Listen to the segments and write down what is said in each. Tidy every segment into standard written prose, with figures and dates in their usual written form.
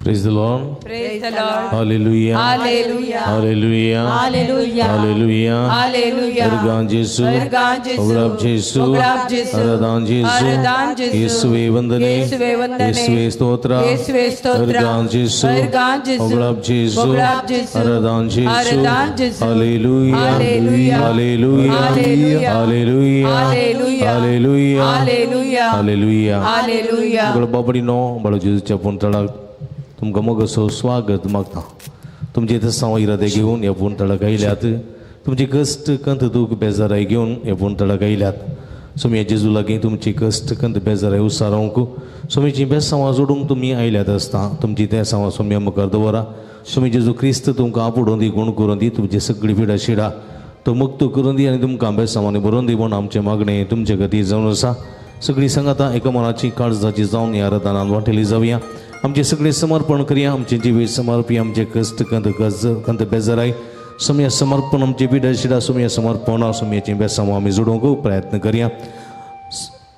Praise the Lord. Praise the Lord. Hallelujah. Hallelujah. Hallelujah. Hallelujah. Hallelujah. Hallelujah. Ergan Jesu. Ergan Jesu. Oglab Jesu. Oglab Jesu. Aradan Jesu. Aradan Jesu. Yesue vandane. Yesue vandane. Yesue stotra. Yesue stotra. Ergan Jesu. Ergan Jesu. Oglab Jesu. Oglab Jesu. Aradan Jesu. Aradan Jesu. Hallelujah. Hallelujah. Hallelujah. Hallelujah. Hallelujah. Hallelujah. Hallelujah. Hallelujah. Hallelujah. Hallelujah. सगळो बाबडीनो बाळू जेजूच्या पुंतळाक तुमकां मोगसो स्वागत मागता. तुमचे तसांव इरादे घेवन ह्या पुंतळाक आयल्यात. तुमचे कश्ट कंत दूख बेजाराय घेवन ह्या पुंतळाक आयल्यात. सोमया जेजू लागीं तुमची कश्ट कंत बेजाराय उसारोवंक सोमीची बेसांवां जोडूंक तुमी आयल्यात आसता. तुमची तेसांवां सोमया मुखार दवरा. सोमी जेजू क्रिस्त तुमकां आपोडून दी, गुण करून दी, तुमची सगळी पिडा शिडा तो मुक्त करून दी आनी तुमकां बेसांवांनी बरोवन दी म्हूण आमचें मागणें तुमचे खातीर जावन आसा. सगळीं सांगातां एका मनाची काळजाची जावन ह्या आराधनान वांटेली जावया. आमचें सगळें समर्पण करया. आमचें जिवीत समर्पी आमचें कश्ट कंत गज कंत बेजाराय सोमया समर्पण आमचें पिडा शिडा सोमया समर्पण सोमयाचें बेसांव आमी जोडूंक प्रयत्न करया.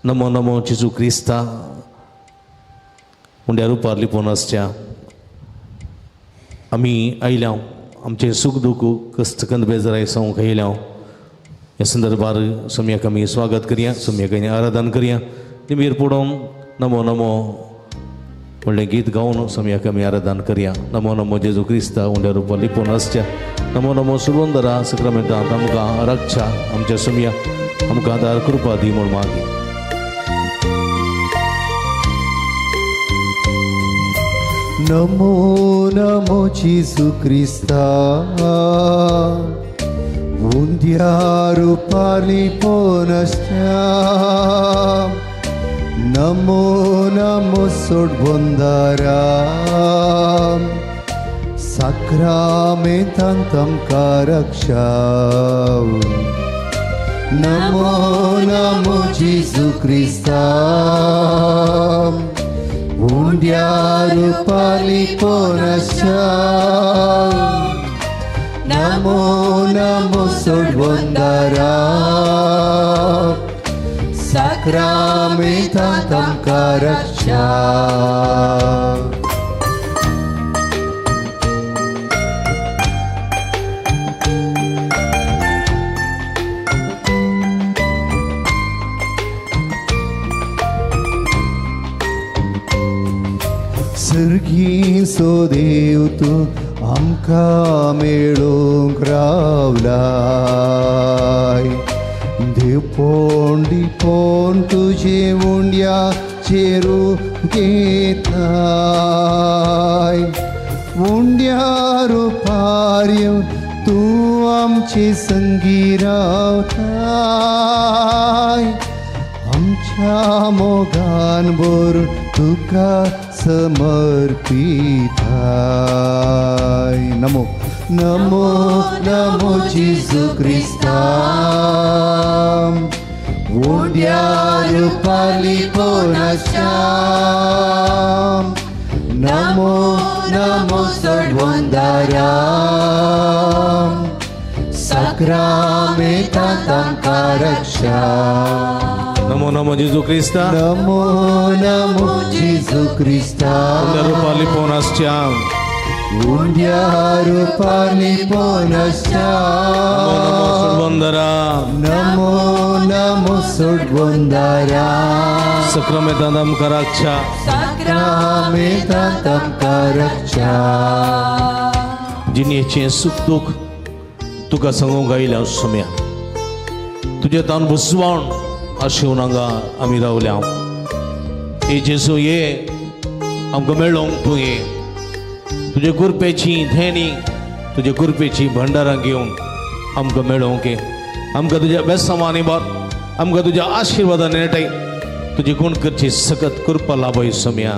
नमो नमो जेजू क्रिस्ता उंड्या रुपार लिपोवन आसच्या आमी आयल्या आमचें सूख दूख कश्ट कंत बेजाराय सांगूंक आयल्या. ह्या संदर्भार सोमयाक आमी स्वागत करया. सोमयाक आमी आराधन करया. निमीर पडोवन नमो नमो व्हडलें गीत गावन सोमयाक आमी आराधन करया. नमो नमो जेजू क्रिस्ता उंड्या रुपार लिपोवन आसच्या नमो नमो सुरवंदरा सक्रामेंतांत आमकां रक्षा आमच्या सोमया आमकां आदार कृपा दी म्हूण मागी. नमो नमो जेजू क्रिस्ता उंड्या रुपार लिपोवन आसच्या नमो नमो सोडबंदारा साक्रामेंतांत आमकां रक्षा. नमो नमो जेजू क्रिस्ता उंड्या रुपार लिपोवन आसच्या नमो नमो सोडबंदारा साक्रामेंतांत आमकां रक्षा. सर्गीचो देव तूं आमकां मेळूंक रावलाय. देवपण दिपोण तुजे उंड्या चेरू घेताय. उंड्या रुपार येवन तूं आमचे संगी रावताय. आमच्या मोगान भरून तुका समर्पिताय. नमो नमो नमो जेजू क्रिस्ता उंड्या रुपार लिपोवन आसच्या नमो नमो सोडवंदारा साक्रामेंतांत आमकां रक्षा. नमो नमो जेजू क्रिस्ता नमो नमो जेजू क्रिस्ता उंड्या रुपार लिपोवन आसच्या उंड्या रुपार लिपोवन आसच्या नमो नमो सोडवंदरा नमो नमो सोडवंदारा सक्रामेंतांत आमकां रक्षा. साक्रामेंतांत आमकां रक्षा. जिणेचें सूख दूख तुका सांगूंक आयल्या सोम्या तुजें तान बुसवाण आशेवन हांगा आमी रावल्या. हे जेजू ये आमकां मेळोंक तूं ये. तुजे कृपेची धेणी तुजे कृपेची भंडारां घेवन आमकां मेळोवंक ये. आमकां तुज्या बेसांवांनी भर, आमकां तुज्या आशिर्वादान नेटाय. तुजी गुण करची सकत कृपा लाभय सोम्या.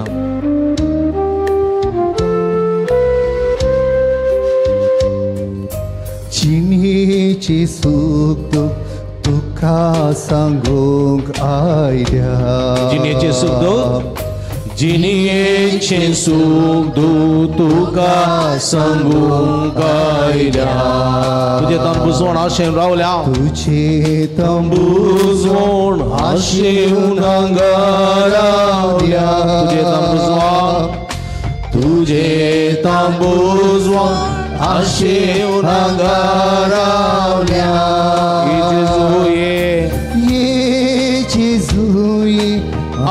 जिणेचें सूख दूख तुका सांगूंक आयल्या. जिणेचें सूख दूख जिणेचें सूख दूख तुका सांगूंक आयल्या. तुजें तंबुजवण आशेन रावल्या. तुजें तंबुजवण आशेवन हांगा रावल्या. तुजें तंबुजवण तुजें तुझे तांबूजवा आशेवन हांगा रावल्या. जेजू ये, ये जेजू ये,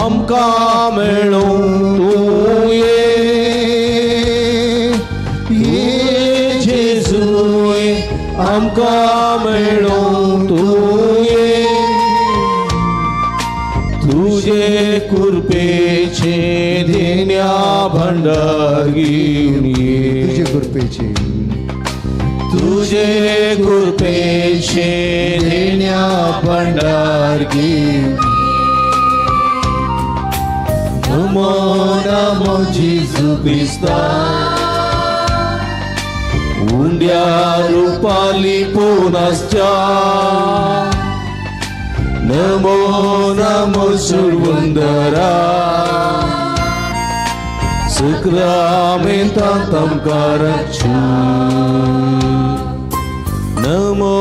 आमकां मेळूं तूं ये. ये जेजू ये, आमकां मेळूं तूं ये. तुझे कृपेचे देण्या भंडार घेऊन ये. तुझे कृपेचे, तुझे कृपेचे देण्या भंडार घेऊन. नमो नमो जेजू क्रिस्ता, उंड्या रुपाली पुनश्चा. नमो नमो सुरवंदरा, सुक्रामेंतांत आमकां रक्षा. नमो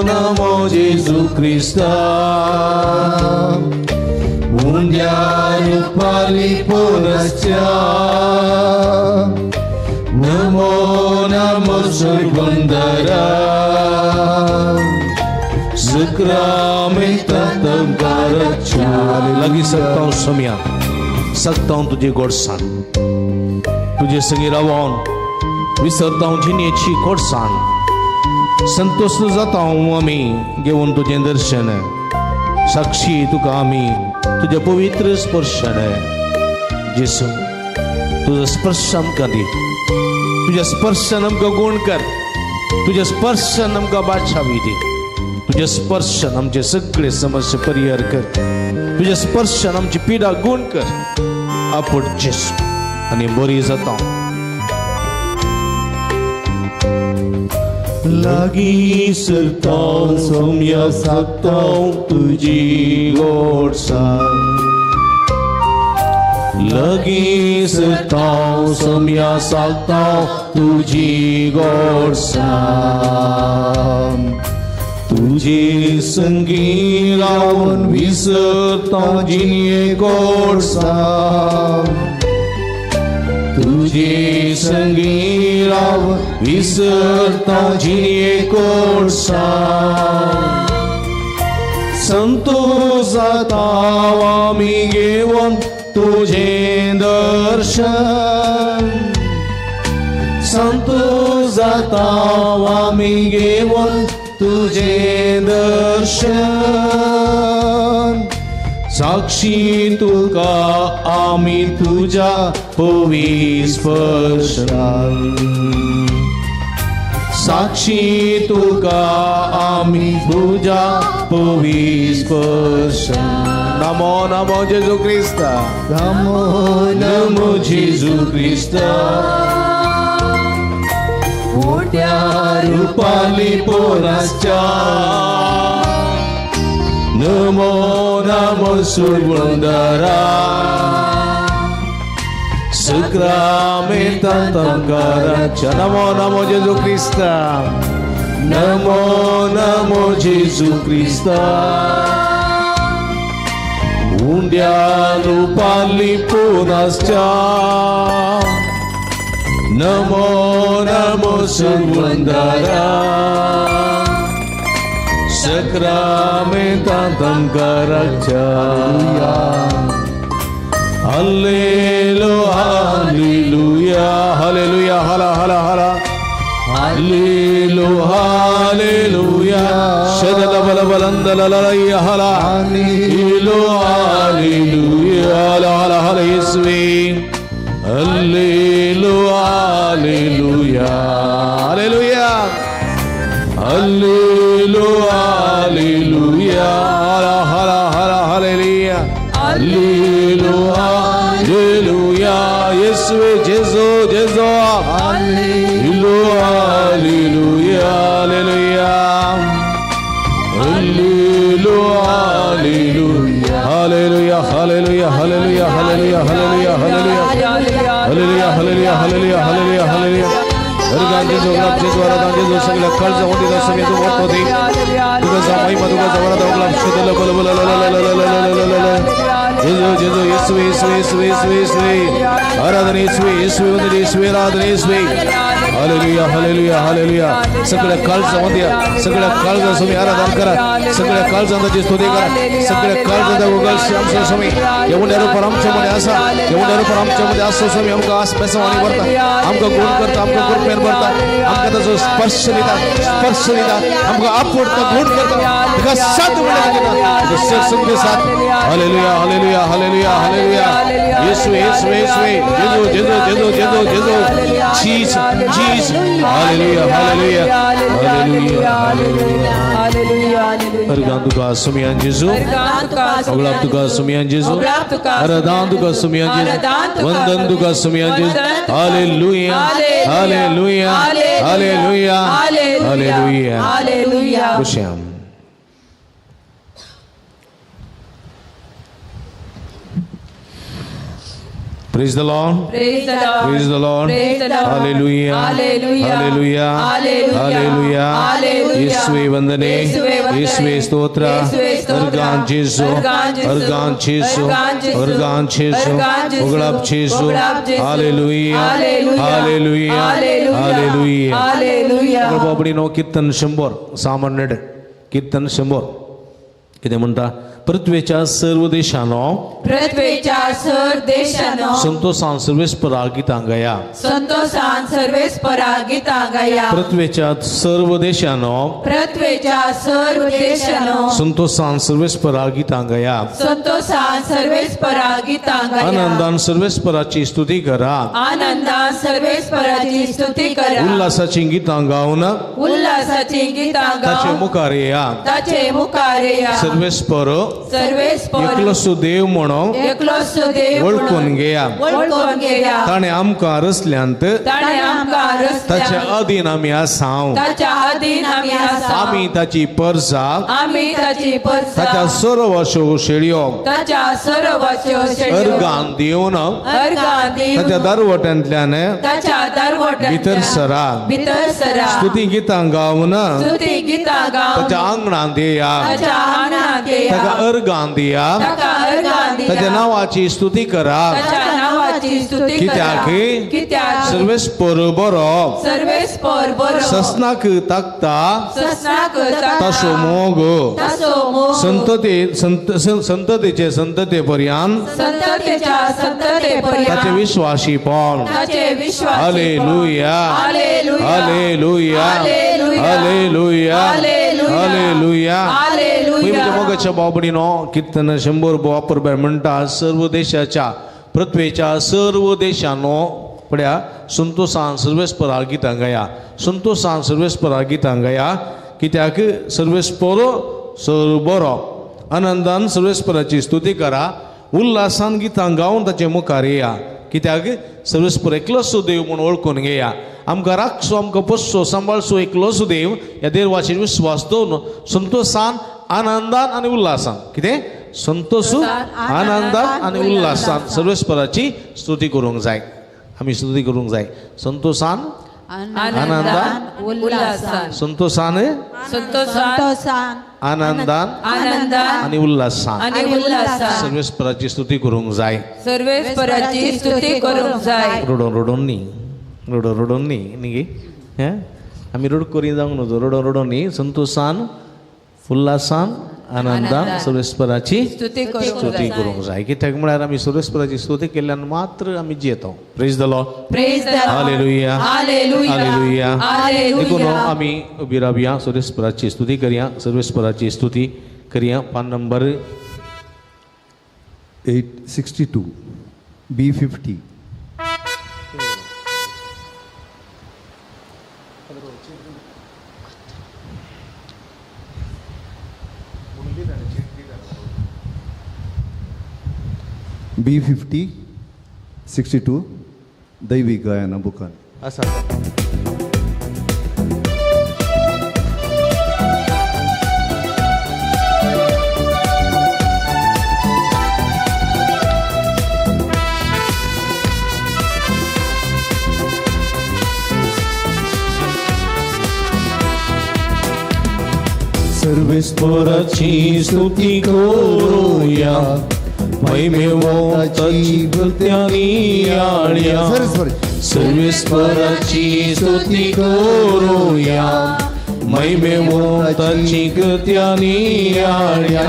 नमो जेजू क्रिस्ता, उंड्या रुपाली पुनश्चा. नमो नमो सुरवंदरा, सुक्रामेंतांत आमकां रक्षा. लागीं सकता सोम्या, सकता तुजी गोडसाण, तुजे संगी रावन विसरता जिणेची गोडसाण. संतोष जाता आमी घेवन तुजें दर्शन, साक्षी तुका आमी तुजें पवित्र स्पर्शन. जेसू तुजो स्पर्श आमकां दी, तुज्या स्पर्शान आमकां गुण कर, तुज्या स्पर्शान आमकां बादशावी दी, तुज्या स्पर्शान आमचे सगळे समस्या परिहार कर, तुज्या स्पर्शान आमची पिडा गुण कर. आपट जेसू आनी बरी जाता. लागीं सरता सोम्या सागता तुजी गोडसाण, लागीं सरता सोम्या सागता तुजी गोडसाण. तुजे संगी रावन विसरता जिणे गोडसाण, तुझे संगी रावन विसरता जिणे गोडसाण. संतोष जाता आमी घेवन तुझें दर्शन, संतोष जाता आमी घेवन तुझें दर्शन. साक्षी तुका आमी तुज्या पवी स्पर्शान, साक्षी तुका आमी तुज्या पवी स्पर्शान. नमो नमो जेजू क्रिस्ता, नमो नमो जेजू क्रिस्ता, मोठ्या रुपाली पोराच्या. नमो नमो सुरवंदरा, सुक्रामेंतांत आमकां रक्षा. नमो नमो जेजू क्रिस्ता, नमो नमो जेजू क्रिस्ता, उंड्या रुपाली पुनश्चा. नमो नमो सुरवंदरा, सक्रामेंतांत आमकां रक्षा. हालेलुया हालेलुया हालेलुया हाला हाला हाला हालेलुया हालेलुया शदल बल बलंदल ललैया हाला हालेलुया हालेलुया हाला हाला हाला येसुवे हालेलुया हालेलुया हालेलुया हालेलुया हालेलुया हाला हाला हाला हालेलुया हालेलुया हालेलुया येसुवे जेजू जेजू हालेलुया हालेलुया हालेलुया हालेलुया हालेलुया हालेलुया हालेलुया हालेलुया हालेलुया हालेलुया हालेलुया हालेलुया हालेलुया हालेलुया वरदान जेजू गुलाब जेजू वरदान जेजू सगळं कर्ज होती दसमी तू होत होती तुझा महिमा तुझा वरदान गुलाब शुद्ध बल बल ल ल ल ल ल ल ल जेजू जेजू येसू இயேசுவே இயேசுவே இயேசுவே இயேசுவே இயேசுவே ஆராதனை இயேசுவே இயேசுவே வந்தனை இயேசுவே ஆராதனை இயேசுவே. हालेलुया हालेलुया हालेलुया. सगळ्या काळजामध्ये सगळ्या काळजा स्वामी आराधन करा. सगळ्या काळजांची स्तुती करा. सगळ्या काळजांचा उगाळ आमच्या स्वामी एवढ्या रूपार आमच्यामध्ये असा एवढ्या रूपार आमच्यामध्ये असो स्वामी. आमकां आस बेसावानी भरता, आमकां गुण करता, आमकां कृपेन भरता, आमकां ताचो स्पर्श दिता, स्पर्श दिता, आमकां आपवडता, गुण करता, तुका साथ म्हणटा संगे साथ. हालेलुया हालेलुया हालेलुया हालेलुया. येशू येशू येशू जेजू जेजू जेजू जेजू जेजू जीस जीस. हालेलुया हालेलुया हालेलुया हालेलुया. अर्गान तुका सुमियान जेजू, अगलाब तुका सुमियान जेजू, आराधन तुका सुमियान जेजू, वंदन तुका सुमियान जेजू. हालेलुया हालेलुया हालेलुया हालेलुया हालेलुया. खुशाम Praise the Lord. Praise the Lord. Praise the Lord. Praise the Lord. Hallelujah. Hallelujah. Hallelujah. Hallelujah. Hallelujah. Yesue vandane. Yesue stotra. Argan Jesu. Argan Jesu. Argan Jesu. Oglab Jesu. Hallelujah. Hallelujah. Hallelujah. Hallelujah. बाबडीनो कीर्तन 100 सामान्य कीर्तन 100 कितें म्हणटा? पृथ्वेच्या सर्व देशानो, पृथ्वेच्या सर्व देशानो, संतोषान सर्वेस्परा गीतां गाया, संतोषान सर्वेस्परा गीतां गाया. पृथ्वेच्या सर्व देशानो, पृथ्वेच्या सर्व देशानो, संतोषान सर्वेस्परा गीतां गाया, संतोषान सर्वेस्परा गीतां गाया. आनंदान सर्वेस्पराची स्तुती करा, आनंदान सर्वेस्पराची स्तुती करा. उल्हासाची गीतां गावन, उल्हासाची गीतां गावन, ताचे मुखार येया, ताचे मुखार येया. सर्वेस्पर सर्वेस्पर एकलोसो देव म्हणून, एकलोसो देव वळखून घेया, वळखून घेया. ताणें आमकां रचल्यांत, ताणें आमकां रचल्यांत, ताच्या अधीन आमी आसाव, ताच्या अधीन आमी आसाव. आमी ताची परजा, आमी ताची परजा, ताच्या सर्वाच्यो शेळयो, ताच्या सर्वाच्यो शेळयो, अर्गान दिवन, अर्गान दिवन, ताच्या दारवट्यांतल्यान, ताच्या दारवट्यांतल्यान भितर सरा, भितर सरा. स्तुती गीतां गावन, स्तुती गीतां गावन, ताच्या आंगणांत येया, ताच्या आंगणांत येया. ताका अर्गान दिया, ताका अर्गान दिया, ताच्या नांवाची स्तुती करा, ताच्या नांवाची स्तुती करा. कित्याक? कित्याक? सर्वेस्पर बरो, सर्वेस्पर बरो, ससनाक ताकता, ससनाक ताकता, तासो मोग, तासो मोग, संतते संततेचे संतते पर्यंत, संततेच्या संतते पर्यंत, ताचे विश्वासीपण. ताचे विश्वासीपण. हालेलुया हालेलुया हालेलुया हालेलुया हालेलुया. हालेलुया. मोगाच्या बाबडीनो कीर्तन 100 वापर म्हणटा, सर्व देशाच्या पृथ्वेच्या सर्व देशानो पड्या संतोषान सर्वेस्परा गीतां गाया, संतोषान सर्वेस्परा गीतां गाया. कित्याक? सर्वेस्पर सर्व बरो. आनंदान सर्वेस्पराची स्तुती करा, उल्हासान गीतां गावन ताचे मुखार येया. कित्याक? सर्वेस्पर एकलोसो देव म्हूण वळखून घेया. आमकां राखचो, आमकां पोसचो, सांबाळचो एकलोसो देव. ह्या देवाचेर विश्वास दवरून संतोषान आनंदान आनी उल्हासान, कितें? संतोष आनंदान आनी उल्हासान सर्वेस्पराची स्तुती करूंक जाय. आमी स्तुती करूंक जाय संतोषान आनंदान उल्हासान, संतोषान संतोषान आनंदान आनंदान आनी उल्हासान आनी उल्हासान सर्वेस्पराची स्तुती करूंक जाय, सर्वेस्पराची स्तुती करूंक जाय. रडोन रडोन न्ही, रडोन रडोन न्ही न्ही हें आमी रडकोरी जावंक नजो. रडोन रडोन न्ही, संतोषान उल्हासान आनंदान सर्वेस्पराची स्तुती करूंक जाय. कित्याक म्हळ्यार आमी सर्वेस्पराची स्तुती केल्ल्यान मात्र आमी जियेता. Praise the Lord. Praise the Lord. Hallelujah hallelujah hallelujah. देखून हालेलुया. आमी उबी रावया, सर्वेस्पराची स्तुती करया, सर्वेस्पराची स्तुती करया. पान नंबर 862 B50. B50 62 दैवी गायन बुकान आसा. सर्वेस्पराची स्तुती करूया, महिमेवंताची कृत्यांनी आळया सर्वेस्पराची स्तुती करूया महिमेवंताची कृत्यांनी आळया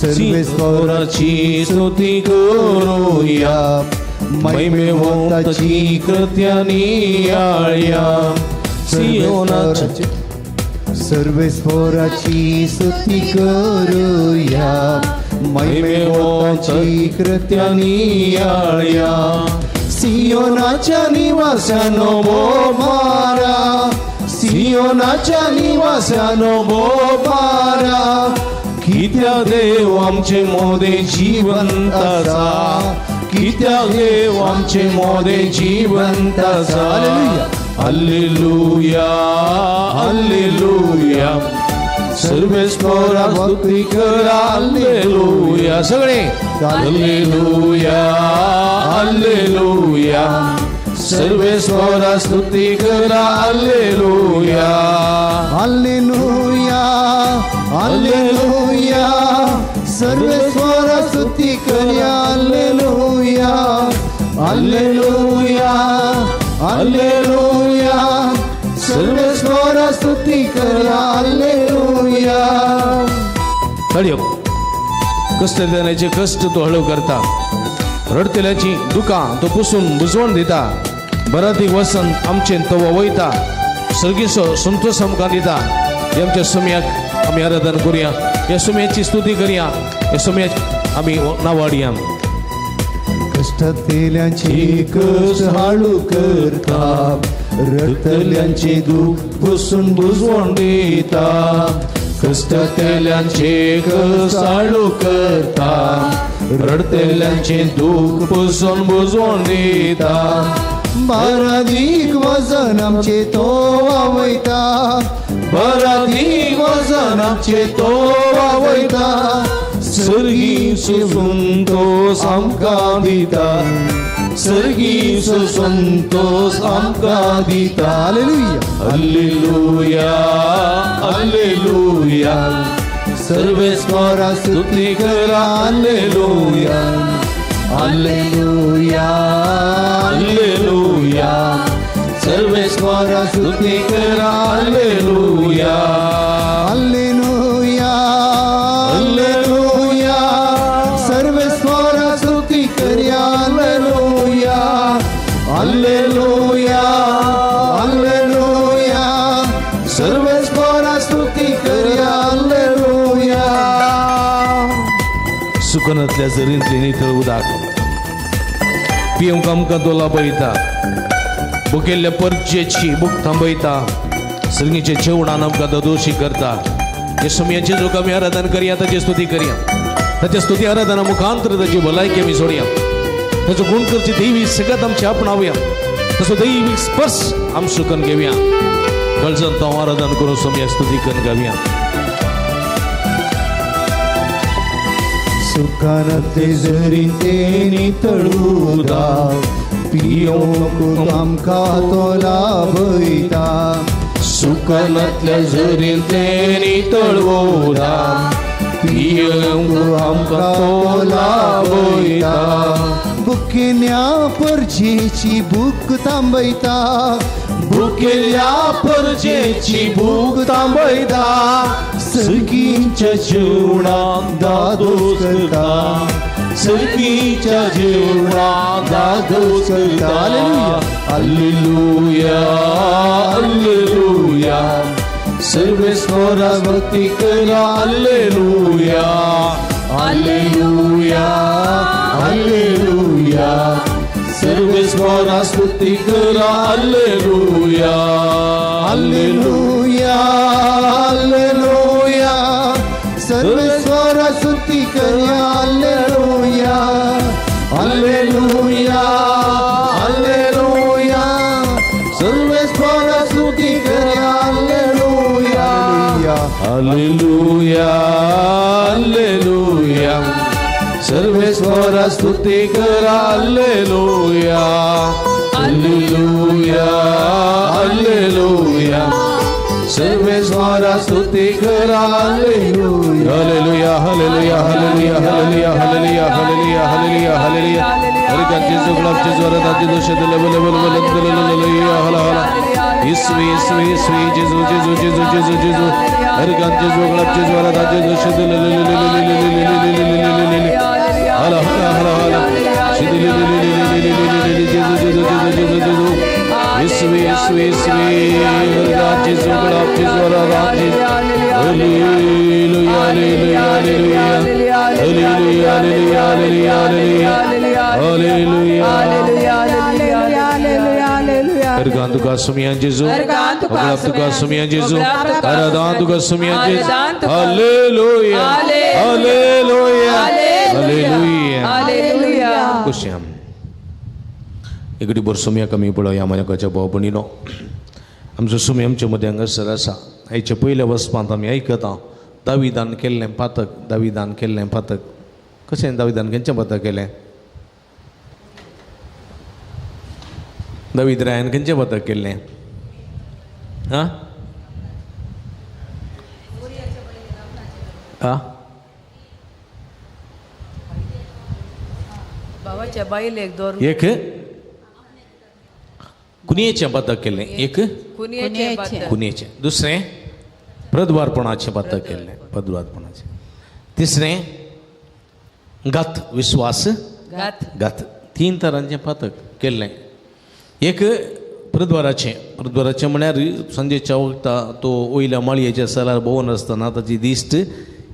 सर्वेस्पराची स्तुती करूया महिमेवंताची कृत्यांनी आळया सियोनाची सर्वेस्पराची स्तुती करूया महिमेवंताची कृत्यांनी आळया सियोनाच्या निवास्यानो बोबारा सियोनाच्या निवास्यानो बोबारा कित्या देव आमचे मोदे जिवंत आसा कित्या देव आमचे मोदे जिवंत आसा. हालेलुया हालेलुया सर्वेस्परा स्तुती करा हालेलुया सगळे हालेलुया हालेलुया सर्वेस्परा स्तुती करा हालेलुया हालेलुया हालेलुया सर्वेस्परा स्तुती करा हालेलुया हालेलुया हालेलुया सर्वेस्परा स्तुती करा हालेलुया. कष्ट देण्याचे कष्ट तो हळू करता रडतेल्याची दुकां तो पुसून बुजवण दिता बरातीक वसंत आमचे तो वयता सर्गीचो संतोष आमकां दिता. आमच्या सुम्याक आमी आराधन करुया ह्या सुम्याची स्तुती करुया ह्या सुम्याक आमी नावाडया. कष्टांतल्यांची कष्ट हाळू करता रडतल्यांचे दुःख पुसून बुजवण दिता कष्टांतल्यांचे कष्ट हाळू करता रडतेल्यांचे दुःख पुसून बुजवण दिता बारादीक वजन आमचे तो वावयता बारादीक वजन आमचे तो वावयता सर्गी संतोष आमकां दिता सर्गी संतोष आमकां दिता. हालेलुया हालेलुया हालेलुया सर्वेस्परा स्तुती करा हालेलुया हालेलुया हालेलुया सर्वेस्परा स्तुती करा हालेलुया हालेलुया हालेलुया सर्वेस्परा स्तुती करा हालेलुया हालेलुया हालेलुया सर्वेस्परा स्तुती करा हालेलुया. सुकनांतल्या जरींतली नितळ उदक पिवंक आमकां तो लाभयता भुकेल्ल्या परचेची भूक थांबयता सर्गीचे जेवणान आमकां तो दोशी करता. हे सुम्याचे जो आमी आराधन करया ताची स्तुती करया ताच्या स्तुती आराधना मुखांतर ताची भलायकी आमी सोडया ताचो गुण करची दैवी सगळ्यात आमची आपणावया तसो दैवीक स्पर्श आमचो करून घेवया गळजन तो आराधन करून सुम्या स्तुती करून घेवया. सुखानांतले झरींते नितळूदा पियोवंक आमकां तो लाभयता सुखानांतल्या झरींते नितळूदा पियोवंक आमकां तो लाभयता भुकेल्या परजेची भूक थांबयता भुकेल्या परजेची भूक थांबयता सर्गीच्या जेवणाक दादोस करता सर्गीच्या जेवणाक दादोस करता. हालेलुया हालेलुया सर्वेस्परा स्तुती करा हालेलुया हालेलुया हालेलुया सर्वेस्परा स्तुती करा हालेलुया हालेलुया हालेलुया सर्वेस्परा स्तुती करा हालेलुया हालेलुया हालेलुया सर्वेस्परा स्तुती करा हालेलुया हालेलुया हालेलुया सर्वेस्परा स्तुती करा हालेलुया हालेलुया हालेलुया सर्वेस्परा स्तुती करा. Hallelujah, hallelujah, hallelujah, hallelujah, hallelujah, hallelujah, hallelujah, hallelujah. Harikant जेजू, गुलाब जेजू, आराधना जेजू, शब्द love love love love love love हला हला. येसू येसू येसू जेजू जेजू जेजू जेजू जेजू. हरिकांत जेजू, गुलाब जेजू, आराधना जेजू, शब्द love love love love love हला हला हला हला. शब्द लव लव लव लव जेजू जेजू जेजू जेजू जेजू. येसू येसू येसू. हरिकांत जेजू, गुलाब जेजू, आराधना जेजू. Hallelujah, hallelujah, hallelujah, hallelujah, hallelujah, hallelujah, hallelujah, hallelujah. हरगान तुका सुमियान जेजू, अगलाब तुका सुमियान जेजू, आराधना तुका सुमियान जेजू. हालेलुया, हालेलुया, हालेलुया, हालेलुया. कुश्याम इकडे बर सुमिया कमी पळोवया म्हाज्या घरच्या भाव भयणीनो. आमचो सुमी आमचे मदें हांगासर आसा. आयच्या पयल्या वचपांत आमी आयकता दाविदान केल्लें पातक, दाविदान केल्लें पातक. कशें दाविदान खंयचें पातक केलें? दावीद रायान खंयचें पातक केल्लें? आं आं भावाच्या बायलेक दोर एक कुनयेचें पातक केल्लें, एक कुनयेचें, कुनयेचें. दुसरें प्रद्वारपणाचें पातक केल्लें, प्रद्वारपणाचें. तिसरें घात, विस्वास घात, घात. तीन तरांचें पातक केल्लें. एक प्रद्वाराचें, प्रद्वाराचें म्हळ्यार सांजेच्या वखता तो वयल्या माळयेच्या सरार भोंवन आसतना ताची दिश्ट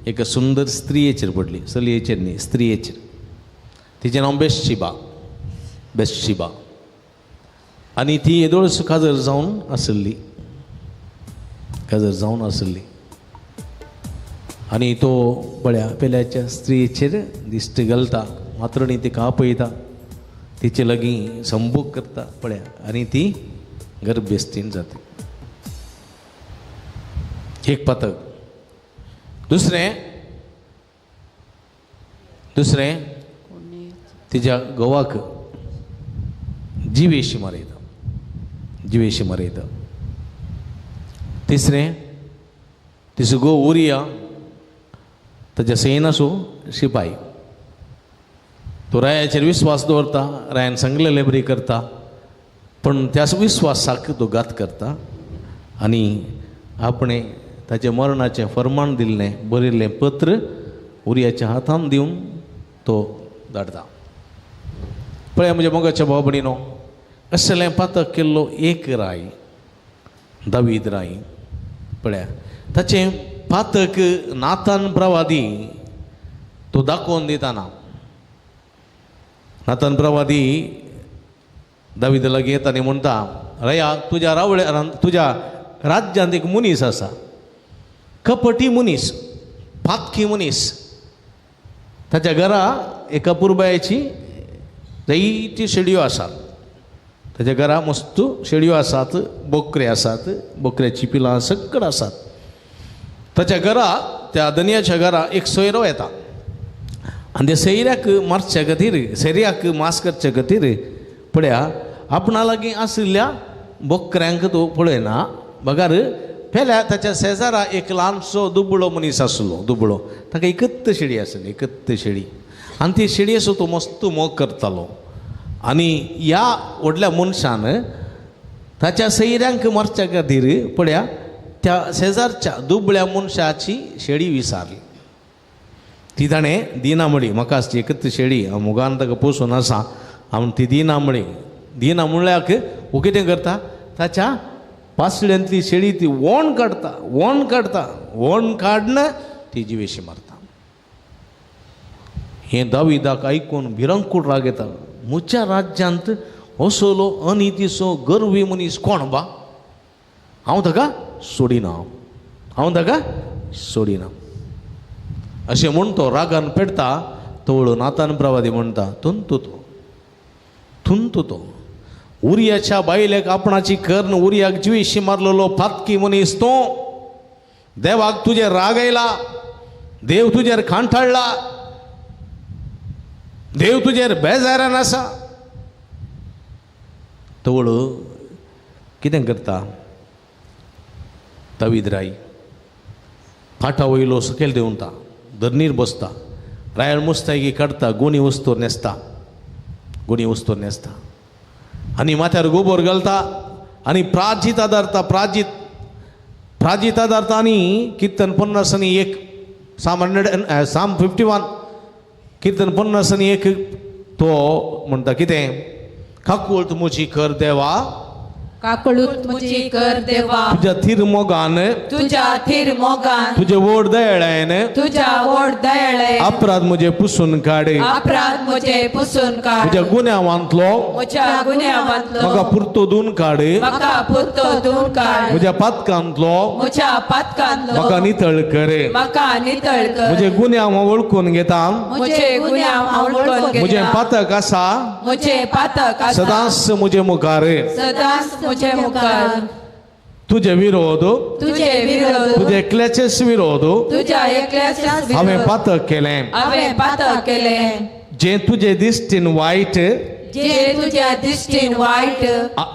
एका सुंदर स्त्रियेचेर पडली, चलयेचेर न्ही, स्त्रियेचेर. तिचें नांव बेतशिबा, बेतशिबा. आनी ती येदोळच काजर जावन आसली, काजर जावन आसली. आनी तो बळ्या पेल्याच्या स्त्रियेचेर दिश्ट घालता, मात्रणी तिका आपयता, तिचे लागीं संभोग करता पळया, आनी ती गर्भेस्तीन जाता. एक पातक. दुसरें, दुसरें तिच्या घोवाक जिवेशी मारयता, जिवेशी मारयता. तिसरें तिचो घोव उरिया ताच्या सैनाचो शिपाय, तो रायाचेर विस्वास दवरता, रायान सांगलेलें बरी करता, पण त्याच विस्वासाक तो घात करता आनी आपणें ताचें मरणाचें फर्माण दिल्लें बरयल्लें पत्र उरियाच्या हातान दिवन तो धाडटा. पळया म्हज्या मोगाच्या भाव भयणीनो, असलें पातक केल्लो एक राय दावीद राय. पळया ताचें पातक नातान प्रवादी तो दाखोवन दिताना, नातान प्रवादी दावीद लागीं येता आनी म्हणटा, राया तुज्या रावळ्या तुज्या राज्यांत एक मनीस आसा, कपटी मनीस, पातकी मनीस. ताच्या घरा एका पुरबायेची जायती शेडयो आसात, ताच्या घरा मस्त शेडयो आसात, बोकरे आसात, बोकऱ्याची पिलां सगळं आसात. ताच्या घरा त्या दनयाच्या घरा एक सोयरो येता आनी त्या सैऱ्याक मारच्या खातीर, सैऱ्याक मास करच्या खातीर पळया आपणा लागीं आशिल्ल्या बोकऱ्यांक तो पळयना, बगर पेल्या ताच्या शेजारा एक ल्हानसो दुबळो मनीस आसलो, दुबळो, ताका एकत्त शेळी आसली, एकत्त शेळी. आनी ती शेळयेचो तो मस्त मोग करतालो. आनी ह्या व्हडल्या मनशान ताच्या सैऱ्यांक मारच्या खातीर पळया त्या शेजारच्या दुबळ्या मनशाची शेळी विसारली. ती ताणें दिना म्हळी, म्हाका आसची एकच शेळी, हांव मोगान ताका पोसून आसा, हांव ती दिना म्हळी. दिना म्हणल्याक हो कितें करता, ताच्या पासळ्यांतली शेळी ती वोण काडटा, वोण काडटा, वोण काडन ती जिवेशी मारता. हें दाविदाक आयकून भिरंकूळ राग येता. म्हज्या राज्यांत असलो अनितीचो गर्वी मनीस कोण बा, हांव ताका सोडिना, हांव ताका सोडिना अशें म्हूण तो रागान पेडटा. तवळ नातान प्रवादी म्हणटा, तुंतू तो, तुंतू तो उरियाच्या बायलेक आपणाची कर्ण उरियाक जिवेशी मारलेलो पातकी मनीस तो. देवाक तुजेर राग आयला, देव तुजेर खांठाळला, देव तुजेर बेजारान आसा. तवळ कितें करता दावीद राय, काटा वयलो सकयल देंवता, धरणीर बसता, रायाळ मुस्तायकी काडटा, गोणी वस्तूर न्हेसता, गोणी वस्तूर न्हेसता आनी माथ्यार गोबोर घालता आनी प्राजीत आदारता, प्राजीत प्राजीत आदारता. आनी कीर्तन 51, साम 100, साम 51, कीर्तन 51 तो म्हणटा कितें? काकूळ म्हजी कर देवा, काकळूत म्हजी कर देवा, तुज्या थीर मोगान, तुज्या थीर मोगान, तुजे व्हड दयाळायेन, तुज्या व्हड दयाळायेन अपराध म्हजे पुसून काड, अपराध म्हजे पुसून काड, म्हज्या गुन्यांवांतलो, म्हज्या गुन्यांवांतलो म्हाका पुरतो धुवन काड, म्हाका पुरतो धुवन काड, म्हज्या पातकांतलो, म्हज्या पातकांतलो म्हाका नितळ कर, म्हाका नितळ कर, म्हजे गुन्यांव हांव वळखून घेता, म्हजे गुन्यांव हांव वळखून घेता, म्हजें पातक आसा, म्हजें पातक आसा सदांच म्हजे मुखार, सदांच म्हजे मुखार, तुजे विरोध, तुजे विरोध, तुजे एकल्याचेच विरोध, तुज्या एकल्याचेच हांवें पातक केलें, हांवें पातक केलें, जें तुजे दिश्टीन वायट, जें तुज्या दिश्टीन वायट,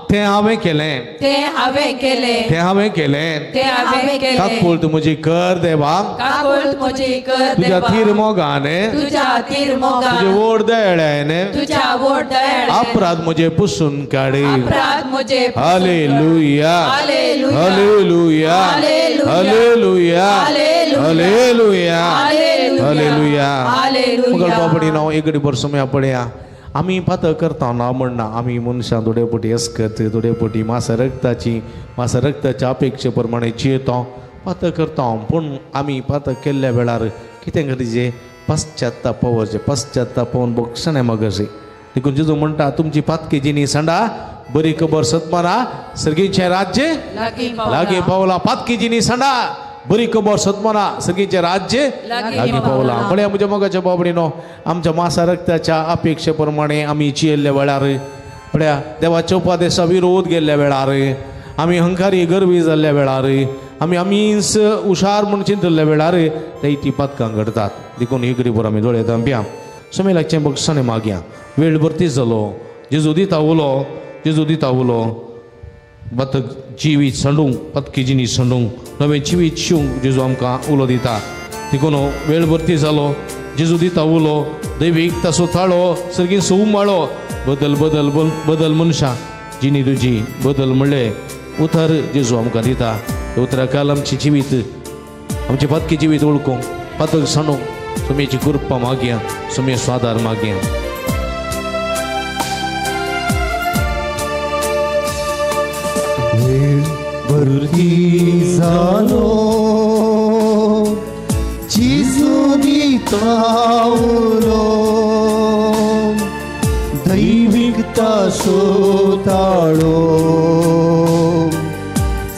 तें हांवें केलें, तें हांवें केलें, तें हांवें केलें, तें हांवें केलें. काकूळ म्हजी कर देवा, काकूळ म्हजी कर तुज्या देवा, थीर मोगान, तुज्या थीर मोगान, तुजे व्हड दयाळायेन, तुज्या व्हड दयाळायेन अपराध म्हजे पुसून काड. अपराध म्हजे. हालेलुया, हालेलुया, हालेलुया, हालेलुया, हालेलुया. मुगल बाबडी नांव एकडे बरसो पळया आमी पातक करता ना म्हणना, आमी मनशां थोडे पटी अस्कत, थोडे पटी मासा रक्ताची, मासा रक्ताच्या अपेक्षे प्रमाणे जियेता, पातक करता. पूण आमी पातक केल्ल्या वेळार कितें गरजें? पश्चाताप पावचे, पश्चाताप पावन बक्षणें मगजे. देखून जेजू म्हणटा तुमची पातकी जिनी सांडा, बरी खबर सतमाना सर्गीचें राज्य लागीं पावलां. पातकी जिनी सांडा, बरी खबर सतमाना सर्गीचें राज्य लागीं पावलां. पळया म्हज्या मोगाच्या बाबडीनो, आमच्या मासा रक्ताच्या अपेक्षे प्रमाणे आमी जियेल्ल्या वेळार, पळया देवाच्या उपदेशा विरोध गेल्ल्या वेळार, आमी हंकारी गर्वी जाल्ल्या वेळार, आमी आमीच हुशार म्हूण चिंतल्ल्या वेळार ती पातकां घडतात. देखून ही गरीब आमी दोळे धांपया, समे लागचें बक्षाणें मागया. वेळ भरती जालो, जेजू दिता उलो, जेजू दिता उलो, बातक जिवीत सांडूंक, पातकी जिणी सांडूंक, नवें जिवीत शिवंक जेजू आमकां उलो दिता. देखून वेळ भरती जालो, जेजू दिता उलो, दैवीक तासो थाळो, सर्गीं उमाळो, बदल बदल बदल मनशां जिणी तुजी बदल म्हणलें उतर जेजू आमकां दिता. उतरा काल आमची जिवीत, आमची पातकी जिवीत वळखूंक, पातक सांडूंक सुमेची कृपा मागया, सुमे स्वादार मागया. वेळ भरती जालो, जेजू दिता उलो, दैवीक तासो ताळो,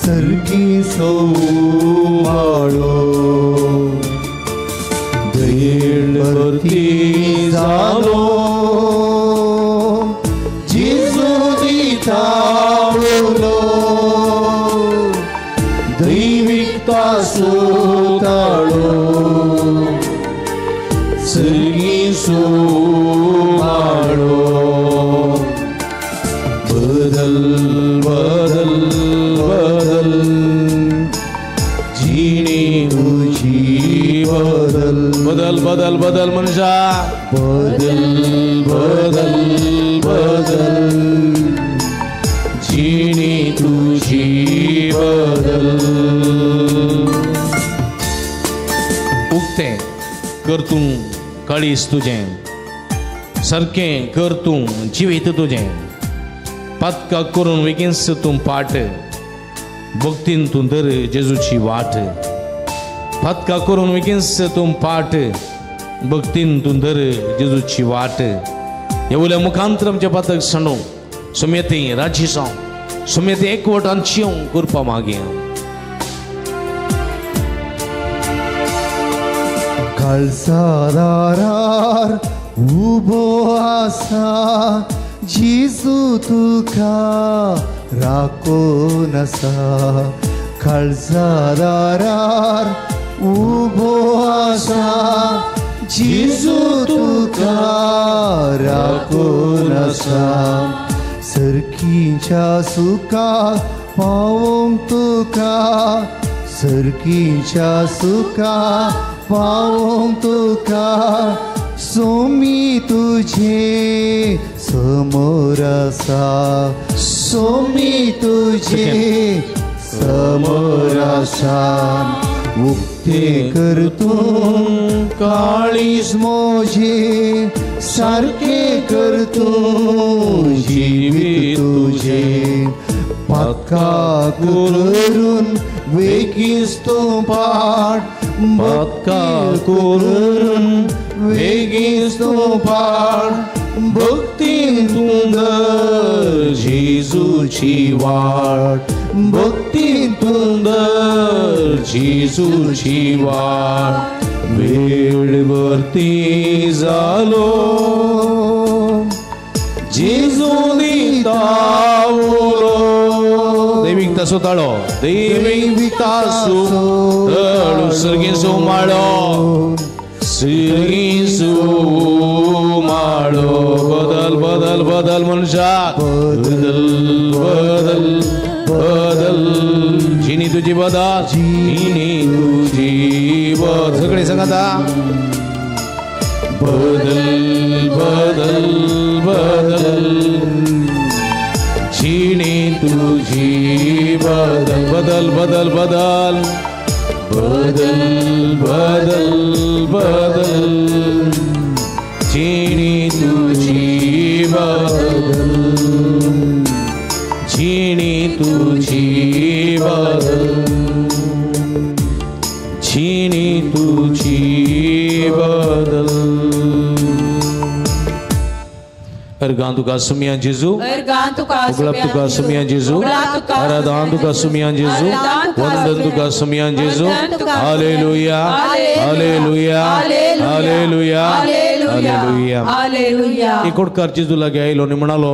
सर्गी उमाळो. वेळ भरती जालो, जेजू दिता उलो, दैवीक तासो ताळो, सर्गी उमाळो. बदल बदल बदल जिणी तुझी बदल, बदल बदल बदल मनशा, बदल बदल बदल जिणी तुझी बदल. उक्तें कर तूं काळीज तुजें, सारकें कर तूं जिवीत तुजें, पातका करून वेगींच तूं पाट, भक्तीन तूं धर जेजूची वाट. पातका करून वेगींच तूं पाट, भक्तीन तूं धर जेजूची वाट. येवल्या मुखांतर आमच्या पातक सांडूं, सुमेती राजी जावं, सुमेती एकवटान चिवंक कृपा मागया. काळसादारार उबो आसा जेजू, तुका राखून आसा. काळसादारार उबो आसा जेजू, तुका राखून आसा. सर्कीच्या सुखा पावोवंक तुका सर्कीच्या सुखा पावोंक तुका सोमी तुझे समोर आसा सोमी तुझे समोर आसा उक्ते कर तूं काळीज मोजे सारखे कर तूं जिवीत तुझे पातका करून वेगीच तूं पाट पातका करून वेगीच तूं पाट भक्तीन तूं धर जेजूची वाट भक्तीन तूं धर जेजूची वाट वेळ भरती जालो जेजू दिता उलो दैवीक तासो ताळो दैवीक तासो तळो सर्गीं सुमाळो सर्गीं सुमाळो बदल बदल बदल मनशा बदल बदल बदल जिनी तुझी बदल जिनी तुझी बदल सगळे सांगा बदल बदल बदल जिनी तुझी बदल बदल बदल बदल बदल बदल बदल जिनी तुझी बदल जिनी तुझी बदल जिनी तुझी बदल. अर्गां तुका सुमिया जेजू उगळप तुका सुमिया जेजू आराधन तुका सुमिया जेजू वंदन तुका सुमिया जेजू. Hallelujah hallelujah hallelujah hallelujah. एकोडकार जेजू लागीं आयलो आनी म्हणालो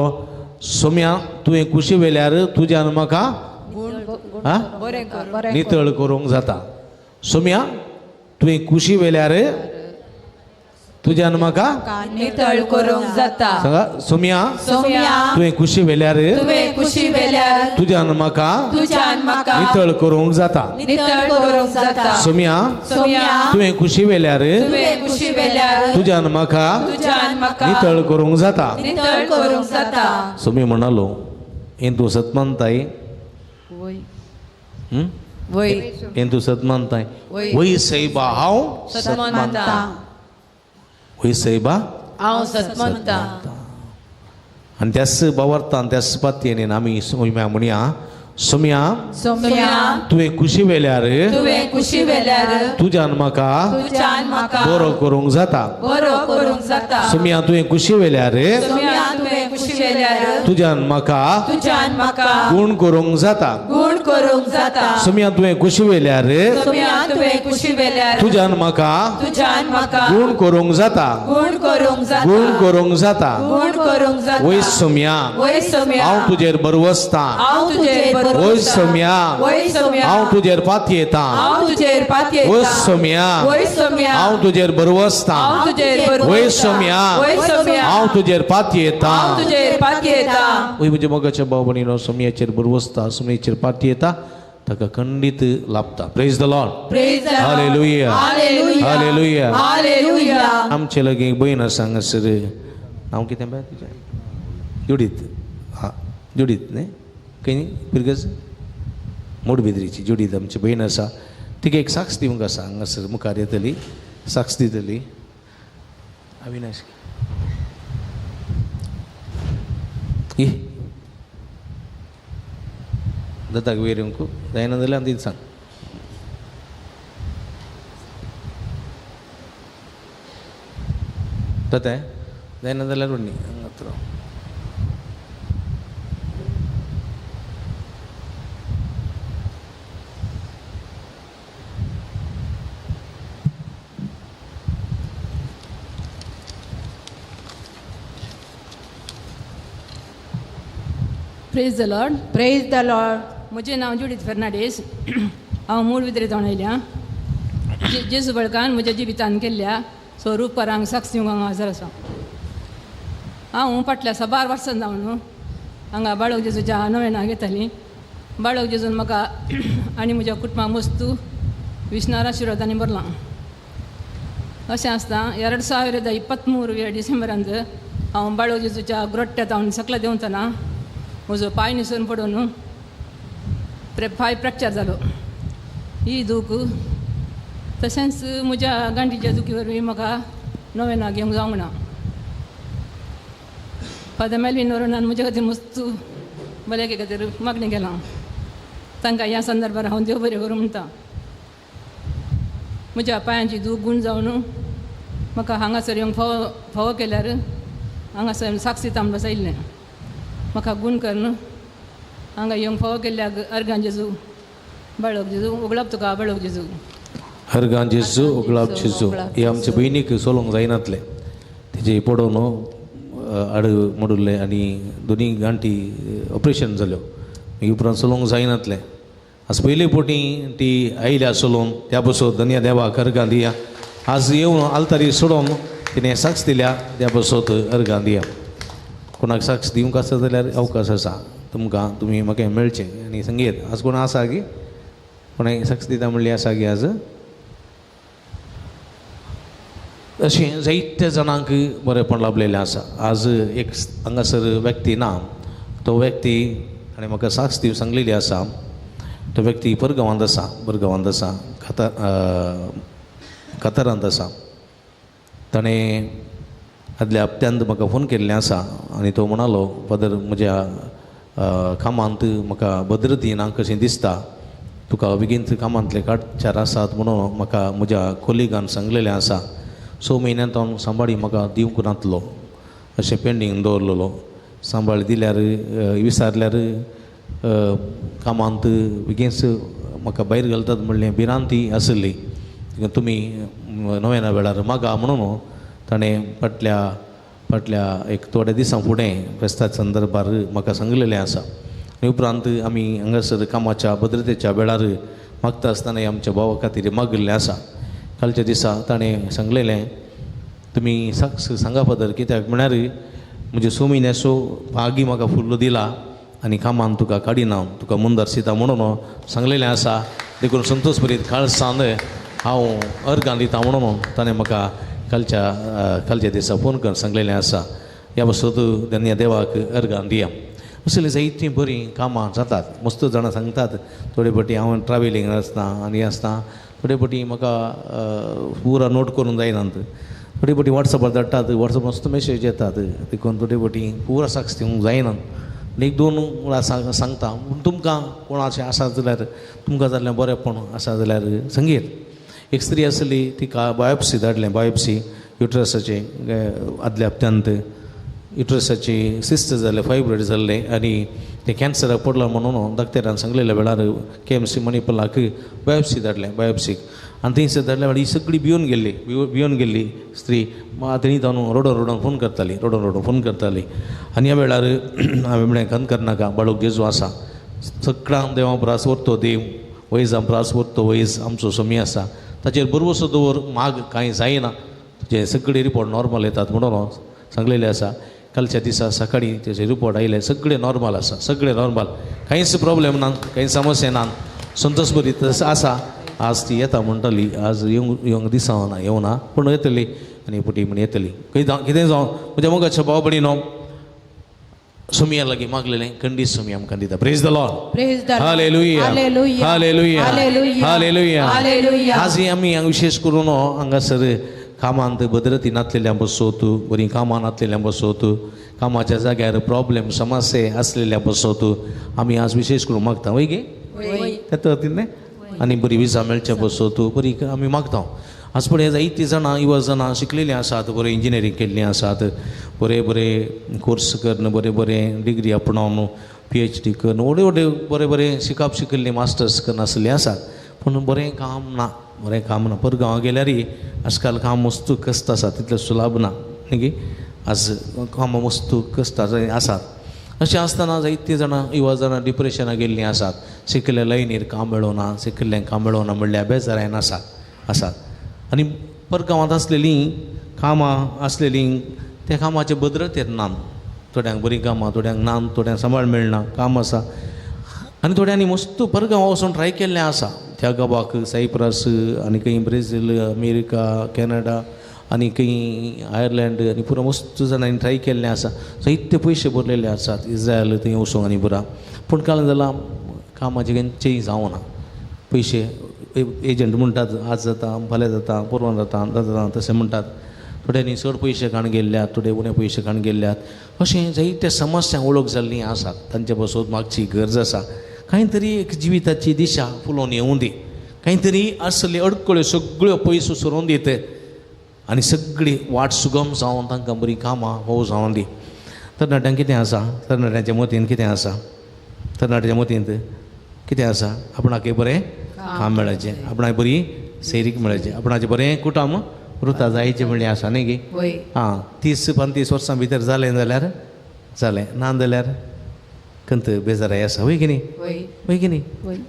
सोम्या तुवें कुशी वेल्यार तुज्यान म्हाका नितळ करूंक जाता. सोम्या तुवें कुशी वेल्यार तुज्यान म्हाका नितळ करूंक जाता. सांगा सोम्या तुवें कुशी वेल्यार तुज्यान म्हाका नितळ करूंक जाता. सोम्या तुवें कुशी वेल्यार तुज्यान म्हाका नितळ करूंक जाता. सोमी म्हणालो हें तूं सत मानताय हें तूं सत मानताय वय सैबा हांव सत मानता वय सैबा हांव सत मानता. आनी त्याच बावरतान त्याच पातयेन आमी सोम्या म्हणया सोम्या तुवें कुशी वेल्यार तुज्यान म्हाका बरो करूंक जाता. सोम्या तुवें कुशी वेल्यार तुज्यान म्हाका गुण करूंक जाता. सोम्या तुवें कुशी वेल्यार तुज्यान म्हाका गुण करूंक जाता. गुण करूंक जाता. वय सोम्या हांव तुजेर बरवसता. वय सोम्या हांव तुजेर पातयेता. वय सोम्या हांव तुजेर बरवसता. वय सोम्या हांव तुजेर पातयेता. वय म्हज्या मोगाच्या भाव भयणीनो सोम्याचेर बरवसता सोम्याचेर पातयेता ताका खंडीत लाभता. Praise the Lord. Hallelujah hallelujah. आमचे लागीं एक भयण आसा हांगासर नांव कितें बाय तुजें? जुडीत. हा जुडीत न्ही खंय पिरगज मोडबिद्रीची जुडीत आमची भयण आसा. तिका एक साक्ष दिवंक आसा हांगासर मुखार येतली साक्ष दितली. अविनाश ये दत्ताक वयर येवंक जायना जाल्यार आनी सांग. जाता जायना जाल्यार उडणी हांगात राव. Praise the Lord. Praise the Lord. म्हजें नांव जुडीत फेर्नांडीस. हांव मूळ विद्रे जावन आयल्या. जेजू बळकान म्हज्या जिवितान केल्ल्या स्वरूप परांक साक्ष दिवंक हांगा हजर आसा. हांव फाटल्या साबार वर्सां जावन हांगा बाळक जेजूच्या नवेनां घेतालीं. बाळक जेजून म्हाका आनी म्हज्या कुटुंबा मस्तू विष्णार आशिर्वादांनी भरलां. अशें आसता 2023 डिसेंबरांत हांव बाळक जेजूच्या ग्रोट्ट्यांत हांव सकला देंवतना म्हजो पांय निसरून पडून पांय फ्रॅक्चर जालो. ही दूख तशेंच म्हज्या गांठीच्या दुखी वरवीं म्हाका नोवेना घेवंक जावंक ना. फादर मेलवीन वरुणान म्हज्या खातीर मस्तू भलायके खातीर मागणें केलां. तांकां ह्या संदर्भार हांव देव बरें करूं म्हणटा. म्हज्या पांयांची दूख गूण जावन म्हाका हांगासर येवंक फावो फावो केल्यार हांगासर साक्षी तांबडो बसयल्लें. म्हाका गूण करून हांगा येवंक फावो केल्ल्याक अर्गां जेजू बाळक जेजू उगळप तुका बाळक जेजू. अर्गां जेजू उगळाप जेजू. हे आमचे भयणीक सोलोंक जायनातलें, तेजे पडोवन आड मोडुल्लें आनी दोनी गांठी ऑपरेशन जाल्यो, मागीर उपरांत सोलोंक जायनातलें. आज पयले पोटी ती आयल्या सोलोवन, त्या बसोत धन्य देवाक अर्गां दिया. आज येवन आल्तारी सोडोवन तिणें साक्ष दिल्या, त्या बसोत अर्गां दिया. कोणाक साक्ष दिवंक आसा जाल्यार अवकाश आसा तुमकां, तुमी म्हाका मेळचें आनी संगीत. आज कोण आसा की कोणाक साक्ष दिता म्हणली आसा की आज अशें जायत्या जाणांक बरेंपण लाभलेलें आसा. आज एक हांगासर व्यक्ती ना, तो व्यक्ती आनी म्हाका साक्ष दिवंक सांगलेली आसा. तो व्यक्ती परगांवांत आसा, परगांवांत आसा, कतारांत आसा. ताणें आदल्या हप्त्यांत म्हाका फोन केल्लें आसा आनी तो म्हणालो, फादर म्हज्या कामांत म्हाका भद्रती ना कशें दिसता, तुका बेगीन कामांतले काडचार आसात म्हणून म्हाका म्हज्या कोलिगान सांगलेलें आसा. 6 म्हयन्यांत हांव सांबाळी म्हाका दिवंक नातलो, अशें पेंडींग दवरलेलो. सांबाळ दिल्यार विसारल्यार कामांत बेगीनच म्हाका भायर घालतात म्हणलें भिरांती आसली. तुमी नव्या वेळार मागा म्हणून ताणें फाटल्या फाटल्या एक थोड्या दिसां फुडें फेस्ता संदर्भार म्हाका सांगलेलें आसा. आनी उपरांत आमी हांगासर कामाच्या भद्रतेच्या वेळार मागता आसतना आमच्या भावा खातीर मागिल्लें आसा. कालच्या दिसा ताणें सांगलेलें, तुमी सांगा फादर, कित्याक म्हळ्यार म्हजे 6 म्हयन्याचो पागी म्हाका फुल्लो दिला आनी कामान तुका काडिना, तुका मुंदार दिता म्हणून सांगलेलें आसा. देखून संतोष बरीत काळसान हांव अर्गां दिता म्हणून ताणें म्हाका कालच्या कालच्या दिसा फोन करून सांगलेलें आसा. ह्या बसत धन्य देवाक अर्गां दिया. असलीं जायतीं बरीं कामां जातात. मस्त जाणां सांगतात, थोडे फावटी हांव ट्रॅव्हलिंग आसता आनी आसता, थोडे फावटी म्हाका पुरा नोट करूंक जायनात, थोडे फावटी वॉट्सॅपार धाडटात, वॉट्सॅपार मस्त मॅसेज येतात, देखून थोडे फावटी पुरा साक्ष दिवंक जायनात. एक दोन वळां सांगता, पूण तुमकां कोणाचें आसा जाल्यार तुमकां जाल्लें बरेंपण आसा जाल्यार संगीत. एक स्त्री आसली, तिका बायोप्सी धाडलें, बायोप्सी युट्रसाचें आदल्या हप्त्यांत युट्रसाची सिस्ट जालें, फायब्रॉयड जाल्लें आनी तें कॅन्सराक पडलां म्हणून डॉक्टरान सांगलेल्या वेळार KMC मणिपालाक बायोप्सी धाडलें, बायोप्सीक. आनी थंयसर धाडल्या वेळार ही सगळी भिवन गेल्ली, भिवन गेल्ली स्त्री. थंय जावन रडोन रडोन फोन करताली, रडोन रडोन फोन करताली. आनी ह्या वेळार हांवें म्हणलें, खंत करनाका, बाळूक जेजू आसा, सगळ्यांक देवा प्रास व्हरतो देव, वैजां प्रास व्हरतो वैज आमचो स्वामी आसा, ताचेर भरवसो दवर, माग कांय जायना, तुजे सगळे रिपोर्ट नॉर्मल येतात म्हणून सांगलेलें आसा. कालच्या दिसा सकाळीं तेजे रिपोर्ट आयले, सगळे नॉर्मल आसा, सगळे नॉर्मल, कांयच प्रॉब्लेम ना, कांय समस्या ना, संतोष बरी तसो आसा. आज ती येता म्हणटाली, आज येवंक येवंक दिसा ना, येवना, पूण येतली आनी पुटी म्हण येतली. खंय जावं कितें जावं म्हज्या मोगाच्या भाव भयणीनो, सुमिया लागीं मागलेलें खंडीत सुमी आमकां दिता. Praise the Lord. Hallelujah, hallelujah, hallelujah. आज आमी विशेश करून हांगासर कामांत भद्रती नातलेल्या बसोत, बरीं कामां नातलेल्या बसोत, कामाच्या जाग्यार प्रॉब्लेम समस्या आसलेल्या बसोत आमी आज विशेश करून मागता, वय गे तें न्ही, आनी बरी विजा मेळच्या बसोत बरी आमी मागता. आज पळय जायतीं जाणां युवा जाणां शिकलेलीं आसात, बरें इंजिनियरींग केल्लीं आसात, बरे बरे कोर्स करून, बरे बरे डिग्री आपणावन PhD करून व्हडले व्हडले बरे बरे शिकप शिकिल्लीं मास्टर्स करून आसलेलीं आसात, पूण बरें काम ना, बरें काम ना. परगांवां गेल्यार आजकाल काम वस्तू कश्ट आसा, तितलें सुलाभ ना न्ही गे, आज कामां वस्तू कश्ट आसात. अशें आसतना जायतीं जाणां युवा जाणां डिप्रेशनाक गेल्लीं आसात, शिकिल्ल्या लायनीर काम मेळोना, शिकिल्लें काम मेळोना म्हणल्यार बेजारायन आसात आसात. आनी परगांवांत आसलेलीं कामां आसलेलीं त्या कामाचे भद्रतेर ना, थोड्यांक बरीं कामां, थोड्यांक ना, थोड्यांक सांबाळ मेळना, काम आसा. आनी थोड्यांनी मस्त परगांव वचून ट्राय केल्लें आसा. त्या गांवाक सायप्रस आनी खंय ब्रेझील, अमेरिका, कॅनडा आनी खंय आयर्लंड आनी पुरो मस्त जाणांनी ट्राय केल्लें आसा. जायते पयशे भरलेले आसात इस्रायल थंय वचूंक आनी पुरा. पूण कांय जालां कामाचें खंयचेंय जावना. पयशे एजंट म्हणटात आज जाता, फाल्यां जाता, परवां जाता, आतां जाता तशें म्हणटात. थोड्यांनी चड पयशे काण गेल्ल्यात, थोडे उणे पयशे काण गेल्ल्यात. अशें जायते समस्या वळख जाल्लीं आसात. तांचे पासून मागची गरज आसा. कांय तरी एक जिविताची दिशा फुलोवन येवूं दी, कांय तरी आसले अडकळ्यो सगळ्यो पयस सरोवन दित आनी सगळी वाट सुगम जावन तांकां बरीं कामां हो जावन दी. तरणाट्यांक कितें आसा? तरणाट्यांच्या मतीन कितें आसा? तरणाट्याच्या मतींत कितें आसा? आपणाक बरें काम मेळाचें, आपणाक बरी सैरीक मेळाचें, आपणाचें बरें कुटुंब वृता जायचें म्हणलें आसा न्ही गी? आं, 30-35 वर्सां भितर जालें जाल्यार जालें, ना जाल्यार खंत बेजाराय आसा. वय की न्ही? वय की न्ही?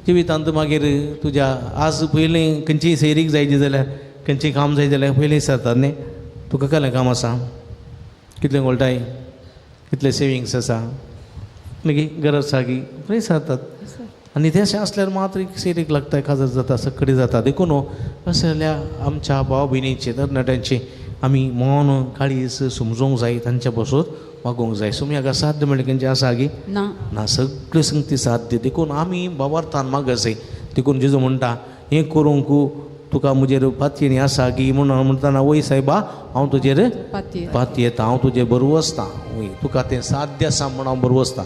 जिवितांत मागीर तुज्या आज पयलीं खंयचीय सैरीक जायची जाल्यार, खंयचें काम जाय जाल्यार पयलीं विचारतात न्ही, तुका कसलें काम आसा, कितलें गोल्टाय, कितलें सेविंग्स आसा, मागीर गरज आसा की पयलीं विचारतात. आनी तें अशें आसल्यार मात्र एक सैरीक लागता, काजर जाता, सगळी जाता. देखून अशें जाल्यार आमच्या भाव भयणीचे तरणाट्यांचे आमी मन काळीज समजूंक जाय, तांच्या पासून मागूंक जाय. सुम्याक साध्य म्हणलें खंयचें आसा गी? ना, सगळें संगती साध्य. देखून आमी बाबार्थान मागत जाय. देखून जेजू म्हणटा हें करूंक तुका म्हजेर पातयेणी आसा की म्हणून म्हणटाना, वय सायबा हांव तुजेर पातयेता, हांव तुजेर बरो आसता, वय तुका तें साध्य आसा म्हूण हांव बरो आसता.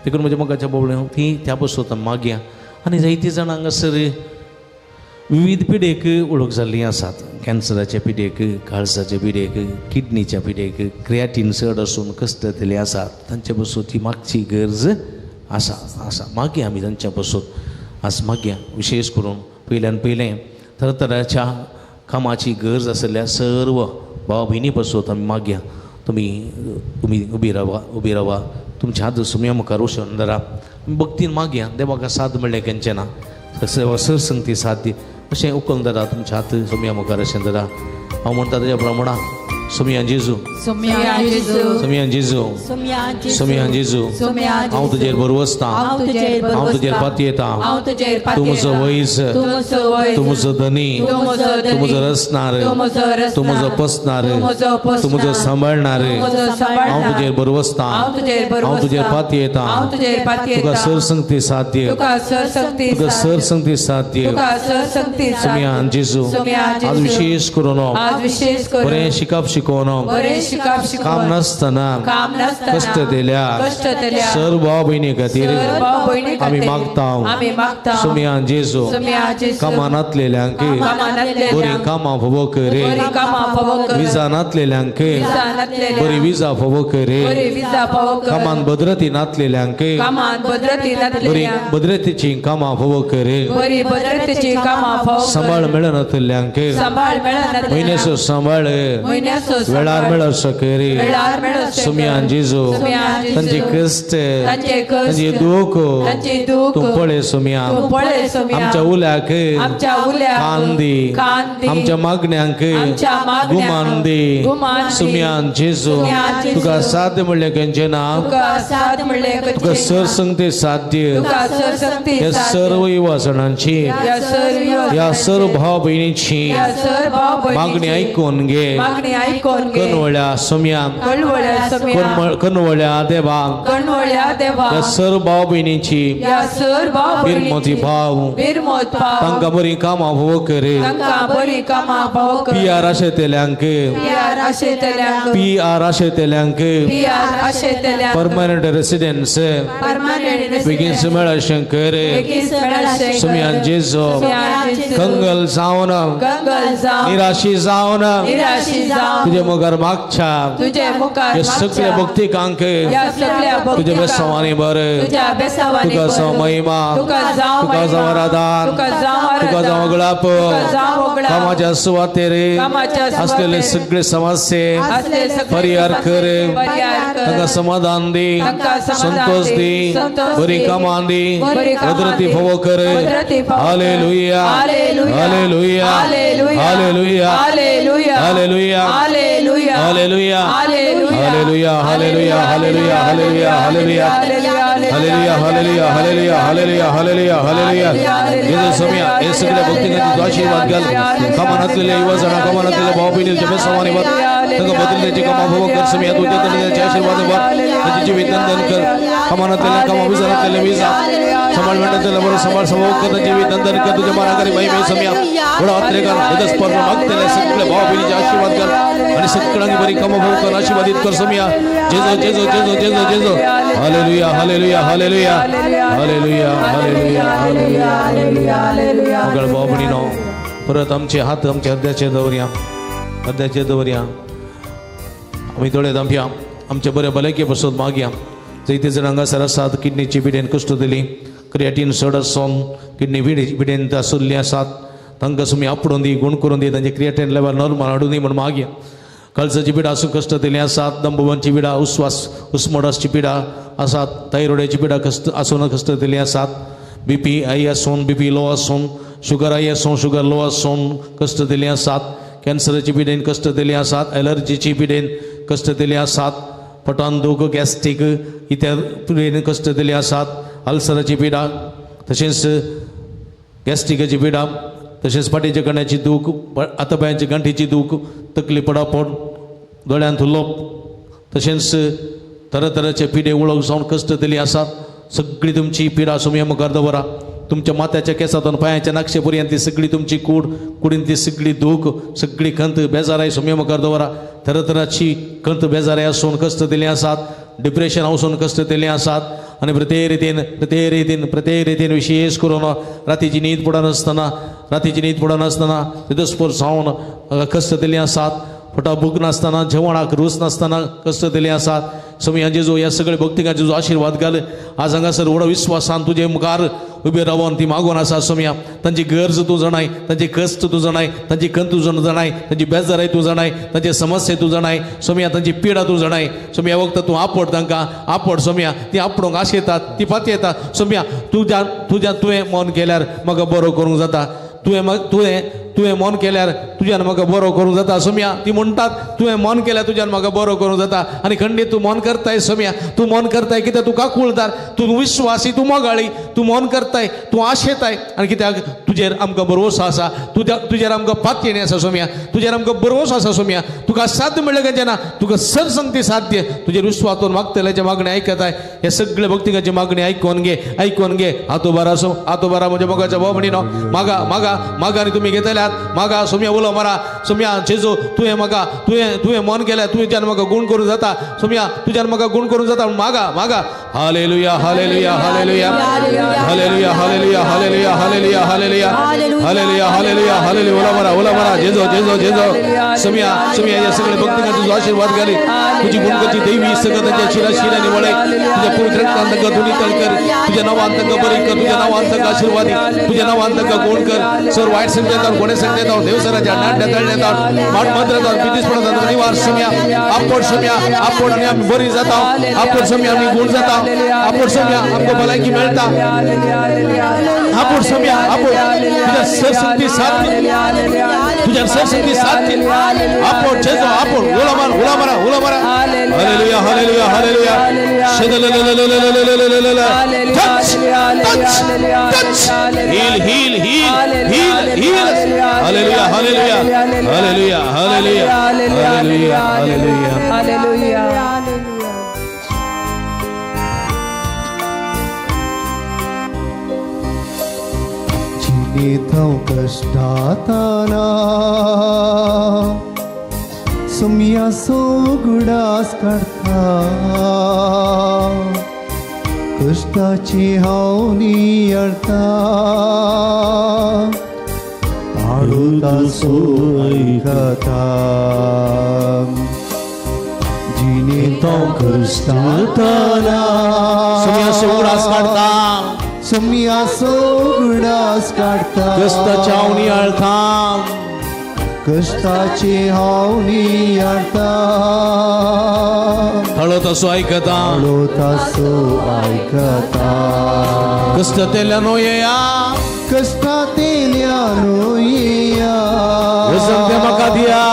देखून म्हज्या मोगाच्या बाबड्या ती त्या पासून मागया. आनी जायती जाणां हांगासर विविध पिडेक वळख जाल्लीं आसात. कॅन्सराच्या पिडेक, काळजाच्या पिडेक, किडनीच्या पिडेक, क्रियाटीन चड आसून कश्ट जातले आसात. तांचे पासून ती मागची गरज आसा आसा. मागया आमी तांच्या पासून आज मागया. विशेष करून पयल्यान पयलें तरातराच्या कामाची गरज आशिल्ल्या सर्व भाव भयणी पासून आमी मागया. तुमी तुमी उबी रावा, उबी रावा, तुमच्या हात सुम्या मुखार वचून धरा, भक्तीन मागया. देवाक साद म्हणलें खंयचें ना, सर संगती साध्य अशें उकल धरा, तुमच्या हात सुम्या मुखार अशें धरा. हांव म्हणटा तेज्या प्रमाणा सुम्या जेजू, सुम्या जेजू, सुम्या जेजू, हांव तुजेर बरो आसता, हांव तुजेर पातयेता, तूं म्हजो वैज, तूं म्हजो धनी, तूं म्हजो रचणार, तूं म्हजो पोसणार, तूं म्हजो सांबाळणार. हांव तुजेर बरो आसता, हांव तुजेर पातयेता, तुका सर संगती साध्य, तुका सर संगती साध्य. सुम्या जेजू आज विशेष करून बरें शिकप शिकोवन काम नासतना कश्ट दिल्या सर्व भाव भयणी खातीर आमी मागता. सुम्या जेजू कामां नातलेल्यांक बरी कामां फावो कर, विजा नातलेल्यांक बरी विजा फावो कर, कामान भद्रती नातलेल्यांक बरी भद्रतेची कामां फावो कर, सांबाळ मेळनातल्यांक म्हयन्याचो सांबाळ वेळार मेळसो कर. सुम्या जेजू तांचे कश्ट, तांचे दूख तूं पळय सुम्या. आमच्या उल्याक कान दी, आमच्या मागण्यांक गुमान दी. सुम्या जेजू तुका साध्य म्हणलें खंयचें ना, तुका सर संगते साध्य. ह्या सर्व युवाजणांची, ह्या सर्व भाव भयणीची मागणी आयकून घे. कनवळ्या सुम्या, कनवळ्या देवा, ह्या सर्व भाव भयणीची बिरमोती भाव तांकां बरी कामां फावो कर. पी आर आशेतल्यांक, पी आर आशेतल्यांक परमनंट रेसिडेन्स बेगीन मेळशें कर. सुम्या जेजू कंगल जावन, निराशी जावन तुजे मुखार मागच्या सगळ्या भक्तिकांक तुज्या बेसांवांनी बरें, तुका जावं महिमा, तुका जावं आराधन, तुका जावं गळाप. कामाच्या सुवातेर आसलेले सगळे समस्ये परिहार कर, तांकां समाधान दी, संतोष दी, बरी कामां दी, भद्रती फावो कर. Hallelujah, hallelujah, hallelujah, hallelujah, hallelujah, hallelujah, hallelujah, hallelujah, hallelujah, hallelujah, Hallelujah hallelujah hallelujah hallelujah hallelujah hallelujah. जेजू सोम्या हे सगळ्या भक्तिकांची तूं आशीर्वाद घाल. कमानातलेल्या युवा जाणां कमानातलेल्या भाव भयणीच्या बेसवानी वर तांकां बदलण्याची कामां भोव कर सोम्या. तुज्या तरेचे आशीर्वाद वर तांचे जिवीत नंदन कर. कमानातलेल्या कामां विजारातलेल्या विजा सांबाळ मेळटलेल्या बरो सांबाळ समोर कर तांचे जिवीत नंदन कर. तुझ्या माराकरी महिमे सोम्या व्हडा हातरेकार हृदयस्पर्श मागतले सगळे भाव भयणीचे आशीर्वाद कर आणि सगळ्यांनी बरी कामां भोव कर आशीर्वादित कर सोम्या. जेजो जेजो जेजो जेजो जेजो. Hallelujah hallelujah hallelujah hallelujah hallelujah hallelujah. मगळ भाव भयणीनो परत आमचे हात आमच्या हृदयाचेर दवरया, हृदयाचेर दवरया. आमी दोळे धांपया, आमच्या बऱ्या भलायके पासून मागया. जायते जाण हांगासर आसात किडनीची पिडेन कश्ट दिली, क्रिएटीन चड आसून किडनी पिडेन आशिल्ली आसात, तांकां सुमी आपडून दी, गुण करून दी, तांचे क्रिएटीन लेवल नॉर्मल हाडून दी म्हूण मागया. कळसाची पिडा आसून कश्ट दिली आसात, दंबुबांची पिडा, उस्वास उस्मोडासची पिडा आसात, थायरॉइडाची पिडा कश्ट आसून कश्ट दिली आसात, बीपी हाय आसून बीपी लो आसून, शुगर हाय आसून शुगर लो आसून कश्ट दिली आसात, कॅन्सराची पिडेन कश्ट दिली आसात, एलर्जीची पिडेन कश्ट दिली आसात, पोटान दूख गॅस्ट्रीक इत्या पिडेन कश्ट दिली आसात, अल्सराची पिडा तशेंच गॅस्ट्रिकाची पिडा तशेंच फाटीच्या कण्याची दूख, आतापायांची गांठीची दूख, तकली पडापड, दोळ्यांत लोप तशेंच तरातराचे पिडे उळख जावन कश्ट दिली आसात. सगळी तुमची पिडा सुमया मुखार दवरा. तुमच्या माथ्याच्या केसांतून पांयाच्या नाक्षे पर्यंत ती सगळी तुमची कूड, कुडीन ती सगळी दूख, सगळी खंत बेजाराय सुमया मुखार दवरा. तरातराची खंत बेजाराय आसून कश्ट दिली आसात, डिप्रेशन आसून कश्ट दिली आसात आनी प्रत्येक रितीन प्रत्येक रितीन प्रत्येक रितीन विशेष करून रातीची न्हीद पडनासतना, रातीची न्हीद पडनासतना तितस्पोर जावन कश्ट दिली आसात, पोटा भूक नासतना, जेवणाक रूच नासतना कश्ट दिले आसात. सोम्या जेजू ह्या सगळे भक्तिकांचे जो आशीर्वाद घाल. आज हांगासर व्हडा विस्वासान तुजे मुखार उबे रावन ती मागून आसा सोम्या. तांची गरज तूं जाणाय, तांचे कश्ट तूं जाणाय, तांची खंत तूं जाणाय, तांची बेजाराय तूं जाणाय, तांचे समस्या तूं जाणाय सोम्या, तांची पिडा तूं जाणाय सोम्या. वखत तूं आपड तांकां, आपड सोम्या. ती आपडूंक आशेतात, ती पातयेतात सोम्या. तुज्या तुज्या तुवें मन केल्यार म्हाका बरो करूंक जाता, तुवें तुवें तुवें मन केल्यार तुज्यान म्हाका बरो करूंक जाता सोम्या. ती म्हणटात तुवें मन केल्यार तुज्यान म्हाका बरो करूंक जाता आनी खंडीत तूं मन करताय सोम्या. तूं मन करताय कित्याक तूं काकुळदार, तूं विश्वासी, तूं मोगाळी, तूं मन करताय, तूं आशेताय आनी कित्याक तुजेर आमकां भरवंसो आसा, तुज्या तुजेर आमकां पातयेणी आसा सोम्या, तुजेर आमकां भरवंसो आसा सोम्या. तुका साध्य म्हणलें काय ना, तुका सरसंगती साध्य. तुजेर विश्वातून मागतल्याची मागणी आयकताय. हे सगळे भक्तिकाची मागणी आयकून घे, आयकून घे. हातो बारा सो हातो बारा म्हज्या मोगाच्या भाव म्हणिनो मागा मागा मागा आनी तुमी घेतल्यात मागा सोम्या. उलो मारा सोम्या. जेजू तुवें म्हाका तुवें तुवें मन केल्यार तुज्यान म्हाका गूण करूं जाता सोम्या, तुज्यान म्हाका गूण करूं जाता. मागा मागा. Hallelujah hallelujah hallelujah hallelujah hallelujah hallelujah hallelujah hallelujah hallelujah hallelujah hallelujah. उलो मारा उलो मारा. जेजो जेजो जेजो सोम्या सोम्या. या सगळे भक्तिकांचे तुजो आशीर्वाद घाली. तुजी गुणकची देवी सगळं तांच्या शिरा शिरांनी वळय. तुज्या पवित्र रक्तान तांकां धुनी तळ कर, तुज्या नांवान तांकां बरी कर, तुज्या नांवान तांकां आशीर्वादी, तुज्या नांवान तांकां गुण कर. सर वायट संगतात, कोणे संगतात, देवसराच्या नाट्या तळण्यात, माट मंत्रात, पितीसपणात निवार सोम्या. आपड सोम्या, आपड आनी आमी बरी जाता. आपड सोम्या, आमी गुण जाता. आपड सोम्या, आमकां भलायकी मेळटा. आपड सोम्या, आपड तुज्या सरसंगती साथ, तुझ्या सरसंगती साथ. आपड जेजो आपड. उलो मार उलो मारा उलो मारा. Hallelujah hallelujah hallelujah. Touch touch touch. Heal heal heal heal heal. Hallelujah hallelujah hallelujah hallelujah hallelujah hallelujah hallelujah. जिणेंत हांव कश्टाताना सोम्या उगडास काडटा, कश्टाची हांव नियाळटा, ताळो आयकता. जिणेंत हांव कश्टाताना सोम्या उगडास काडटा, सोम्या उगडास काडटा, कश्टाची हांव नियाळटा, कश्टाची हांव नियाळटा, थळो तसो आयकता, थळो तसो आयकता. कश्टांतल्यान येया, कश्टांतल्यान येया, वजन ते म्हाका दिया,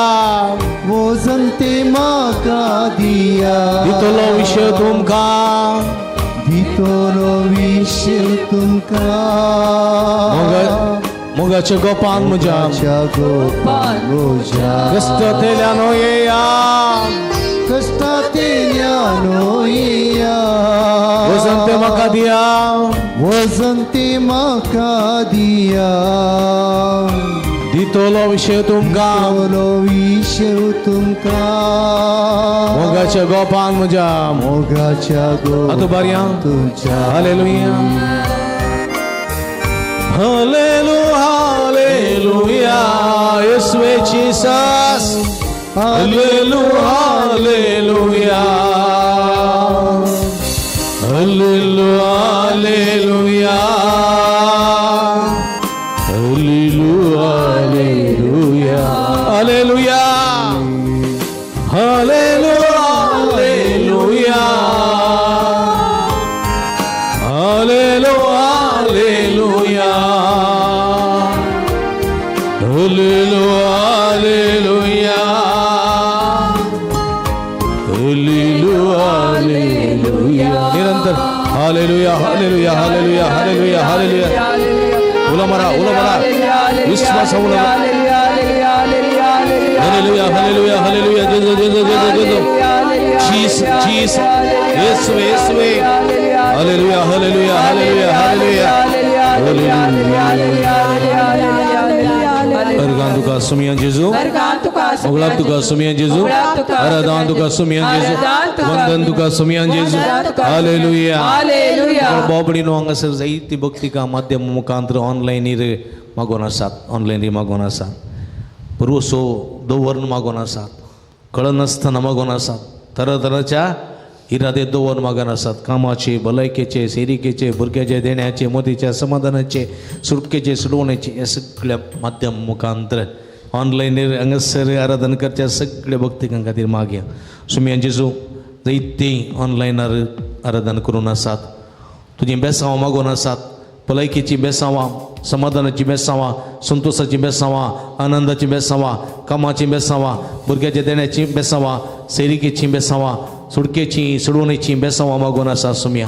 वजन ते म्हाका दिया, दितलो विशय तुमकां, दितलो विशेव तुमकां मोगाच्या गोपान म्हज्या गोपान म्हज्या कश्टांतल्यान येया कश्टांतल्यान येया वजन ते म्हाका दिया वजन ते म्हाका दिया दितलो विशेव तुमकां दितलो विशेव तुमकां मोगाच्या गोपान म्हज्या मोगाच्या गोपान तुज्या. हालेलुया हालेलुया हालेलुया येसुवे जीसस हालेलुया हालेलुया हालेलुया हालेलुया हालेलुया हालेलुया हालेलुया हालेलुया हालेलुया हालेलुया हालेलुया हालेलुया हालेलुया हालेलुया. निरंतर हालेलुया हालेलुया हालेलुया हालेलुया हालेलुया. उलो मारा उलो मारा विश्वास उलो. हालेलुया हालेलुया हालेलुया. जेजू जेजू जेजू जेजू जीसस जीसस येसुवे येसुवे. हालेलुया हालेलुया हालेलुया हालेलुया हालेलुया. अर्गान तुका सुमियान जेजू मोगलाब तुका सुमियान जेजू आराधन तुका सुमियान जेजू वंदन तुका सुमियान जेजू. हालेलुया हालेलुया. बाबडीनो हांगासर जायती भक्तिका माध्यम मुखांतर ऑनलायनीर मागोन आसात ऑनलायनीर मागोन आसात पुरवसो दवरून मागोन आसात कळनासतना मागोन आसात तरातराच्या इरादे दवरून मागोन आसात कामाचे भलायकेचे सेरिकेचे भुरग्याचे देण्याचे मोतीच्या समाधानाचे सुटकेचे सुडवण्याचे हे सगळ्या माध्यम मुखांतर ऑनलायनीर हांगासर आराधन करच्या सगळ्या भक्तिकां खातीर मागया. सुमियान जेजू जायती ऑनलायनार आराधन करून आसात तुजीं बेसांवां मागोन आसात भलायकेची बेसांवां समाधानाची बेसांवां संतोषाची बेसांवां आनंदाची बेसांवां कामाची बेसांवां भुरग्याच्या देण्याची बेसांवां सैरिकेची बेसांवां सुटकेची सोडवणेची बेसांवां मागोन आसा सुमिया.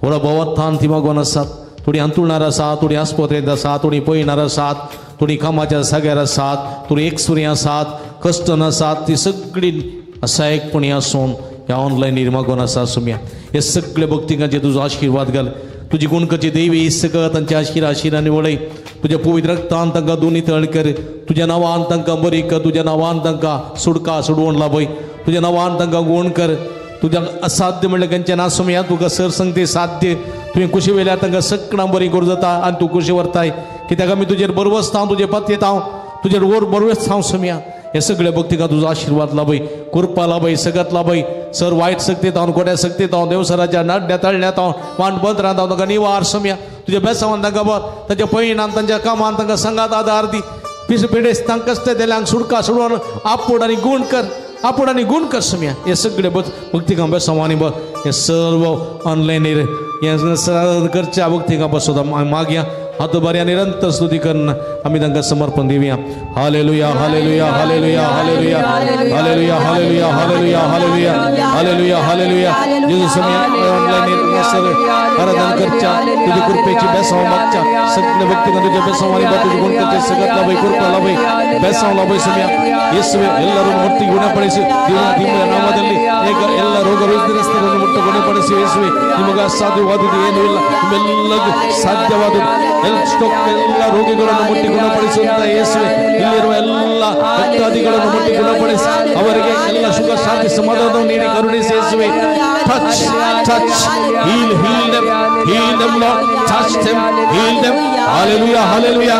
व्हडा भोवार्थान ती मागोन आसात थोडी अंतुळणार आसा थोडी आस्पत्रेंत आसा थोडी पळयणार आसात थोडी कामाच्या जाग्यार आसात थोडी एकसुरी आसात कश्टन आसात ती सगळी असहायकपणी आसून ह्या ऑनलायनीर मागोन आसा सुमिया. हे सगळे भक्तिकांचे तुजो आशिर्वाद घाल तुजी गुणकची देवी सकत तांच्या आशिराने वळय तुज्या पवित्र रक्तान तांकां दोनी तळ कर तुज्या नांवान तांकां बरी कर तुज्या नांवान तांकां सुडका सुडवण लाभय तुज्या नांवान तांकां गुण कर तुज्या असाध्य म्हणल्यार खंयचें ना सुमया तुका सर संगते साध्य तुवें कुशी वेल्यार तांकां सगळ्यां बरी करूं जाता आनी तूं कुशी व्हरताय कित्याक आमी तुजेर बरवसता हांव तुजेर पत्येता हांव तुजेर वोर बरवसता हांव सुमया. हे सगळे भक्तिका तुजो आशिर्वाद लाभय कृपा लाभय सगत लाभय सर वायट शक्तीत हांव गोड्या शक्तीत हांव देवसराच्या नाड्या तळण्यात हांव वांट बंदरांत हांव तांकां निवार सुमया. तुज्या बेसावान तांकां बर तांच्या पयणान तांच्या कामान तांकां संगात आदार दी पिस पिडेस तांकां कश्ट दिल्यांक सुडका सोडून आपूड आनी गुण कर आपूड आनी गुण कर सुमया. हे सगळे भक्तिका बेसावानी बर हे सर्व ऑनलायनीर हे करच्या भक्तिका बसोदा मागया हात बऱ्या निरंतर स्तुती करून आमी तांकां समर्पण दिवया. Hallelujah hallelujah hallelujah hallelujah hallelujah hallelujah hallelujah hallelujah hallelujah hallelujah. जेजू सुमया ऑनलायनीर आराधन करच्या तुझ्या कृपेची बेसांव मागच्या सगळे भक्तिकां तुझ्या बेसांवानी बा तुझ्या गुणकाचे सगळ्यात लाभय कृपा लाभय बेसांव लाಭಯ ಸುಮಿಯ ಯೇಸುವೆ ಎಲ್ಲರೂ ಮುಟ್ಟಿ ಗುಣಪಡಿಸಿ ನಿಮ್ಮ ನಾಮದಲ್ಲಿ ಎಲ್ಲ ರೋಗ ರುಜಿನಸ್ಥರನ್ನು ಮುಟ್ಟಿ ಗುಣಪಡಿಸಿ ಯೇಸುವೆ. ನಿಮಗೆ ಅಸಾಧ್ಯವಾದುದು ಏನೂ ಇಲ್ಲ, ನಿಮ್ಮೆಲ್ಲರಿಗೂ ಸಾಧ್ಯವಾದುದು. ಎಲ್ಲ ರೋಗಿಗಳನ್ನು ಮುಟ್ಟಿ ಗುಣಪಡಿಸುವಂತ ಯೇಸುವೆ ಇಲ್ಲಿರುವ ಎಲ್ಲ ಭಕ್ತಾದಿಗಳನ್ನು ಮುಟ್ಟಿ ಗುಣಪಡಿಸಿ ಅವರಿಗೆ ಎಲ್ಲ ಸುಖ ಶಾಂತಿ ಸಮಾಧಾನವನ್ನು ನೀಡಿ ಕರುಣಿಸಿ ಯೇಸುವೆ. Touch touch heal heal them heal them Lord touch them heal them. Hallelujah hallelujah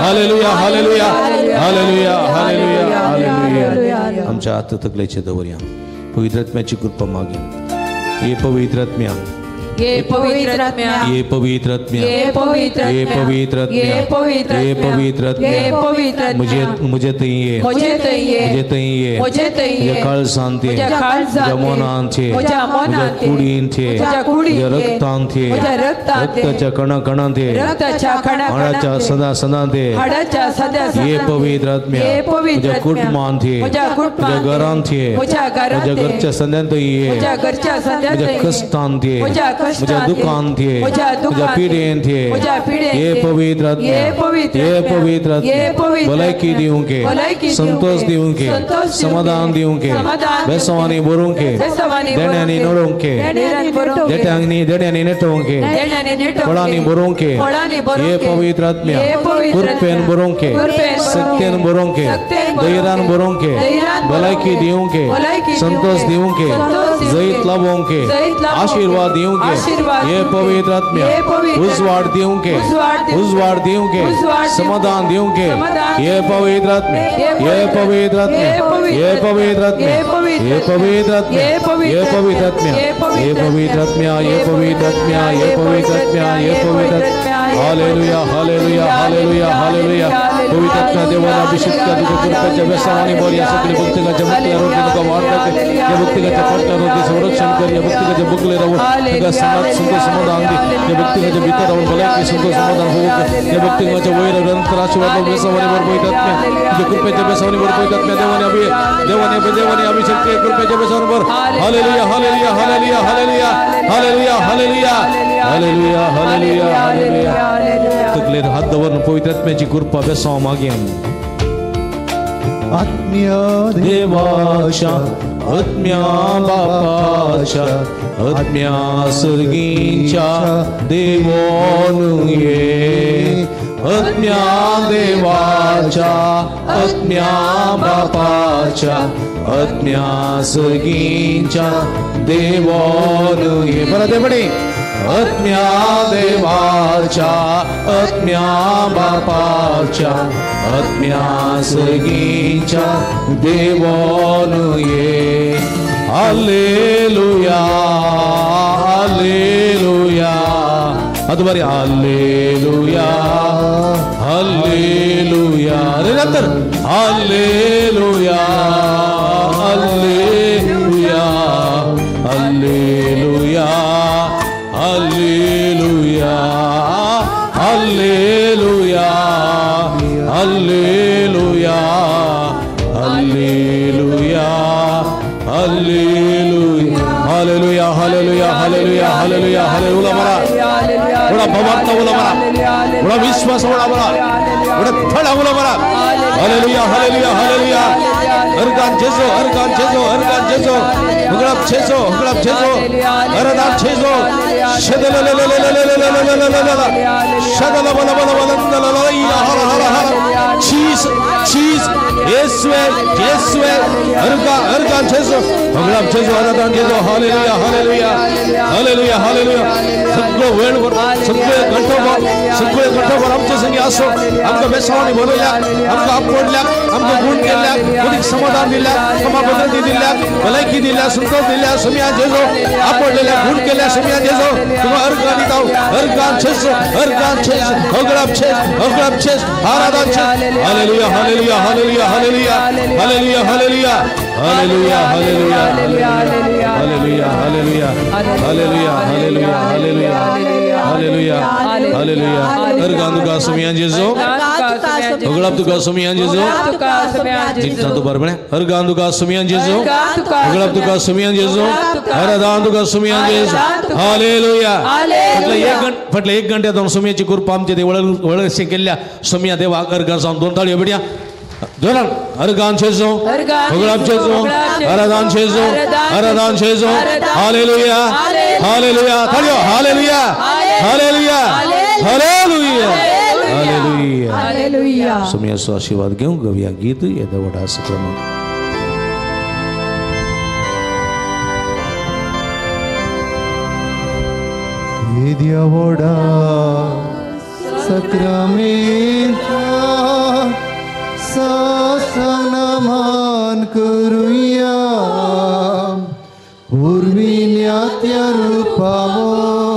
hallelujah hallelujah hallelujah hallelujah hallelujah. आमच्या हात तकलेचे दवरया पवित्र आत्म्याची कृपा मागया. हे पवित्र आत्म्या ये पवित्र आत्म्या ये पवित्र आत्म्या ये पवित्र ये पवित्र आत्म्या ये पवित्र ये पवित्र आत्म्या ये पवित्र मुझे मुझे तय्ये मुझे तय्ये मुझे तय्ये मुझे तय्ये मुझे काळजांत मुझे काळजांत मुझे मनांत मुझे मनांत मुझे कुडींत मुझे कुडींत मुझे रक्तांत मुझे रक्तांत रक्ताच्या कणा कणांत रक्ताच्या कणा हाडाच्या सदा सदांत हाडाच्या सदा ये पवित्र आत्म्या ये पवित्र मुझे कुटुंबांत मुझे कुटुंबांत मुझे घरांत मुझे घरांत मुझे घरच्या संद्यांत मुझे घरच्या संद्यांत मुझे कष्टांत मुझे म्हज्या दुखांत ये, म्हज्या पिडेंत ये, हे पवित्र आत्म्या, हे पवित्र आत्म्या, भलायकी दिवंक, संतोष दिवंक, समाधान दिवंक, बेसवानी बरोवंक, देण्यांनी नडोवंक, देण्यांनी देण्यांनी नेटोवंक, फळांनी बरोवंक, हे पवित्र आत्म्या, कृपेन बरोवंक, सत्यान बरोवंक, धैर्यान बरोवंक, भलायकी दिवंक, संतोष दिवंक, जैत लाभोवंक, आशीर्वाद दिवंक, हे पवित्र आत्म्या, उजवाड दिवंक, उजवाड दिवंक, समाधान दिवंक, हे पवित्र आत्म्या, हे पवित्र आत्म्या, हे पवित्र आत्म्या, हे पवित्र आत्म्या, हे पवित्र आत्म्या, हे पवित्र आत्म्या, हे पवित्र आत्म्या, हे पवित्र आत्म्या, हे पवित्र आत्म्या. Hallelujah, hallelujah, hallelujah, hallelujah. पवित्र आत्म्या देवाला अभिषेक कर, तुझ्या कृपेच्या व्यसनाने भर. या सगळे भक्तिकाच्या मुक्ती आरोग्य तुका वाढ दाखय. या भक्तिकाच्या पोटात आरोग्य संरक्षण कर. या भक्तिकाच्या बुकले राहून तुका समाज संतोष समाधान दे. या भक्तिकाच्या भितर राहून भलायकी संतोष समाधान होऊ. या भक्तिकाच्या वयर निरंतर आशीर्वाद व्यसनाने भर. पवित्र आत्म्या तुझ्या कृपेच्या व्यसनाने भर. पवित्र आत्म्या देवाने अभि देवाने देवाने अभिषेक कर, कृपेच्या व्यसनाने भर. Hallelujah, hallelujah, hallelujah, hallelujah, hallelujah, hallelujah, hallelujah, hallelujah, hallelujah. तकलेर हात दवरून पवित्र आत्म्याची कृपा बेसांव मागया. आत्म्या देवाच्या, आत्म्या बापाच्या, आत्म्या सर्गींच्या देवोन ये. आत्म्या देवाच्या, आत्म्या बापाच्या, आत्म्या सर्गींच्या देवोन ये. परत पडे. आत्म्या देवाच्या, आत्म्या बापाच्या, आत्म्या सर्गींच्या देवोन ये. Hallelujah, hallelujah. आता बरे हालेलुया, हालेलुया. अरे नंतर hallelujah, hallelujah, hallelujah, hallelujah, hallelujah, hallelujah, hallelujah, hallelujah, hallelujah, hallelujah, hallelujah, hallelujah, hallelujah. मरा थोडा भावार्थ उला मरा, थोडा विश्वास उला मरा, थोडा थडा उला मरा. हालेलुया, हालेलुया, हालेलुया. हरगान जेजो, हरगान जेजो, हरगान जेजो. हुगळाप छेजो, हुगळाप छेजो, हरदान छेजो. चीज चीज येसुवे, येसुवे. हरगान हरगान छेजो, हुगळाप छेजो, हरदान जेजो. हालेलुया, हालेलुया, हालेलुया, हालेलुया. सगळं वेळ सगळे घंटोभर, सगळे घंटोभर आमचे संगी असो. आमकां बेसावानी भरयल्या, आमकां आपडल्या, आमकां गुण केल्या, कोणीक समाधान दिल्या, क्षमा पद्धती दिल्या, भलायकी दिल्या, संतोष दिल्या. सुमिया जेजो आपडलेल्या, गुण केल्या, सुमिया जेजो. तुका अर्गान दिता, अर्गान छेस, अर्गान छेस, होगळाप छेस, होगळाप छेस, आराधन छेस. Hallelujah, hallelujah, hallelujah, hallelujah, hallelujah, hallelujah, hallelujah, hallelujah, hallelujah, hallelujah, hallelujah, hallelujah, hallelujah, hallelujah, hallelujah. Organ तुका सुमिया जेजो, होगळाप तुका सुमिया जेजो. जितना तो बरोबर अर्गान तुका सुमिया जेजो, होगळाप तुका सुमिया जेजो, हरदान तुका सुमिया जेजो. हालेलुया. फाटल्या एक घंट्या जावन सुमियाची कृपा आमचे ते वळसे केल्ल्या सुमिया देवाक अर्गान जावन दोन ताळयो बेट्या जोरान. अर्गान छेजो, होगळाप छेजो, हरदान छेजो, हरदान छेजो. हालेलुया, हालेलुया. ताळयो. Hallelujah, hallelujah, hallelujah, hallelujah, hallelujah. सुमियाचो आशीर्वाद घेवंक गवया गीत येद्या व्हडा सक्रमांत. येद्या व्हडा सक्रामेंता समान करुया, पूर्विल्या त्या रुपावला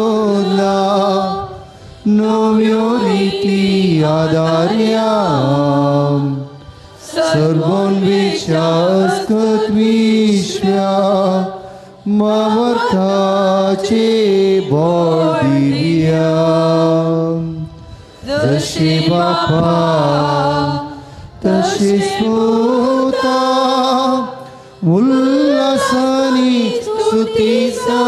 नव्यो रिती आदार्या, सर्वोन विश्वास विश्व्या मावर्थाचे बोल दिव्या. जशी बापा तशी सुता उल्हासानी स्तुतीचा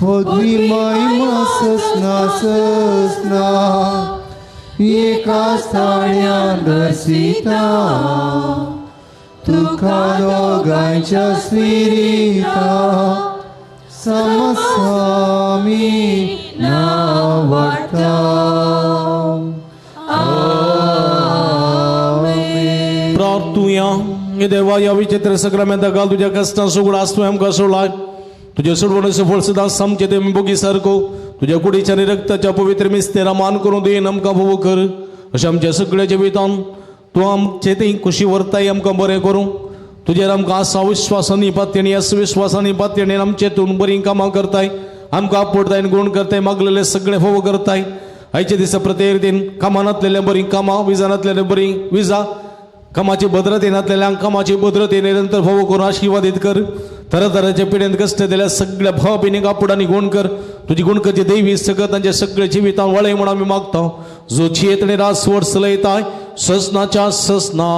पदवी महिमा ससना ससना एका स्थाण्यान दर्शिता तुका दोगांच्या स्पिरिता समसामी नांव वाडटा. आमेन. प्रार्थुया. हे देवा, ह्या विचित्र सक्रामेंता घाल तुज्या कश्टां सुगडास तुवें आमकां सोडलाय. तुज्या सोडवणेचो फळ सदां सामकें ते भोगी सारको तुज्या कुडीच्या आनी रक्ताच्या पवित्र मिस्तेरा मान करून देन आमकां भोव कर. अशें आमच्या सगळ्या जिवितान तूं आमचे थंय खुशी व्हरताय आमकां बरें करूं. तुजेर आमकां आसा विश्वासांनी पातयेणी विश्वासांनी पातयेणी आमचे तूं बरीं कामां करताय. आमकां आपडताय आनी गुण करताय. मागलेले सगळें फोव करताय. आयच्या दिसा प्रत्येक दिन कामांतलेले बरीं कामां, विजानांतलेले बरीं विजा, कामाची भद्रते नातलेल्यांक कामाची भद्रते निरंतर फोव करून आशिर्वादीत कर. तरातराच्या पिढ्यांत कश्ट दिल्या सगळ्या भाव भयणींक आपूड आनी गुण कर. तुजी गुण करची देवी सगळं तांच्या सगळ्या जिवितान वळय म्हूण आमी मागता. जो जियेत आनी रास वर्स चलयताय ससनाच्या ससना.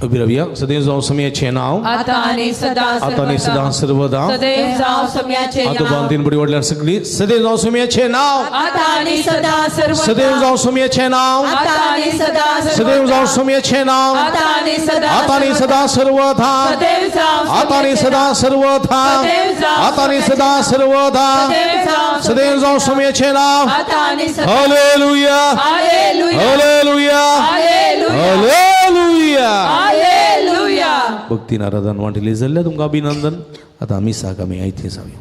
अभिरव्या सदैव जावं समयाचें नांव आतां आनी सदां आतां आनी सदां सर्वदा सदैव जावं समयाचें आतां नांव बांदीन बडी व्हडल्यान सगळी सदैव जावं समयाचें नांव आतां आनी सदां सर्वदा सदैव जावं समयाचें नांव आतां आनी सदां सदैव जावं समयाचें नांव आतां आनी सदां आतां आनी सदां सर्वदा सदैव जावं आतां आनी सदां सर्वदा सदैव जावं आतां आनी सदां सर्वदा सदैव जावं सदैव जावं समयाचें नांव. आतां आनी सदां. Hallelujah hallelujah hallelujah hallelujah hallelujah. Hallelujah. भक्तीन आराधन वांटिल्ली जाल्ल्या तुमकां अभिनंदन. आतां आमी साक आमी आयते जावया.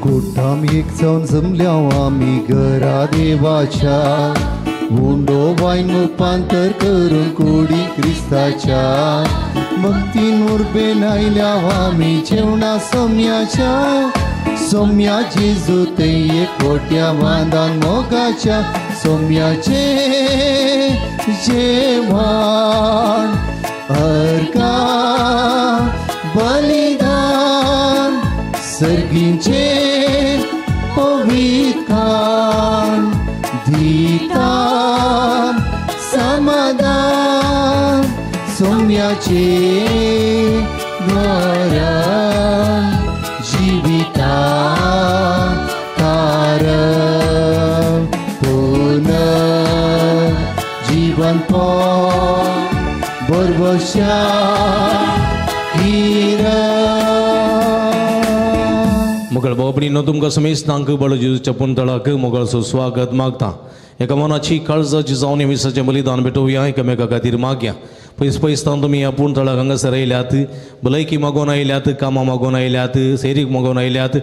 गोठाम एक जावन जमल्या आमी घरा देवाच्या उंडो वायन रुपांतर करून कुडी क्रिस्ताच्या भक्तीन उर्बेन आयल्या आमी जेवणा सोम्याच्या सोम्या जेजू ते एकवट्या वांदान मोगाच्या सोम्याचे जेवण अर्का बलिदान सर्गींचे पवित्र दिता. आत्म्याचे मरण जिविता कारण पुनः जीवन बरबशा मुगळ बाबणीनो तुमकां समेस्तांक बळ जेजूच्या पुंतळाक मुगळचो स्वागत मागता. एका मनाची काळजाची जावन ह्या मिसाचें बलिदान भेटोवया, एकामेका खातीर मागया. पयस पयसतान तुमी ह्या पुंतळाक हांगासर आयल्यात, भलायकी मागोवन आयल्यात, कामां मागोवन आयल्यात, सैरीक मागोवन आयल्यात,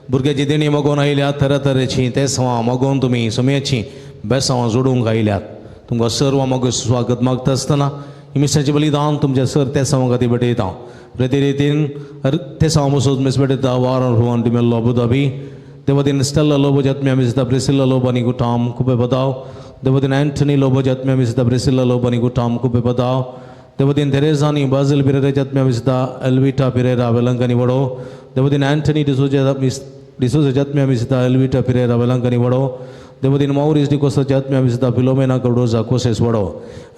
भुरग्याची देणी मागोवन आयल्यात, तरातरेचीं तेसांवां मागोवन तुमी सुम्याचीं बेसांवां जोडूंक आयल्यात. तुमकां सर्व मागो स्वागत मागता आसतना मिसाचें बलिदान तुमच्या सर तेसांवां खातीर भेटयता. प्रति रितीन तेसांवां बसोत मिस भेटयता वारन रुवान डिमेल्लो अबुधाबी देवदीन स्टेल्ला लोबो जात्म्या मिसता प्रेसिल्ला लोबो आनी गुटाम खुबे बदाव देवदीन एंथनी लोबो जात्म्या मिसता प्रेसिल्ला लोबो आनी गुटाम खुबे बदाव देवदीन तेरेजानी बाजल पिरेरा जात्म्या मिसता एल्विटा पिरेरा वेलंकनी वडो देवदीन एंथनी डिसोजा डिसोजा जात्म्या मिसता एल्विटा पिरेरा वेलंकनी वडो देवदीन मौरिस डिकोसा जात्म्या मिसता फिलोमेना कर्डोजा कोसेस वडो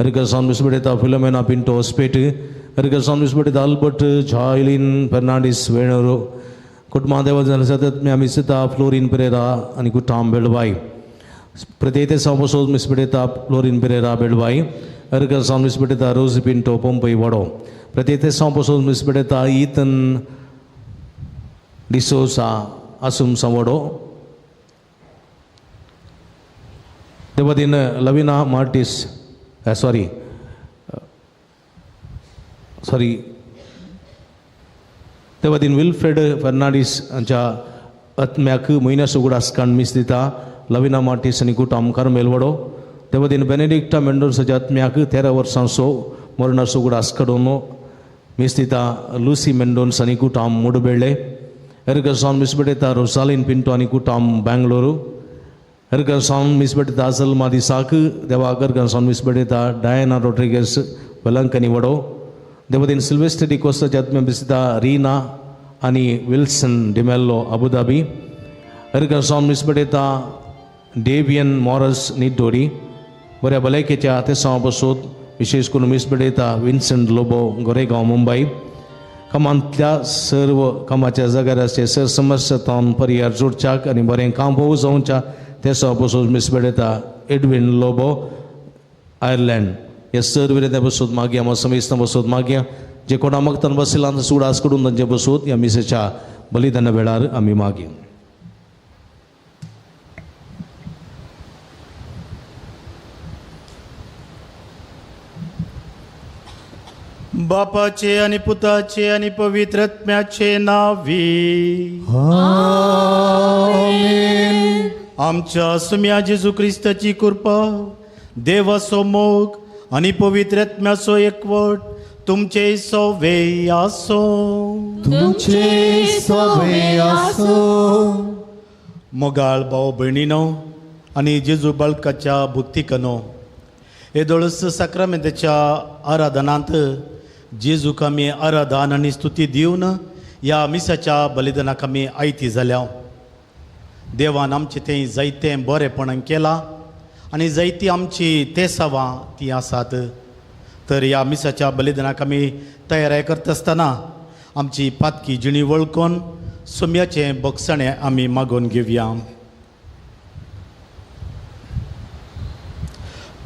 रिकसान मिसबेटा फिलोमेना पिंटो होस्पेट रिकसान मिसबेटा अल्बर्ट जॉयलिन फर्नांडीस वेणूर कुटुंबा देवजन सतत्म्या मिसता फ्लोरिन पेरेरा आनी कुटाम बेळबाई प्रत्येक सावसोज मिसबेटा फ्लोरिन पेरेरा बेळबाई रिकसान मिसबेटा रोजी पिंटो पंपई वडो प्रत्येक सावसोज मिसबेटा ईतन डिसोसा आसुम संवडो देवदीन लविना मार्टिस सॉरी सॉरी देवदीन विल्फ्रेड फर्नांडीस हांच्या आत्म्याक म्हयन्याचो उगडास काण मीस दिता लविना मार्टिस आनी कुटाम कार्मेल वडो देवदीन बेनेडिक्टा मेंडोन्साच्या आत्म्याक 13 वर्सांचो मरणाचो उगडास काडून मीस दिता लुसी मेंडोन्स आनी कुटाम मुडबेळे एरगसावन मीस भेटयता रोसालीन पिंटो आनी कुटाम बेंगलोरू एरगसावन मीस भेटयता असल मादिसाक देवा गरगसावन मीस भेटयता डायना रोड्रिगेस वेलंकनी वडो देवदीन सिल्वेस्टर डिकोस्ताच्या आत्म्या मिसता रीना आनी विल्सन डिमेल्लो अबुधाबी एरगसावन मीस भेटयता डेवियन मॉरस निड्डोरी बऱ्या भलायकेच्या तेसांवा बसूत विशेष करून मीस भेटयता विन्संट लोबो गोरेगांव मुंबई कामांतल्या सर्व कामाच्या जाग्यार सर समस्या परिहार जोडच्याक आनी बरें काम भोव जावच्या तेसांवा बसून मीस भेटयता एडविन लोबो आयर्लंड. हे सर विरें बसूत मागया आमकां समेस्तां बसूत मागया जे कोणा मगतान बशिल्ला उगडास करून तांचे बसूत ह्या मिसेच्या बलिदाना वेळार आमी मागया. बापाचे आणि पुताचे आणि पवित्र आत्म्याचे नावी आमेन. आमच्या सुम्या जेजू क्रिस्ताची कृपा, देवाचो मोग आणि पवित्र आत्म्याचो एकवट तुमचे सोवे आसो. तुमचे सोवे आसो. मोगाळ भाव भयणीनो आनी जेजू बाळकाच्या भक्तिकनो, येदोळस साक्रामेंताच्या आराधनांत जेजूक आमी आराधन आनी स्तुती दिवन ह्या मिसाच्या बलिदानाक आमी आयती जाल्या. देवान आमचें तें जायतें बरेपण केलां आनी जायती आमची तेसावां तीं आसात. तर ह्या मिसाच्या बलिदानाक आमी तयारी करता आसतना आमची पातकी जिणी वळखून सुम्याचें बक्षणें आमी मागोवन घेवया.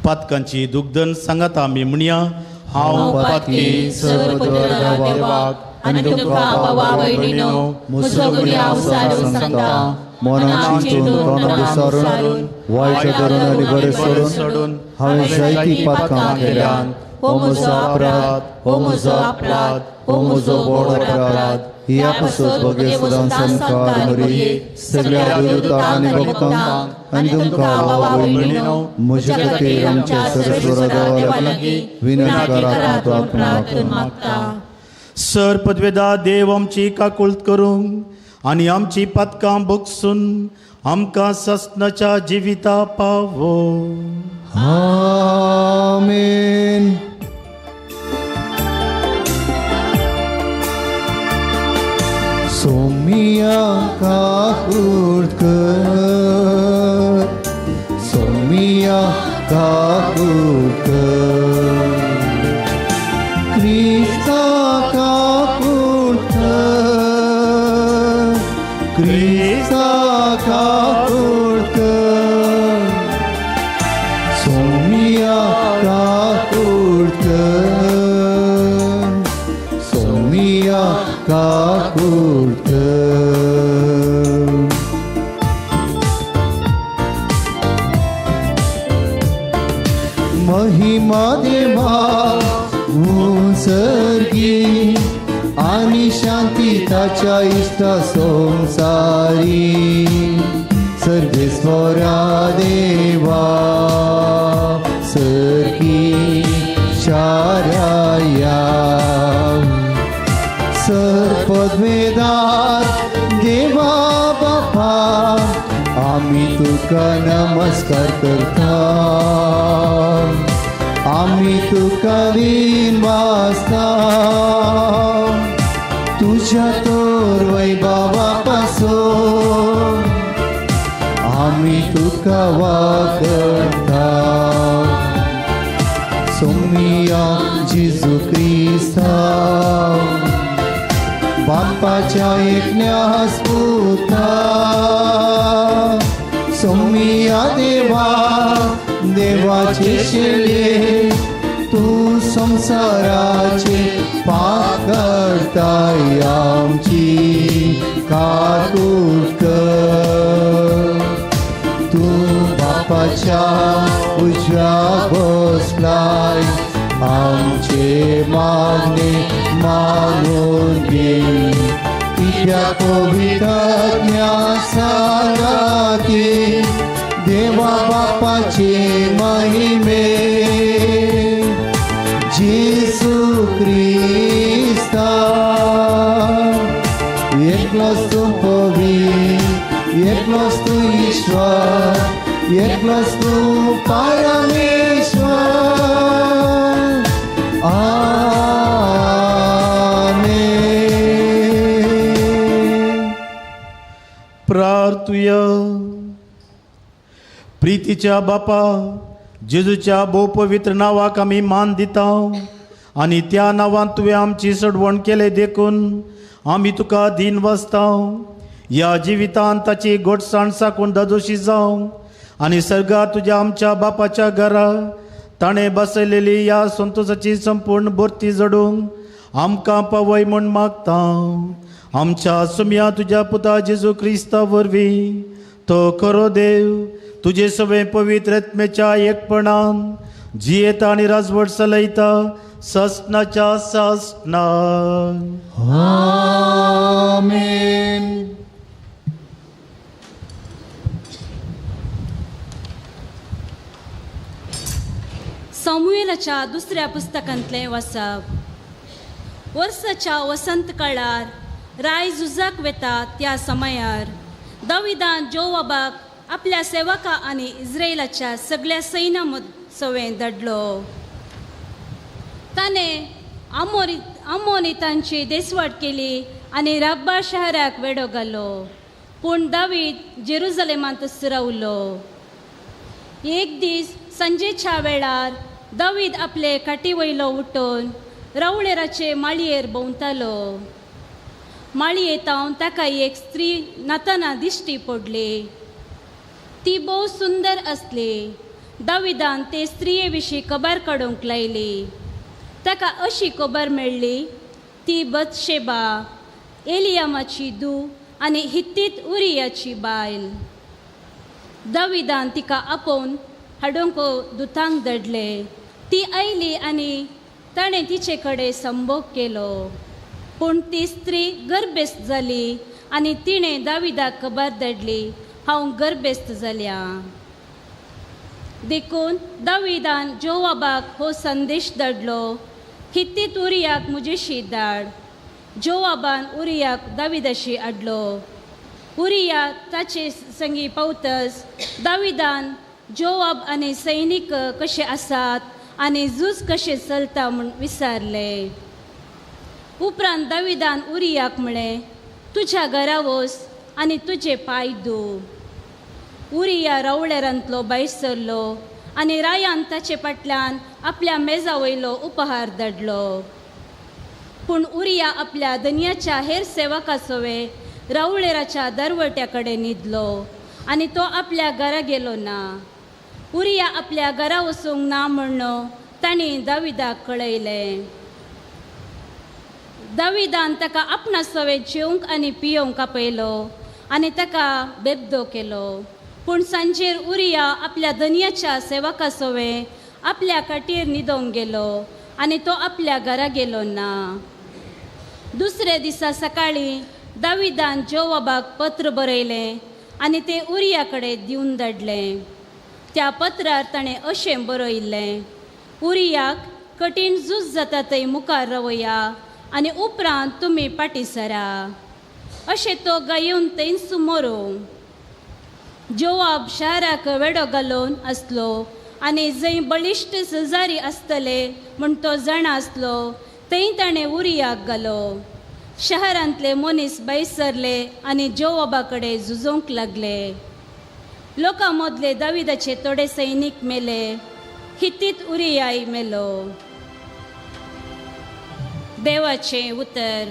पातकांची दुग्धन सांगात आमी म्हणया, हांव पातकी सर्वद्वार आनी तुमकां भावा भयणीनो म्हजो गुन्यांव सारून सांगता, मनान चिंतून तोंडान विसरून वायट करून आनी बरें सोडून हांवें जायतीं पातकां केल्यात. हो म्हजो अपराध, हो म्हजो अपराध, हो म्हजो व्हड अपराध. ह्या पासत भगेसदान संकार मरिये सगळ्या देवतांक आनी भक्तांक आनी तुमकां भावा भयणीनो म्हजे खातीर आमच्या सर्वेश्वरा देवा लागीं विनंती करात म्हूण प्रार्थना मागता. सर पदवेदा देव आमची काकुळत करूंक आनी आमची पातकां भोगसून आमकां ससनाच्या जिविता पावो. आमेन. सोमिया काकुळत कर, सोमिया काकुळत कर, क्रिस्ता बापाच्या इश्टा संसारी सर्वेस्वरा देवा सरकी शाराया सर्पद्वेदात देवा बापा आमी तुका नमस्कार करता आमी तुका दीन वासता तुझ्या तोर वैभवा पासून आमी तुका वागता सोमिया जेजू क्रिस्ता बापाच्या एकल्यास पुता सोमिया देवा देवाचे शेले तूं संसाराचे पाप करताय आमची काकूट कर तूं बापाच्या उजव्या बसलाय आमचे मागणे मागून घे तुज्या पवित्र सांगाती देवा बापाचे महिमे जेजू क्रिस्ता एकलोच तूं पवित्र एकलोच तूं ईश्वर एकलोच तूं परमेश्वर आमेन. प्रार्थुया. प्रितीच्या बापा जेजूच्या भोवपवित्र नांवाक आमी मान दिता आनी त्या नांवान तुवें आमची सडवण केले देखून आमी तुका दीन वाचता. ह्या जिवितान ताची गोडसाण साकून दादोशी जावं आनी सर्गात तुज्या आमच्या बापाच्या घरा ताणें बसयलेली ह्या संतोषाची संपूर्ण भरती जडूंक आमकां पावय म्हूण मागता. आमच्या सुमया तुज्या पुता जेजू क्रिस्ता वरवीं तो खरो देव तुजे सगळे पवित्र आत्म्याच्या एकपणान जियेता आनी राजवट चलयता ससनाच्या ससनान. आमेन. सामुएलाच्या दुसऱ्या पुस्तकांतलें वाचप. वर्साच्या वसंत काळार राय झुजाक वेता त्या समयार दाविदान जोवाबाक आपल्या सेवका आनी इस्रायलाच्या सगळ्या सैन्या सवें धाडलो. ताणें आमोनितांची देसवाट केली आनी राब्बा शहराक वेडो घालो. पूण दावीद जेरुजलेमांतच रावलो. एक दीस सांजेच्या वेळार दावीद आपले खाटी वयलो उठून रावळेराचे माळयेर भोंवतालो. माळये तावन ताका एक स्त्री नाताना दिश्टी पडली. ती भोव सुंदर आसली. दाविदान ते स्त्रिये विशीं खबर काडूंक लायली. ताका अशी खबर मेळ्ळी ती बतशेबा एलियामाची धूव आनी हित्तीत उरियाची बायल. दाविदान तिका आपोवन हाडूंक दुतांक धाडले. ती आयली आनी ताणें तिचे कडेन संभोग केलो. पूण ती स्त्री गर्भेस्त जाली आनी तिणें दाविदाक खबर धाडली हांव गर्भेस्त जाल्या. देखून दाविदान जोवाबाक हो संदेश धाडलो हित्तीत उरियाक म्हजेशी धाड. जोवाबान उरियाक दाविदाशी हाडलो. उरिया ताचे संगी पावतच दाविदान जोवाब आनी सैनीक कशे आसात आनी झूज कशें चलता म्हूण विचारलें. उपरांत दाविदान उरियाक म्हळें तुज्या घरा वच आनी तुजे पांय धू. उरिया रावळेरांतलो भायर सरलो आनी रायान ताचे फाटल्यान आपल्या मेजा वयलो उपहार धाडलो. पूण उरिया आपल्या धनयाच्या हेर सेवका सवे रावळेराच्या दरवट्या कडेन न्हिदलो आनी तो आपल्या घरा गेलो ना. उरिया आपल्या घरा वचूंक ना म्हूण तांणी दाविदाक कळयलें. दाविदान ताका आपणा सवे जेवंक आनी पियोवंक आपयलो आनी ताका बेबदो केलो. पूण सांजेर उरिया आपल्या धनयाच्या सेवका सवे आपल्या खाटीर न्हिदोंक गेलो आनी तो आपल्या घरा गेलो ना. दुसऱ्या दिसा सकाळीं दाविदान जोवाबाक पत्र बरयलें आनी तें उरिया कडेन दिवन धाडलें. त्या पत्रार ताणें अशें बरयल्लें, उरियाक कठीण झूज जाता थंय मुखार रावया आनी उपरांत तुमी फाटीं सरा. अशें तो गायोवन थंयच मरूं. जोवाब शाराक वेडो घालून आसलो आनी जंय बळिश्ट सजारी आसतले म्हूण तो जाणा आसलो थंय ताणें उरियाक घालो. शहरांतले मनीस भायर सरले आनी जोवाबा कडेन झुजोवंक लागले. लोकां मदले दाविदाचे थोडे सैनीक मेले. हितीत उरियाय मेलो. देवाचें उतर.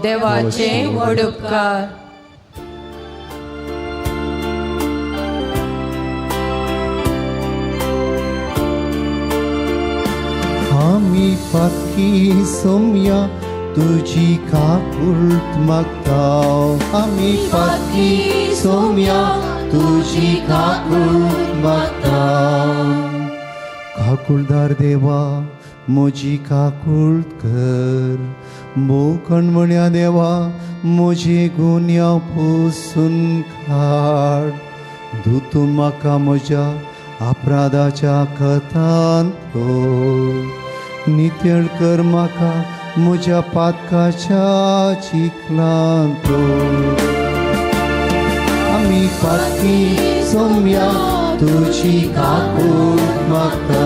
देवाचे व्हड उपकार. आमी पाकी सोम्या तुजी काकूट मागता. आमी पाकी सोम्या तुजी काकूट मागता. काकुळदार देवा म्हजी काकूट कर. मोकणमण्या देवा म्हजे गुन्यांव पुसून काड. धुतूं म्हाका म्हज्या अपराधाच्या खतांत. नितळ कर म्हाका म्हज्या पातकाच्या चिखलांत. आमी पातकी सोम्या तुजी काकूट मागता.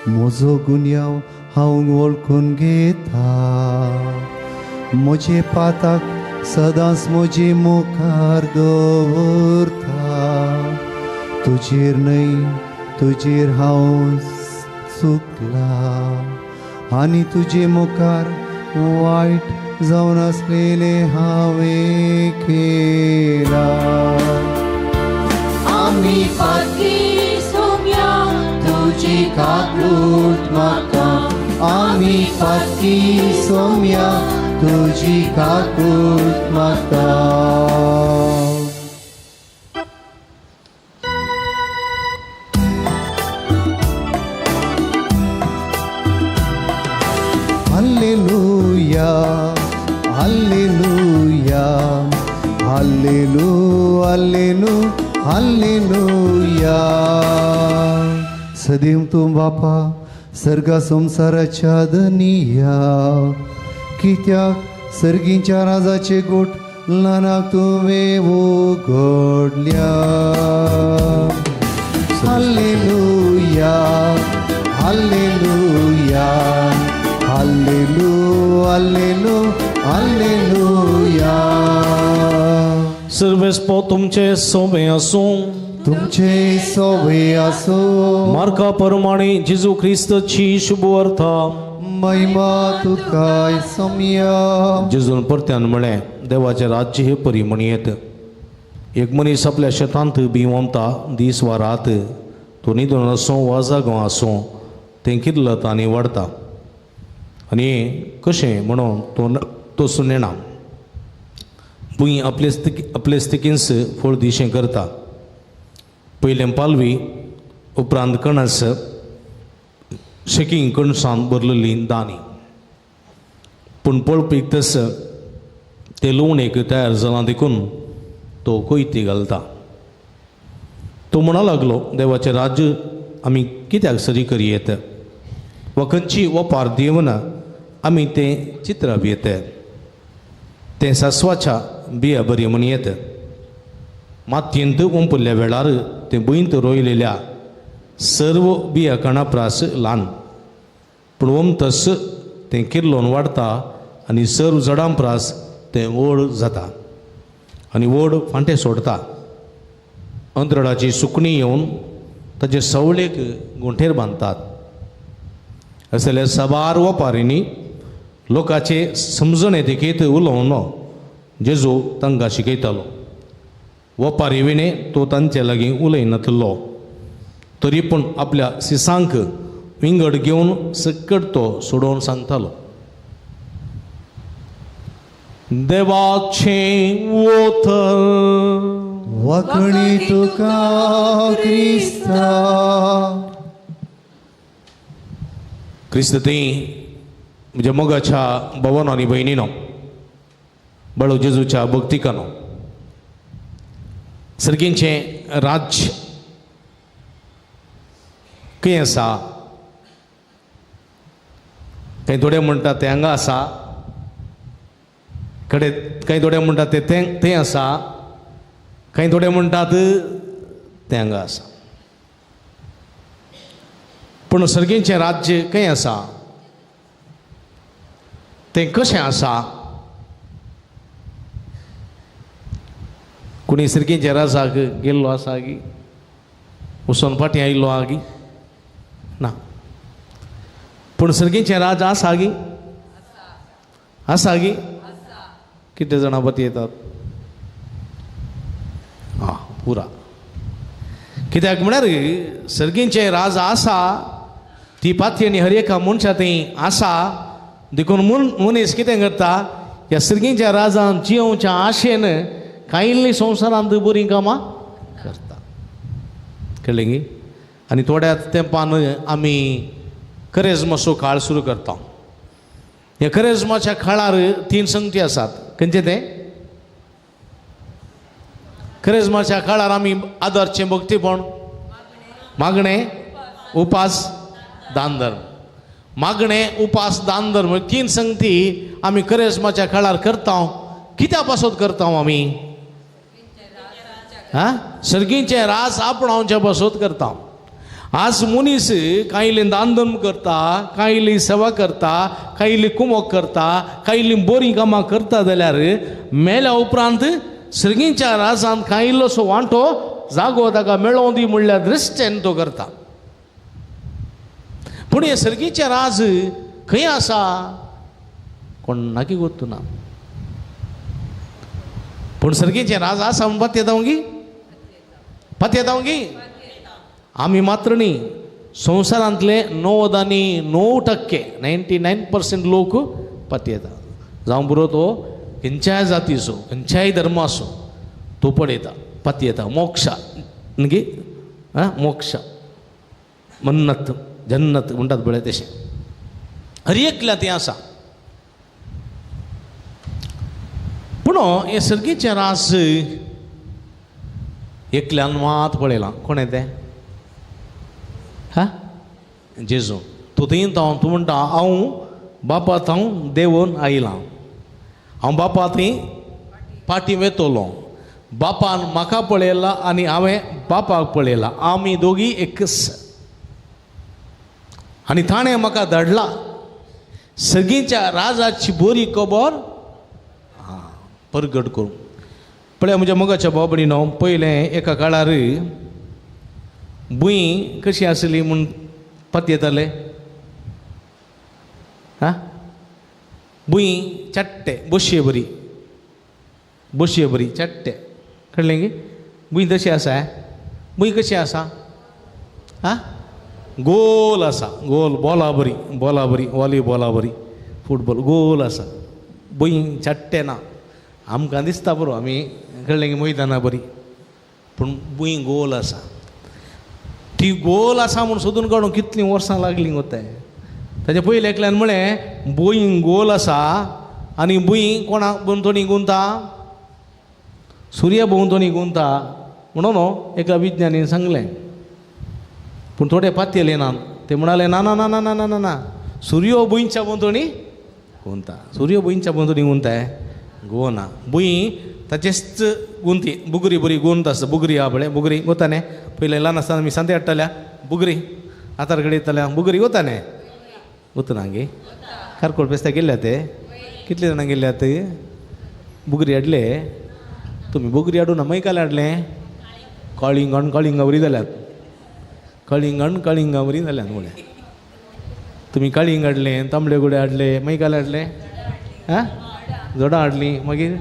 म्हजो गुन्यांव हांव वळखून घेता. म्हजे पाताक सदांच म्हजे मुखार दवरता. तुजेर न्हय तुजेर हांव चुकला आनी तुजे मुखार वायट जावन आसलेलें हांवें केलां. आमी पातकी सोम्या तुजी काकूट मागता. आमी पातकी सोम्या तुजी काकूट मागता. Hallelujah, hallelujah, hallelujah, hallelujah, hallelujah. सदैव तूं बापा सर्गा संवसाराच्या धनिया. कित्याक सर्गींच्या राजाचे गोट ल्हानाक तुवें उगडल्या. हालेलुया, हालेलुया, हालेलुया, हालेलुया, हालेलुया. सर्वेस्पो तुमचे सोबे आसूं. तुमचे सोबे आसूं. मार्का परमाणे जेजू ख्रिस्ताची शुभवार्ता. महिमा तुकाय सोम्या. जेजून परत्यान म्हळें, देवाचें राज्य हे परी म्हणयेत. एक मनीस आपल्या शेतांत बी वमता दीस वा रात. तो न्हिदून आसूं वा जागो आसूं तें किल्लत आनी वाडता. आनी कशें म्हणून तो तो सुनेणा भूंय आपले आपले स्थितींस फळ दिशें करता. पयलें पालवी उपरांत कणस शेकीं कणसान भरलेली दानी. पूण पळपीक तस तें लुवणेक तयार जालां देखून तो कोयती घालता. तो म्हणा लागलो, देवाचें राज्य आमी कित्याक सरी करयेत वा खंयची वपार दिवन आमी तें चित्राप येत. तें सासवाच्या बिया बरी म्हण येत. मातयेंत ओंपल्ल्या वेळार तें भुंयंत रोयलेल्या सर्व बिया कणा प्रास ल्हान. पूण ओमतस तें किर्लोन वाडता आनी सर्व झाडां प्रास तें व्हड जाता आनी व्हड फांटे सोडता. अंतराळाची सुकणीं येवन ताचे सवळेक गोंठेर बांदतात. असल्या साबार वपारींनी लोकांचे समजणे देखीत उलोवन जेजू तांकां शिकयतालो. वपारी विणे तो तांचे लागीं उलयनातलो, तरी पूण आपल्या सिसांक विंगड घेवन सकट तो सोडोवन सांगतालो. देवाचें वोतर. वखणी तुका क्रिस्ता. क्रिस्त ती म्हज्या मोगाच्या भवन आनी भयणीनो, बाळू जेजूच्या भक्तिकानो सर्गींचें राज्य खंय आसा? कांय थोडे म्हणटात तें हांगा आसा, कडे कांय थोडे म्हणटात तें थंय आसा, कांय थोडे म्हणटात तें हांगा आसा. पूण सर्गींचें राज्य खंय आसा, तें कशें आसा? कोणी सर्गींच्या राजाक गेल्लो आसा गी, वचून फाटीं आयिल्लो आहा गी? ना. पूण सर्गींचें राज आसा गी? आसा गी? कितले जाणां पती येतात? आं, पुरा. कित्याक म्हळ्यार सर्गींचें राज आसा ती पातयेणी हर एका मनशा थंय आसा. देखून मनीस कितें करता, ह्या सर्गींच्या राजान जियोवच्या आशेन कांय संवसारांत बरीं कामां करता. कळ्ळें गी? आनी थोड्या तेंपान आमी करेजमाचो काळ सुरू करता. ह्या करेजमाच्या काळार तीन संगती आसात. खंयचे ते? करेजमाच्या काळार आमी आदरचें भक्तीपण, मागणें, उपास, दान धर्म. मागणें, उपास, दान धर्म, तीन संगती आमी करेजमाच्या काळार करता. कित्या पासत करता आमी? आं, सर्गींचें राज आपणावच्या पासत करता. आज मनीस कांयली दान धर्म करता, कांयली सेवा करता, कांयली कुमोक करता, कांयली बरीं कामां करता जाल्यार मेल्या उपरांत सर्गींच्या राजान कांय इल्लोसो वांटो जागो ताका मेळोवं दी म्हणल्यार दृश्टेन तो करता. पूण हे सर्गीचें राज खंय आसा कोणाकी गोत्तू ना. पूण सर्गीचें राज आसा म्हूण पातयेता गी? पातयेता गी? आमी मात्र न्ही, संवसारांतले 99% 99% लोक पातयेता. जावं पुरो तो खंयच्याय जातीचो, खंयच्याय धर्माचो, तो पळयता, पातयेता. मोक्षा न्ही, आं, मोक्ष, मन्नत, जन्नत म्हणटात पळय तशें हर एकल्या तें आसा. पूण हें सर्गीचें रास एकल्यान मात पळयलां. कोण तें? हा, जेजू. तूं थंय हांव, तूं म्हणटा हांव बापा हांव देवून आयलां, हांव बापा थंय फाटीं वेतलो, बापान म्हाका पळयला आनी हांवें बापाक पळयला, आमी दोगी एकच. आनी ताणें म्हाका धाडला सगळींच्या राजाची बरी खबर परगट करूं. पळय म्हज्या मोगाच्या भाव भयणीनो, पयलें एका काळार भूंय कशी आसली म्हूण पातयेताले? हा, भूंय चट्टे बशये बरी, बशये बरी चट्टे. कळ्ळें गी? भूंय तशी आसा. भूंय कशी आसा? हा, गोल आसा, गोल, बॉला बरी, बॉला बरी, वॉलीबॉला बरी, फुटबॉल गोल आसा. भूंय चट्टे ना, आमकां दिसता बरो आमी, कळ्ळें गी, मैदाना बरी, पूण भूंय गोल आसा. ती गोल आसा म्हूण सोदून काडूंक कितलीं वर्सां लागलीं गोताय. ताजे पयलें एकल्यान म्हळें भूंय गोल आसा आनी भूंय कोणा भोंवतणी गुंता? सुर्या भोंवतणी गुंता म्हणून एका विज्ञानीन सांगलें. पूण थोडे पातयेले ना, ते म्हणाले ना ना ना ना ना ना ना ना, सुर्यो भुंयच्या भोंवतणी गुंता, सुर्यो भुंयच्या भोंवतणी गुंताय गोना. भूंय ताचेच गुंती बुगरी बरी गुंत आसता. बुगरी आहा पळय, बुगरी गोता न्ही, पयलें ल्हान आसतना आमी सांते हाडटाल्या बुगरी, आतार कडेन येताल्या बुगरी गोता न्ही, गोतना गे? कारकोळ पेस्ता गेल्ल्या ते कितले जाणां गेल्ल्या ते बुगरी हाडले? तुमी बुगरी हाडूं ना, मैकाल हाडलें? कळिंगण कळिंगा वरी जाल्यात, कळिंगण कळिंगा वरी जाल्यात म्हळ्यार तुमी कळिंग हाडलें, तांबडे गुडे हाडले, मैकाल हाडलें, आं, झाडां हाडलीं, मागीर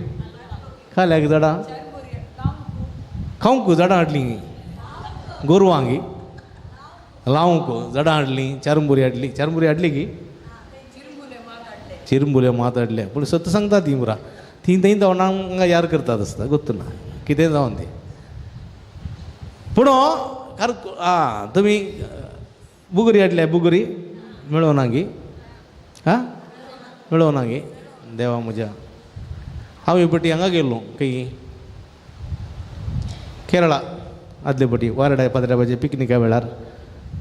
खाल्याक झाडां खावंक झाडां हाडलीं, गोरवांक लावंक झाडां हाडलीं, चारंबुरी हाडली, चारंबुरी हाडली की चिरमुले मात हाडले. पूण सत्य सांगता ती पुरा ती थंय जावन हांगा यार करतात आसता, गोत्त ना कितें जावन ती. पूण आं, तुमी बुगरी हाडल्या, बुगरी मेळोना गी? आं, मेळोना गी? देवा म्हज्या. हांव एक पटी हांगा गेल्लो खंय केरळा आदले पटी वारडा पाद्र्याबाचे पिकनिका वेळार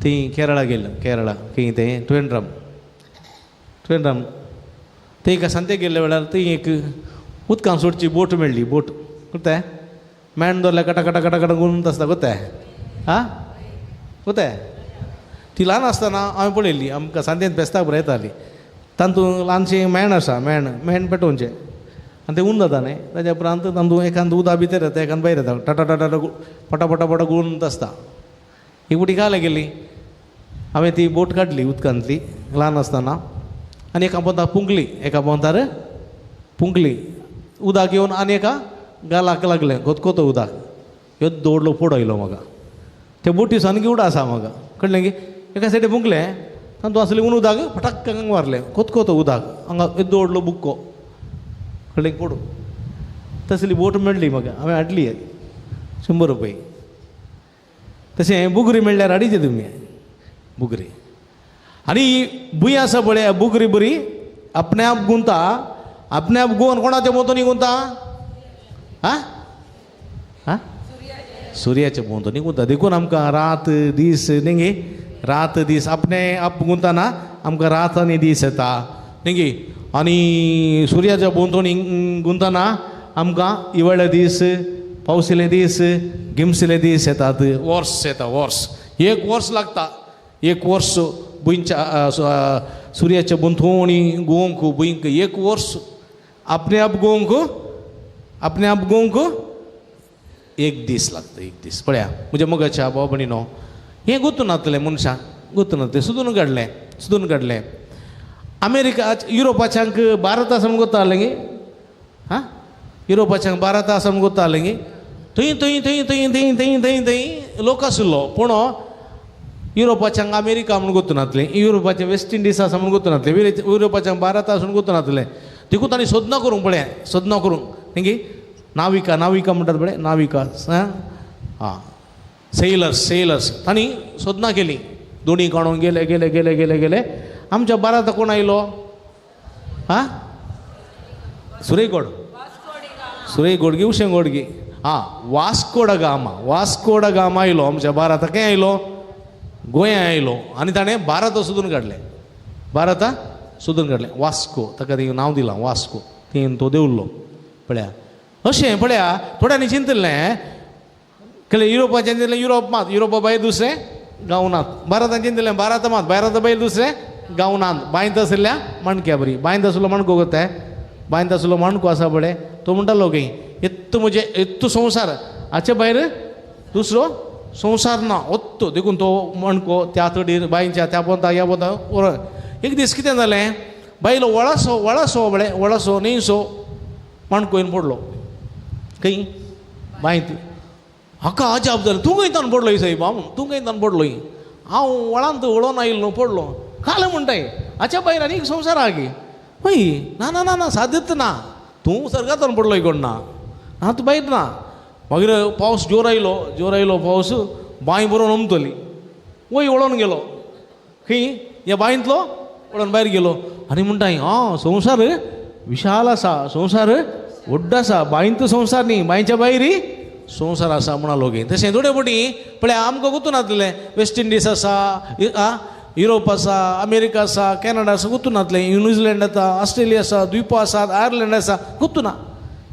थंय केरळा गेल्लो. केरळा खंय तें ट्वेंड्रम ट्वेंड्रम थंय एका सांते गेल्ल्या वेळार थंय एक उदकान सोडची बोट मेळ्ळी. बोट कोत्ताय मेण दवरल्यार कटा कटा कटा कटा गुंत आसता कोत्ताय आं कोत्ताय. ती ल्हान आसतना हांवें पळयल्ली. आमकां सांतेंत फेस्ताक बरयताली. तातूंत ल्हानशें मेण आसा, मेण मेण पेटोवचें आनी तें ऊन जाता न्ही. ताच्या उपरांत तातूंत एकांत उदक भितर येता, एकांत भायर येता, टाटा टाटा पटा पटा पटा गुंत आसता. एक फावटी काल गेली हांवें ती बोट काडली उदकांतली ल्हान आसतना आनी एका पोंतार पुंकली, एका पोंतार पुंकली उदक येवन आनी एका गालाक लागलें कोतकोतो उदक. येद्दो व्हडलो फोड आयलो म्हाका. ते बोटी सामकी उडा आसा म्हाका कळ्ळें की. एका सायडीन पुंकलें तातूंत आसलें ऊन उदक फटाक्क हांगा मारलें कोतकोतो उदक हांगा येद्दो व्हडलो बुक्को कळ्ळें फोड. तसली बोट मेळ्ळी म्हाका, हांवें हाडली 100 रुपये. तशें बुगरी मेळ्ळ्यार हाडीचे तुमी बुगरी. आनी भूंय आसा पळय बुगरी बरी आपणे आप गुंता, आपणे आप गुवन कोणाच्या भोंवतणी गुंता आं आं सुर्याच्या भोंवतणी गुंता. देखून आमकां रात दीस न्ही गे, रात दीस आपणे आप गुंतना आमकां रात आनी दीस येता न्ही गे. आनी सुर्याच्या भोंवतणी गुंतना आमकां हिवाळे दीस, पावसिले दीस, गिमसिले दीस येतात. वर्स येता, वर्स एक वर्स लागता. एक वर्स भुंयच्या सुर्याच्या भोंवतणी गोवंक भुंयक एक वर्स आपणे आप गोवंक, आपणे आप गोवंक एक दीस लागता, एक दीस. पळया म्हज्या मोगाच्या भाव भयणीनो, हें गोतून नातलें मनशाक, गोतून नातलें सोदून काडलें, सोदून काडलें. अमेरिका युरोपाच्यांक भारत आसा म्हूण गोत्ता गे आं, युरोपाच्यांक भारत आसा म्हूण गोत्ता गे. थंय थंय थंय थंय थंय थंय थंय थंय लोक आशिल्लो. पूण युरोपाच्यांक अमेरिका म्हूण गोत्तू नातलें, युरोपाचें वेस्ट इंडीज आसा म्हूण गोत्तू नातलें, युरोपाच्यांक भारत आसा म्हूण गोत्तू नातलें. देखून तांणी सोदनां करूंक पळय, सोदनां करूंक न्ही नाविका, नाविका म्हणटात पळय, नाविका आं सेलर्स, सेलर्स तांणी सोदनां केली. दोणी काडून गेले गेले गेले गेले गेले. आमच्या भारता कोण आयलो आं सुरेगोड, सुरेगोडगी उशेंगोडगी आं Vasco da Gama, Vasco da Gama आयलो आमच्या भारता. खंय आयलो? गोंया आयलो. आनी ताणें भारत सोदून काडलें, भारता सोदून काडलें. वास्को ताका तें नांव दिलां वास्को, थंय तो देंवलो. पळया अशें पळया थोड्यांनी चिंतलें कळ्ळें. युरोपाचें चिंतलें युरोप मात, युरोपा भायर दुसरें गांव नात. भारतान चिंतलें भारत मात, भारता भायर दुसरें गांव नात. बांयत आशिल्ल्या माणक्या बरी, बांयत आशिल्लो माणको कोत्ताय, बांयत आशिल्लो माणको आसा पळय तो म्हणटालो खंय येत्तो म्हजें येत्तो संवसार हाचे भायर दुसरो संवसार ना ओत्तो. देखून तो माणको त्या तडीर बांयच्या त्या पोंता ह्या पोंता व्हर. एक दीस कितें जालें, बायलो वळासो वळासो पळय वळासो न्हयसो माणको येवन पडलो खंय बांयत. हाका अजाप जालें, तूं खंय तान पडलो सायबा, तूं खंय तान पडलो? हांव वळांत वळोन आयिल्लो पडलो. काल म्हणटाय हाच्या भायर आनी एक संवसार आहा गे. हय ना ना ना ना साध्यच ना, तूं सर्गांतल्यान पडलो कोण ना, ना तूं भायर ना. मागीर पावस जोर आयलो, जोर आयलो पावस, बांय बरोवन ओमतली. वय वळोन गेलो खंय ह्या बांयंतलो वळोन भायर गेलो. आनी म्हणटाय आं संवसार विशाल आसा, संवसार व्हड आसा, बांयंत संवसार न्ही, बांयच्या भायर संवसार आसा म्हणालो गे. तशें थोडे फावटी पळय आमकां गोतून नातलें वेस्ट इंडीज आसा, आं युरोप आसा, अमेरिका आसा, कॅनडा आसा, गोतून नातलें न्यूझिलंड आसा, ऑस्ट्रेलिया आसा, द्वीप आसा, आयर्लंड आसा, गोतून ना.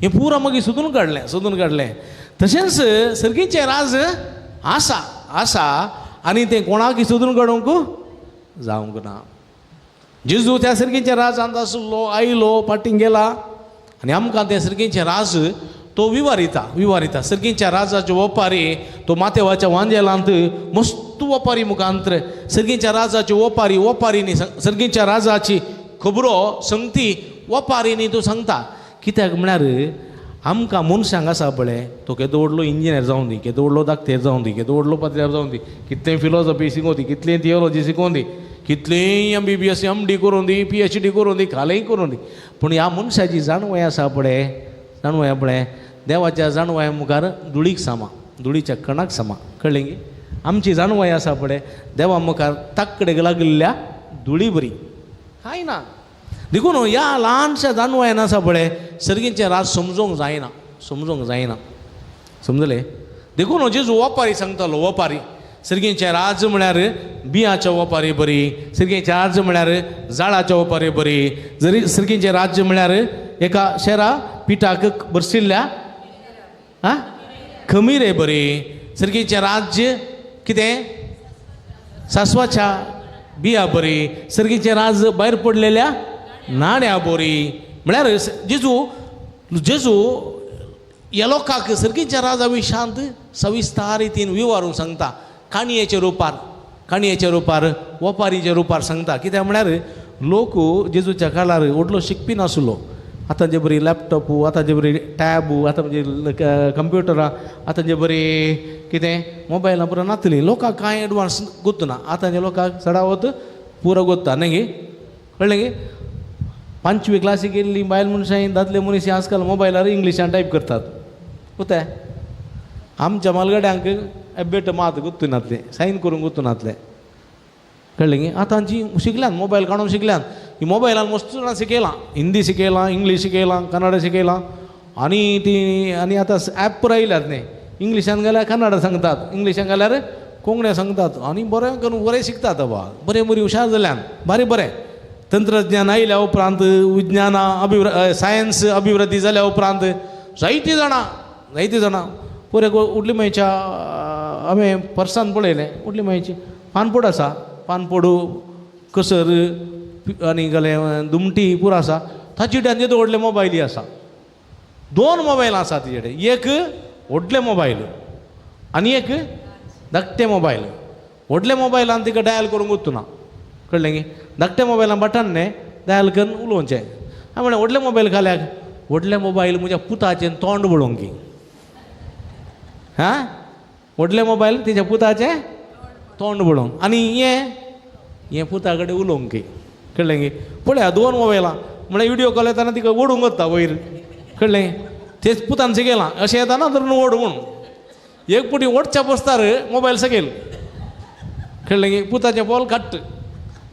हें पुरा मागीर सोदून काडलें, सोदून काडलें. तशेंच सर्गीचें राज आसा आसा आनी तें कोणाक सोदून काडूंक जावंक ना. जेजू त्या सर्गीच्या राजांत आसलो, आयलो, फाटीं गेला आनी आमकां तें सर्गीचें राज तो विवारिता, विवारिता. सर्गीच्या राजाच्यो वपारी तो मातेवाच्या वांजेलांत मस्त वपारी मुखांतर सर्गीच्या राजाच्यो वपारी, वपारींनी सर्गीच्या राजाची खबरो संगती वपारींनी तो सांगता. कित्याक म्हळ्यार आमकां मनशांक आसा पळय तो केदो व्हडलो इंजिनियर जावं दी, केदो व्हडलो दाक्तेर जावं दी, केदो व्हडलो पाद्र्यार जावं दी, कितलें फिलॉसॉफी शिकोवं दी, कितलें थियोलॉजी शिकोवं दी, कितलेंय M B B S M D करूं दी, पी एच डी करूं दी, खालेंय करूं दी, पूण ह्या मनशाची जाणवाय आसा पळय, जाणवाय पळय देवाच्या जाणवाय मुखार धुळीक सामा, धुळीच्या कणाक सामा. कळ्ळें की आमची जाणवाय आसा पळय देवा मुखार ताकडेक लागिल्ल्या धुळी बरी कांय ना. देखून ह्या ल्हानशा जाणवायन आसा पळय सर्गींचें राज समजोंक जायना, समजोंक जायना, समजलें? देखून जेजू वपारी सांगतालो, वपारी सर्गींचें राज म्हळ्यार बियाच्या वपारी बरी, सर्गींचें राज म्हळ्यार झाडाच्या वपारी बरी, जरी सर्गींचें राज्य म्हळ्यार एका शेरा पिठाक बरसिल्ल्या आं खमीरे बरी, सर्गींचें राज्य कितें सासवाच्या बिया बरी, सर्गीचें राज भायर पडलेल्या नाण्या बरी. म्हळ्यार जेजू जेजू ह्या लोकांक सर्गीच्या राजा विशांत सविस्तार रितीन विवारून सांगता, काणयेच्या रुपार, काणयेच्या रुपार, वपारीच्या रुपार सांगता. कित्याक म्हळ्यार लोक जेजूच्या काळार व्हडलो शिकपी नासलो. आतां जे बरी लॅपटॉप, आतां जे बरी टॅब, आतां म्हणजे कंप्युटरां, आतां जे बरी कितें मोबायलां पुरो नातली, लोकांक कांय एडवांस गोत्तना. आतां जे लोकांक चडावत पुरो गोत्ता न्ही गे, कळ्ळें गे? 5वी क्लासीक गेल्ली बायल मनशां दादले मनीस आजकाल मोबायलार इंग्लिशान टायप करतात. कोताय आमच्या मालगड्यांक एबेट मात गुत्तू नातलें, सायन करूंक गुत्तू नातलें, कळ्ळें गे? आतांची शिकल्यान मोबायल काडून शिकल्यान, ही मोबायलान मस्त जाणां शिकयलां, हिंदी शिकयलां, इंग्लीश शिकयलां, कन्नड शिकयलां, आनी ती आनी आतां ऍप पुरो आयल्यात न्ही, इंग्लिशान घाल्यार कन्नड सांगतात, इंग्लिशान घाल्यार कोंकणी सांगतात, आनी बरें करून बरें शिकतात बाबा, बरें बरीं हुशार जाल्यान, बारी बरें. तंत्रज्ञान आयल्या उपरांत, विज्ञाना सायन्स अभिवृद्धी जाल्या उपरांत जायतीं जाणां, जायतीं जाणां पुरे उडली मायच्या हांवें पर्सान पळयलें, उडली मायची पानपोड आसा, पानपोड कसर आनी गेलें दुमटी पुरो आसा, ताचे कडेन येदो व्हडले मोबायली आसा, 2 मोबायल आसा तिजे कडेन, एक व्हडले मोबायल आनी एक धाकटे मोबायल. व्हडले मोबायलान तिका डायल करूंक वतना, कळ्ळें गे? धाकट्या मोबायलान बटन न्ही डायल करून उलोवचें. हांवें म्हणलें व्हडले मोबायल घाल्याक, व्हडले मोबायल म्हज्या पुताचें तोंड पळोवंक की, हां व्हडले मोबायल तिच्या पुताचें तोंड पळोवंक आनी हें हें पुता कडेन उलोवंक की, कळ्ळें गे? पळया 2 मोबायलां म्हळ्यार विडियो कॉल येताना तिका ओडूंक वता वयर, कळ्ळें? तेच पुतान शिकयलां अशें येताना धरून ओड म्हूण, एक पुटी ओडच्या बसतार मोबायल सकयल, कळ्ळें गे? पुताचें बॉल काडट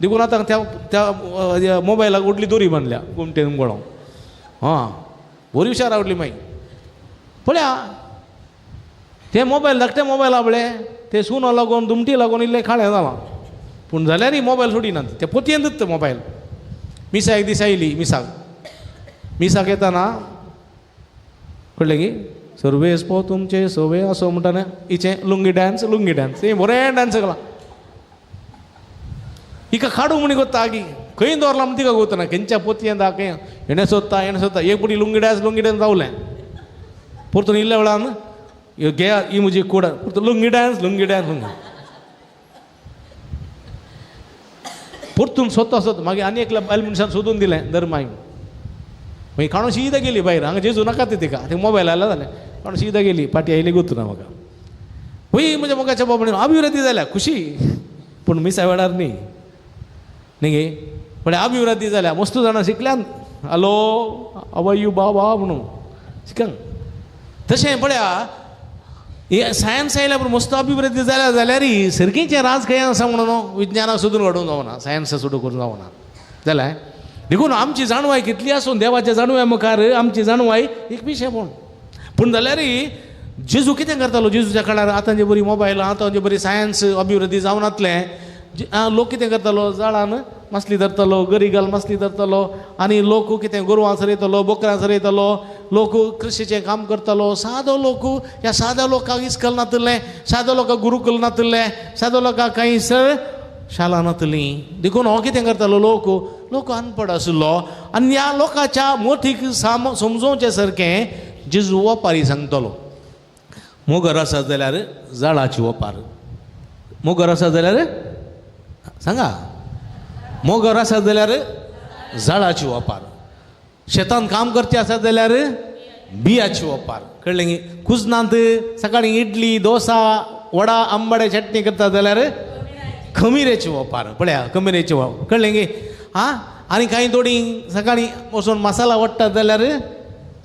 देखून आतां त्या त्या मोबायलाक व्हडली दोरी बांदल्या गोमटेन गोळोंक. हां बरी हुशार आवडली मागीर. पळया ते मोबायल धाकटे मोबायला पळय ते सुनो लागून दुमटी लागून इल्लें काळें जालां, पूण जाल्यारय मोबायल सोडिनात, ते पोतयेन दिता मोबायल. मिसा एक दीस आयली, मिसाक मिसाक येताना कळ्ळें की सर्वेस पो तुमचे सवे असो म्हणटा न्ही हिचें लुंगी डांस, लुंगी डांस हें बरें डांस केलां. हिका काडूंक म्हण गोत्ता आगी खंय दवरलां म्हण तिका गोतना, खंयच्या पोतयेन दा खंय हेणें सोदता हेणें सोदता, एक पुटी लुंगी डांस लुंगी डांस रावलें, परतून इल्ल्या वेळान घे ही म्हजी कूड, परतून लुंगी डांस लुंगी डांस लुंगी, परतून सोदता सोदता मागीर आनी एकल्या बायल मनशान सोदून दिलें धर्माय. मागीर काणून शीदा गेली भायर, हांगा जेजू नाका ती तिका, ते मोबायल आयला जालें, काणून शीदा गेली, पाटी आयली गोतना म्हाका. वय म्हज्या मोगाच्या बाबा अभिवृद्धी जाल्या खुशी, पूण मिसा वेळार न्ही न्ही गे, पण अभिवृद्धी जाल्या मस्त जाणां शिकल्यान, हॅलो अवय बाबा म्हणून शिकन. तशें पळया हे सायन्स आयल्या पूण मस्त अभिवृद्धी जाल्या जाल्यार सर्गीचें राज खंय आसा म्हणून विज्ञानाक सोदून काडूंक जावना, सायन्स सोदून करूंक जावना जाल्यार. देखून आमची जाणवाय कितली आसून देवाच्या जाणवाय मुखार आमची जाणवाय एक पिशें पूण पूण जाल्यार जेजू कितें करतालो जेजूच्या काळार आतां जे बरी मोबायल, आतां जे बरी सायन्स अभिवृद्धी जावनातलें, लोक कितें करतालो जाळान मासली धरतालो, गरी घाल मासली धरतालो, आनी लोक कितें गोरवां चरयतालो, बोकरां चरयतालो, लोक कृशीचें काम करतालो. सादो लोक ह्या साद्या लोकांक इस्कल नातिल्लें, साद्या लोकांक गुरुकुल नातिल्लें, साद्या लोकांक कांय सर शाळा नातली. देखून हो कितें करतालो लोक लोक अनपड आशिल्लो आनी ह्या लोकांच्या मोठीक साम समजोवचें सारकें जेजू वपारी सांगतलो. मोगर आसा जाल्यार जाळाची वपार, मोगर आसा जाल्यार सांगा, मोगर आसा जाल्यार झाडाची वापर, शेतान काम करचे आसा जाल्यार बियाची वापर, कळ्ळें? कुजनांत सकाळीं इडली डोसा वडा आंबाडे चटणी करता जाल्यार खमिरेची वापर, पळया खमिरेची वापर, कळ्ळें गे? आं आनी कांय थोडीं सकाळीं वचून मसाला वाडटात जाल्यार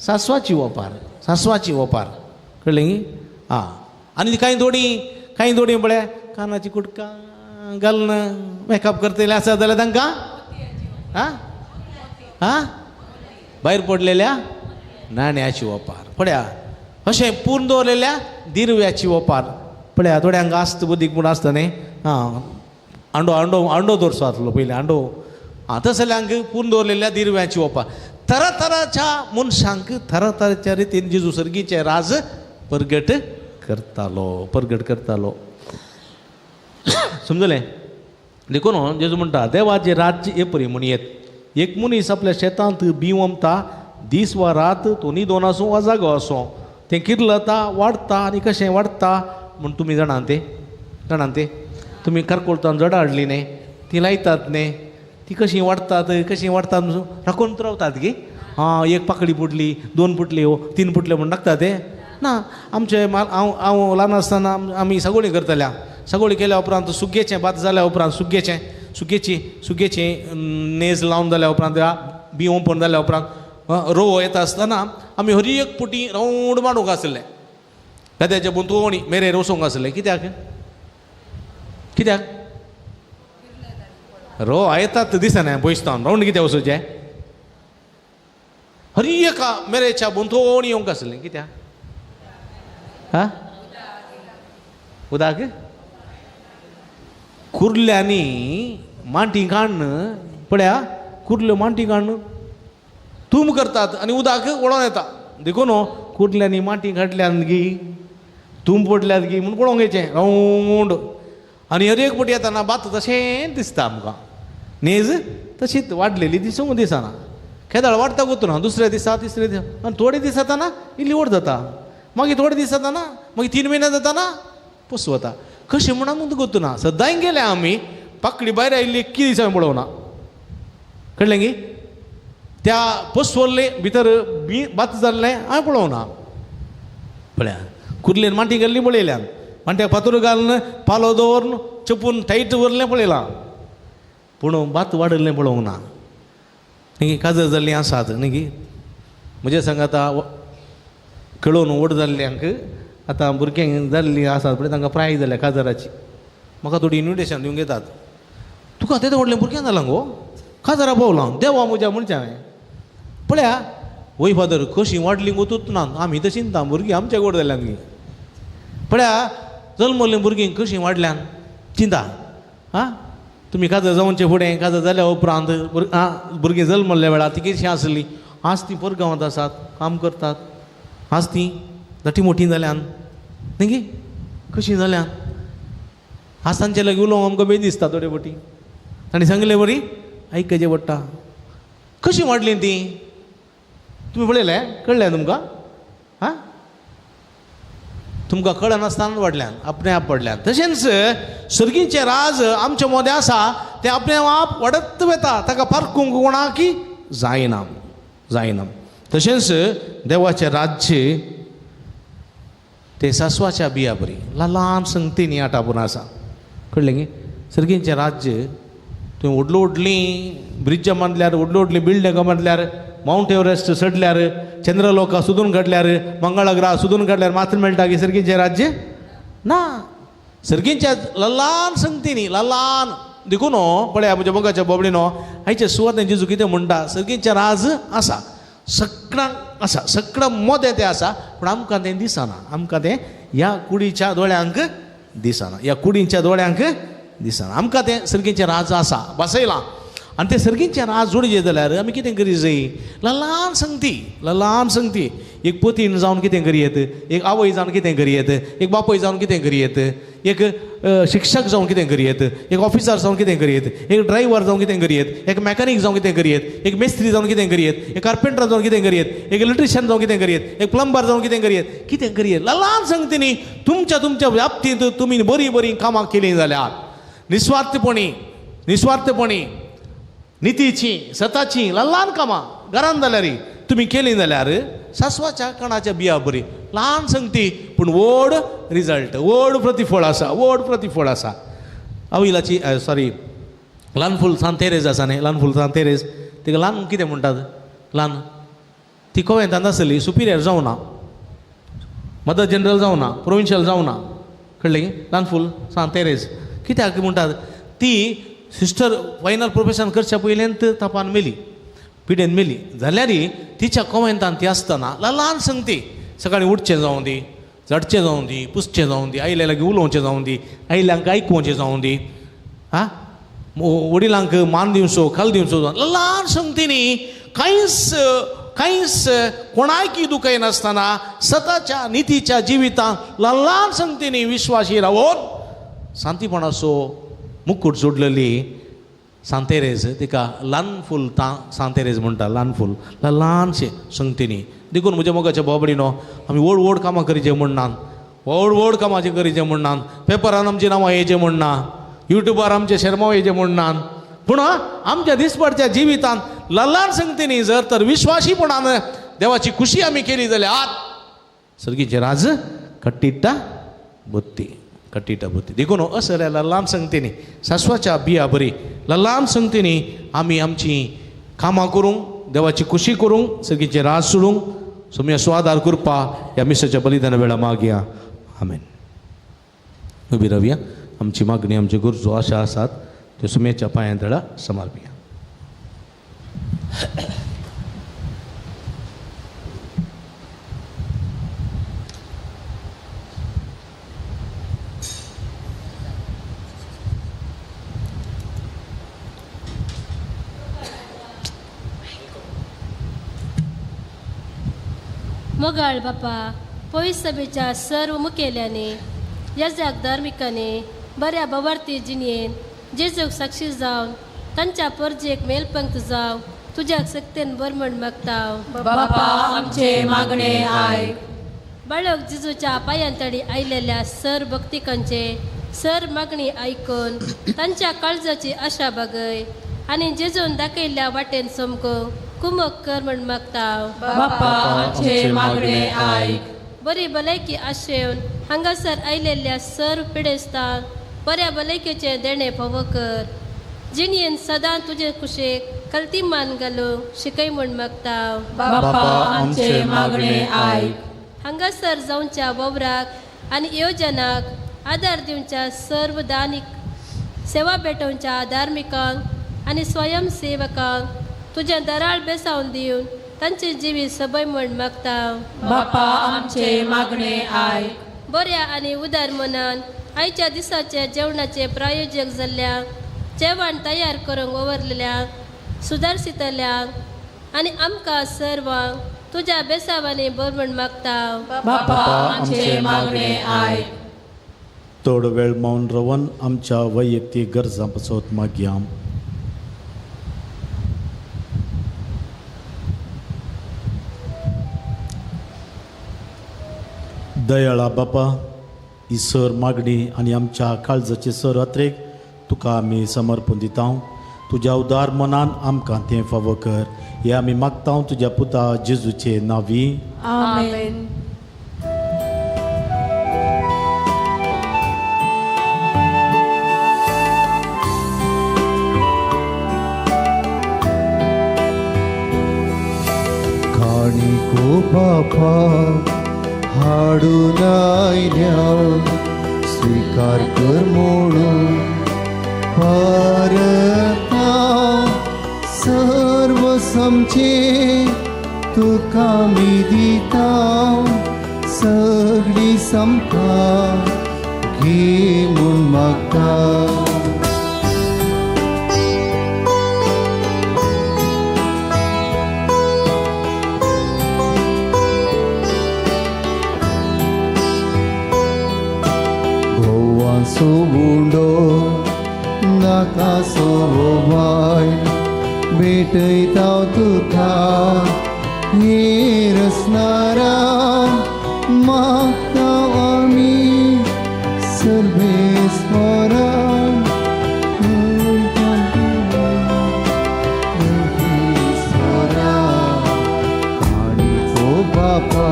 सासवाची वापर, सासवाची वापर, कळ्ळें गे? आं आनी कांय थोडीं कांय थोडीं पळया कानाची कुटकां घालून मेकअप करतले आसा जाल्यार तांकां आं आं भायर पडलेल्या नाण्याची ओपार. पळया अशें पूर्ण दवरलेल्या दिरव्याची ओपार. पळया थोड्यांक आस्त बुद्दीक म्हूण आसता न्ही, आं आंडो आंडो आंडो दवरचो आसलो पयलीं आंडो, आं तसल्यांक पूर्ण दवरलेल्या दिरव्याची ओपार. तरातराच्या मनशांक तरातराच्या रितीन जेजू सर्गीचें राज परगट करतालो, परगट करतालो. समजलें? देखून जेजू म्हणटा देवाचें राज्य हे परी म्हणयेत, एक मनीस आपल्या शेतांत बी ओंपता, दीस वा रात तो न्हिदोन आसूं वा जागो आसूं, तें किर्लता वाडटा. आनी कशें वाडटा म्हूण तुमी जाणात तें, जाणात तें तुमी कारकोळतान जडां हाडली न्ही, ती लायतात न्ही, ती कशीं वाडटात कशीं वाडटात राखून रावतात गी, आं एक पाकळी फुटली, दोन फुटली, तीन फुटल्यो म्हूण लागता तें ना. आमचे हांव हांव ल्हान आसतना आमी सगोळी करतल्या, सगोळी केल्या उपरांत सुगेचें भात जाल्या उपरांत सुगेचें सुगेची सुगेची नेज लावन जाल्या उपरांत बी ओंपन जाल्या उपरांत रोवो येता आसतना आमी हरी एक पुटी रावंड मांडूंक आसलें, गद्याच्या भोंवतणी मेरेर वचूंक आसलें. कित्याक कित्याक रो येतात दिसना पयसतावन रावंड कित्याक वचोचें, हरी एका मेरेच्या भोंवतणी येवंक आसलें. कित्याक? हा उदक कुर्ल्यांनी माटी काडून, पळया कुर्ल्यो माटी काडून तूम करतात आनी उदक वळोन येता. देखून कुर्ल्यांनी माटी काडल्यान गी तूम पडल्यात गी म्हूण पळोवंक येचें रावंड. आनी हर एक पटी येताना भात तशें दिसता आमकां, नेज तशीच वाडलेली दिसूंक दिसना. केदाळ वाडटा गोतून दुसऱ्या दिसा तिसऱ्या दिसा आनी थोडे दीस जाताना इल्ली व्हड जाता, मागीर थोडे दीस जाताना मागीर 3 म्हयने जाताना पोसू वता. कशें म्हूण आमकां गोतूना सदांय गेल्या आमी पाकळी भायर आयिल्ली कितें दिसा पळोवना, कळ्ळें गी? त्या पोसवल्ले भितर बी भात जाल्लें हांवें पळोवना. पळया कुर्लेन माटी घाल्ली पळयल्यान, माट्याक फातर घालून पालो दवरून चेपून टायट उरलें पळयलां, पूण भात वाडिल्लें पळोवंक ना. न्ही काजर जाल्लीं आसात न्ही गी, म्हजे सांगाता खेळोवन व्हड जाल्ल्यांक आतां भुरग्यांक जाल्लीं आसात पळय तांकां प्राय जाल्या काजराची, म्हाका थोडी इन्विटेशन दिवंक येतात, तुका तें व्हडलें भुरग्यां जालां गो काजरा पावलां देवा म्हज्या म्हणचें हांवें. पळया वय फादर कशीं वाडलीं गोतूच ना, आमी तशीं चिंता भुरगीं आमच्या व्हड जाल्यान गी. पळया जल्मल्लीं भुरगीं कशीं वाडल्यान चिंता. आं तुमी काजर जावचे फुडें काजर जाल्या उपरांत भुरगीं जल्मल्ल्या वेळार ती कशीं आसलीं, आज तीं परगांवांत आसात काम करतात, आज तीं धाटी मोटीं जाल्यान न्ही गी कशीं जाल्यान. आज तांचे लागीं उलोवंक आमकां बेज दिसता थोडे फावटी, तांणी सांगलें बरी आयकचें पडटा. कशीं वाडलीं तीं तुमी पळयलें, कळ्ळें तुमकां? आं तुमकां कळनासतना वाडल्यान आपणे आप वाडल्यान. तशेंच सर्गीचें राज आमच्या मोदें आसा तें आपणे आप वाडत वता, ताका पारखूंक कोणाकी जायना जायना. तशेंच देवाचें राज्य तें सासवाच्या बिया बरी ल्हान संगतींनी आटापून आसा, कळ्ळें गी? सर्गीचें राज्य तुवें व्हडली व्हडलीं ब्रिजां बांदल्यार, व्हडली व्हडलीं बिल्डिंगां बांदल्यार, मावंट एव्हरेस्ट चडल्यार, चंद्रलोका सोदून काडल्यार, मंगळ ग्रह सोदून काडल्यार मात्र मेळटा की सर्गीचें राज्य ना. सर्गीच्या ल्हान संगतींनी ल्हान देखून पळया म्हज्या मोगाच्या बोबडीनो आयच्या सुवातेन जेजू कितें म्हणटा, सर्गीचें राज आसा सगळ्यांक आसा, सगळ्यां मोदें तें आसा, पूण आमकां तें दिसना, आमकां तें ह्या कुडीच्या दोळ्यांक दिसना, ह्या कुडीच्या दोळ्यांक दिसना. आमकां तें सर्गीचें राज आसा बसयलां आनी तें सर्गीचें राज जोडचें जाल्यार आमी कितें करी जाय, ल्हान संगती ल्हान संगती एक पतीन जावन कितें करयेत, एक आवय जावन कितें करयेत, एक बापूय जावन कितें करयेत, एक शिक्षक जावन कितें करयेत, एक ऑफिसर जावन कितें करयेत, एक ड्रायव्हर जावन कितें करयेत, एक मॅकानीक जावन कितें करयेत, एक मेस्त्री जावन कितें करयेत, एक कार्पेंटर जावन कितें करयेत, एक इलेक्ट्रिशियन जावन कितें करयेत, एक प्लंबर जावन कितें करयेत, कितें करयेत. ल्हान संगतींनी तुमच्या तुमच्या व्याप्तींत तुमी बरीं बरीं कामां केलीं जाल्यार निस्वार्थपणी निस्वार्थपणी नितीची सताची ल्हान कामां घरान जाल्यार तुमी केलीं जाल्यार सासवाच्या कणाच्या बिया बरी ल्हान संगती पूण व्हड रिजल्ट, व्हड प्रतिफळ आसा, व्हड प्रतिफळ आसा. अविलाची सॉरी ल्हान फूल सांत तेरेज आसा न्ही, ल्हान फूल सांत तेरेज तिका ल्हान कितें म्हणटात, ल्हान ती कोवेंतांत आसली, सुपिरियर जावना, मदर जनरल जावना, प्रोविन्शियल जावना, कळ्ळें की? ल्हान फूल सांत तेरेज कित्याक म्हणटात, ती सिस्टर फायनल प्रोफेशन करच्या पयल्यान तपान मेली. पिडेन मेली जाल्यार तिच्या कोवेंतान ती आसतना ल्हान संगती सकाळीं उठचें जावं दी, झडचें जावं दी, पुसचें जावं दी, आयल्या लागीं उलोवचें जावं दी, आयल्यांक आयकुवचें जावं दी, आं वडिलांक मान दिवचो खाल दिवचो, ल्हान संगतींनी कांयच कांयच कोणायकी दुखयनासतना सताच्या नितीच्या जिवितांत ल्हान संगतींनी विश्वासी रावोन शांतीपणाचो मुकूट जोडलेली सांतेरेज. तिका ल्हान फूल सांतेरेज म्हणटा, ल्हान फूल ल्हानशें संगतींनी. देखून म्हज्या मोगाच्या बाबडीनो आमी व्हड व्हड कामां करीचें म्हणनात, व्हड व्हड कामाचें करीचें म्हणनात, पेपरान आमचीं नांवां येचें म्हणना, युट्यूबार आमचें शेरमांव येचें म्हणनात, पूण आमच्या दिसपडच्या जिवितांत ल्हान संगतींनी जर तर विश्वासीपणान देवाची खुशी आमी केली जाल्यार सर्गीचें राज कट्टिट्टा बुत्ती, कट्टिट्टा बुत्ती. देखून असल्या ल्हान संगतींनी सासवाच्या बिया बरी ल्हान संगतींनी आमी आमचीं कामां करूंक, देवाची खुशी करूंक, सर्गीचें राज सोडूंक सोम्या स्वादार करपा ह्या मिसाच्या बलिदाना वेळा मागया. आमेन. उबी रावया, आमची मागणी आमच्यो गरजो आशा आसात त्यो सुम्याच्या पांयां तळा समर्पिया. मोगाळ बापा, पवित्र सभेच्या सर्व मुखेल्यांनी, यजाक धार्मिकांनी बऱ्या बवार्ती जिणयेन जेजूक साक्षी जावन तांच्या परजेक मेलपंक्त जावं तुज्याक सक्तेन बर म्हण मागता. बापा आमचे मागणे आयक. बाळक जेजूच्या पांयांतडी आयलेल्या सर भक्तिकांचे सर मागणी आयकून तांच्या काळजाची आशा बागय आनी जेजून दाखयल्ल्या वाटेन समको कुमक कर म्हण मागता. बापा आमचे मागणे आयक. बरी भलायकी आशेवन हांगासर आयलेल्या सर्व पिडेस्तांक बऱ्या भलायकेचें देणें फावो कर. जिणयेन सदां तुजे कुशेक कलती मान घालूंक शिकय म्हण मागता. बापा आमचे मागणे आयक. हांगासर जावच्या वावराक आनी येवजनाक आदार दिवच्या सर्व दानीक सेवा भेटोवच्या धार्मिकांक आनी स्वयंसेवकांक तुजें दराळ बेसावन दिवन तांचे जिवीत सबय म्हण मागता. बापा आमचे मागणे आयक. बऱ्या आनी उदार मनान आयच्या दिसाच्या जेवणाचे प्रायोजक जाल्ल्या जेवण तयार करूंक वावरलेल्यांक सुदारशितल्यांक आनी आमकां सर्वांक तुज्या बेसावांनी बर म्हण मागता. बापा आमचे मागणे आयक. थोडो वेळ मौन रावन आमच्या वैयक्तीक गरजां पासत मागया. दयाळा बापा, ही सर मागणी आनी आमच्या काळजाची सर अत्रेक तुका आमी समर्पण दिता. तुज्या उदार मनान आमकां तें फावो कर, हें आमी मागता तुज्या पुता जेजूचे नांवी. आमेन. काणिको बापा हाडून आयल्या स्वीकार कर म्हणून परता सर्व समचे तुका आमी दिता सगळी समका घे म्हूण मागता. सोवुंडो नाका सोवाय भेटयता तुका हे रसनारा मागता आमी सर्वेस्वरा सर्वेस्वरा. काणिको बापा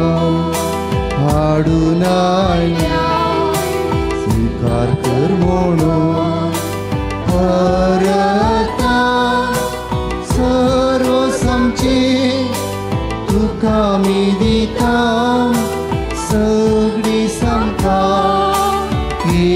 हाडून आयल्या स्वीकार कर म्हणून परता सर्व समचे तुका आमी दिता सगळी समका घे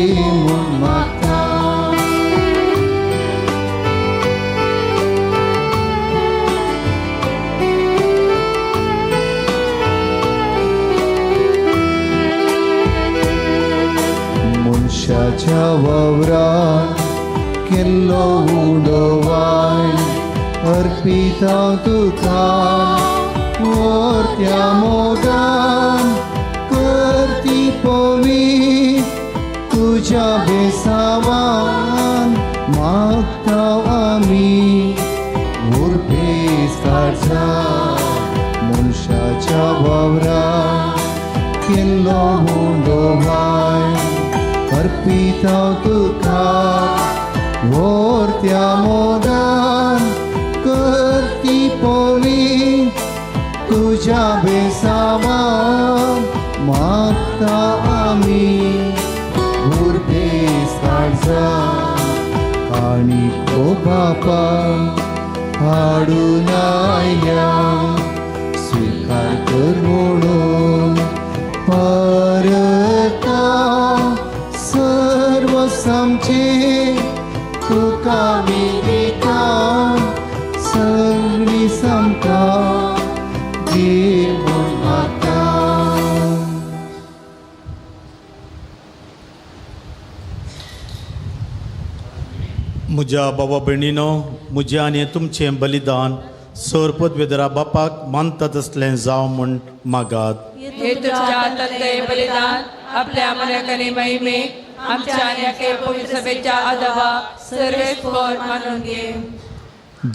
मनशाच्या वावरान केल्लो उंडो वायन अर्पिता तुका मोरत्या मोगान करती पवी तुज्या बेसावान मागता आमी उर्बेस काळजा मनशाच्या वावरान केल्लो उंडो वायन अर्पिता तुका मोरत्या मोगान करती पवी तुज्या बेसावान मागता आमी उर्बेस काळजा आनी ओ बापा हाडून आयल्या स्विकार कर म्हणून परता सर्व समचे तुका आमी दिता सगळी समता घे म्हूण मागता. म्हज्या बाबा भयणीनो, म्हजें आनी तुमचें बलिदान सर पदवेदरा बापाक मानता तसलें जावं म्हूण मागात. हे तुमच्या हातांतलें बलिदान आपल्या मनाकनी महिमे आमच्या आनी अखेर पवित्र सभेच्या आदावा सर्वेस्पर मानून घे.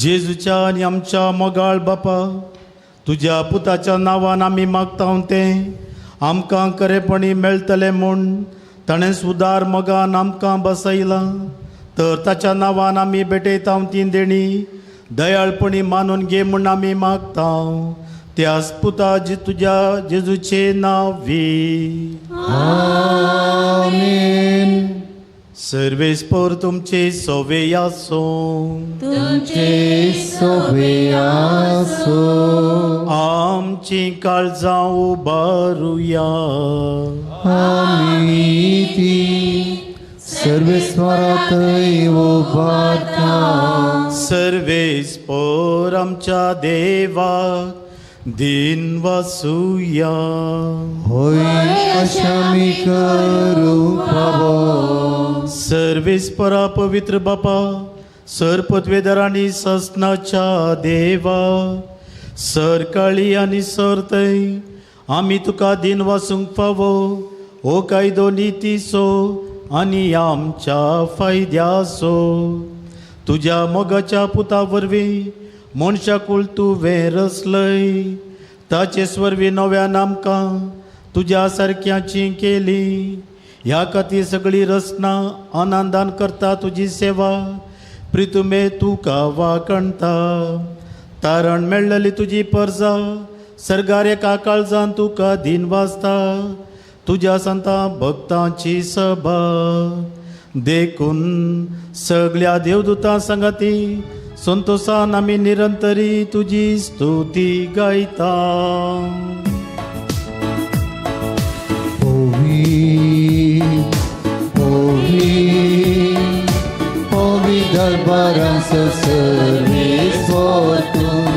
जेजूच्या आनी आमच्या मोगाळ बापा, तुज्या पुताच्या नांवान आमी मागता तें आमकां खरेपणी मेळटलें म्हूण ताणें सुदार मोगान आमकां बसयलां. तर ताच्या नांवान आमी भेटयता ती देणी दयाळपणी मानून घे म्हूण आमी मागता त्याच पुता तुज्या जेजूचे नांवी. आमेन. सर्वेस्पर तुमचे सोवे आसूं. तुमचे सोवे आसूं. आमची काळजां उबारुया. आमी ती सर्वेस्पराथंय उबारता. सर्वेस्पर आमच्या देवाक दिन वासुया. होय अशें आमी करूंक फावो. सर्वेस्परा पवित्र बापा, सर पदवेदार आनी ससनाच्या देवा, सरकाळी आनी सरतय आमी तुका दिन वासूंक फावो. हो कायदो नितीचो आनी आमच्या फायद्याचो. तुज्या मोगाच्या पुता वरवीं मनशाकूळ तुवें रचलय, ताचे वरवीं नव्यान आमकां तुज्या सारक्याची केली. ह्या खातीर सगळी रचना आनंदान करता तुजी सेवा, प्रितुमे तुका वाकणता. तारण मेळ्ळली तुजी परजा सर्गार एका काळजान तुका दिन वाजता. तुज्या संता भक्तांची सभा देखून सगळ्या देवदूतां सांगाती संतोषान आमी निरंतरी तुजी स्तुती गायता. ओवी ओवी ओवी दरबारांत सर्वेस्पर तूं,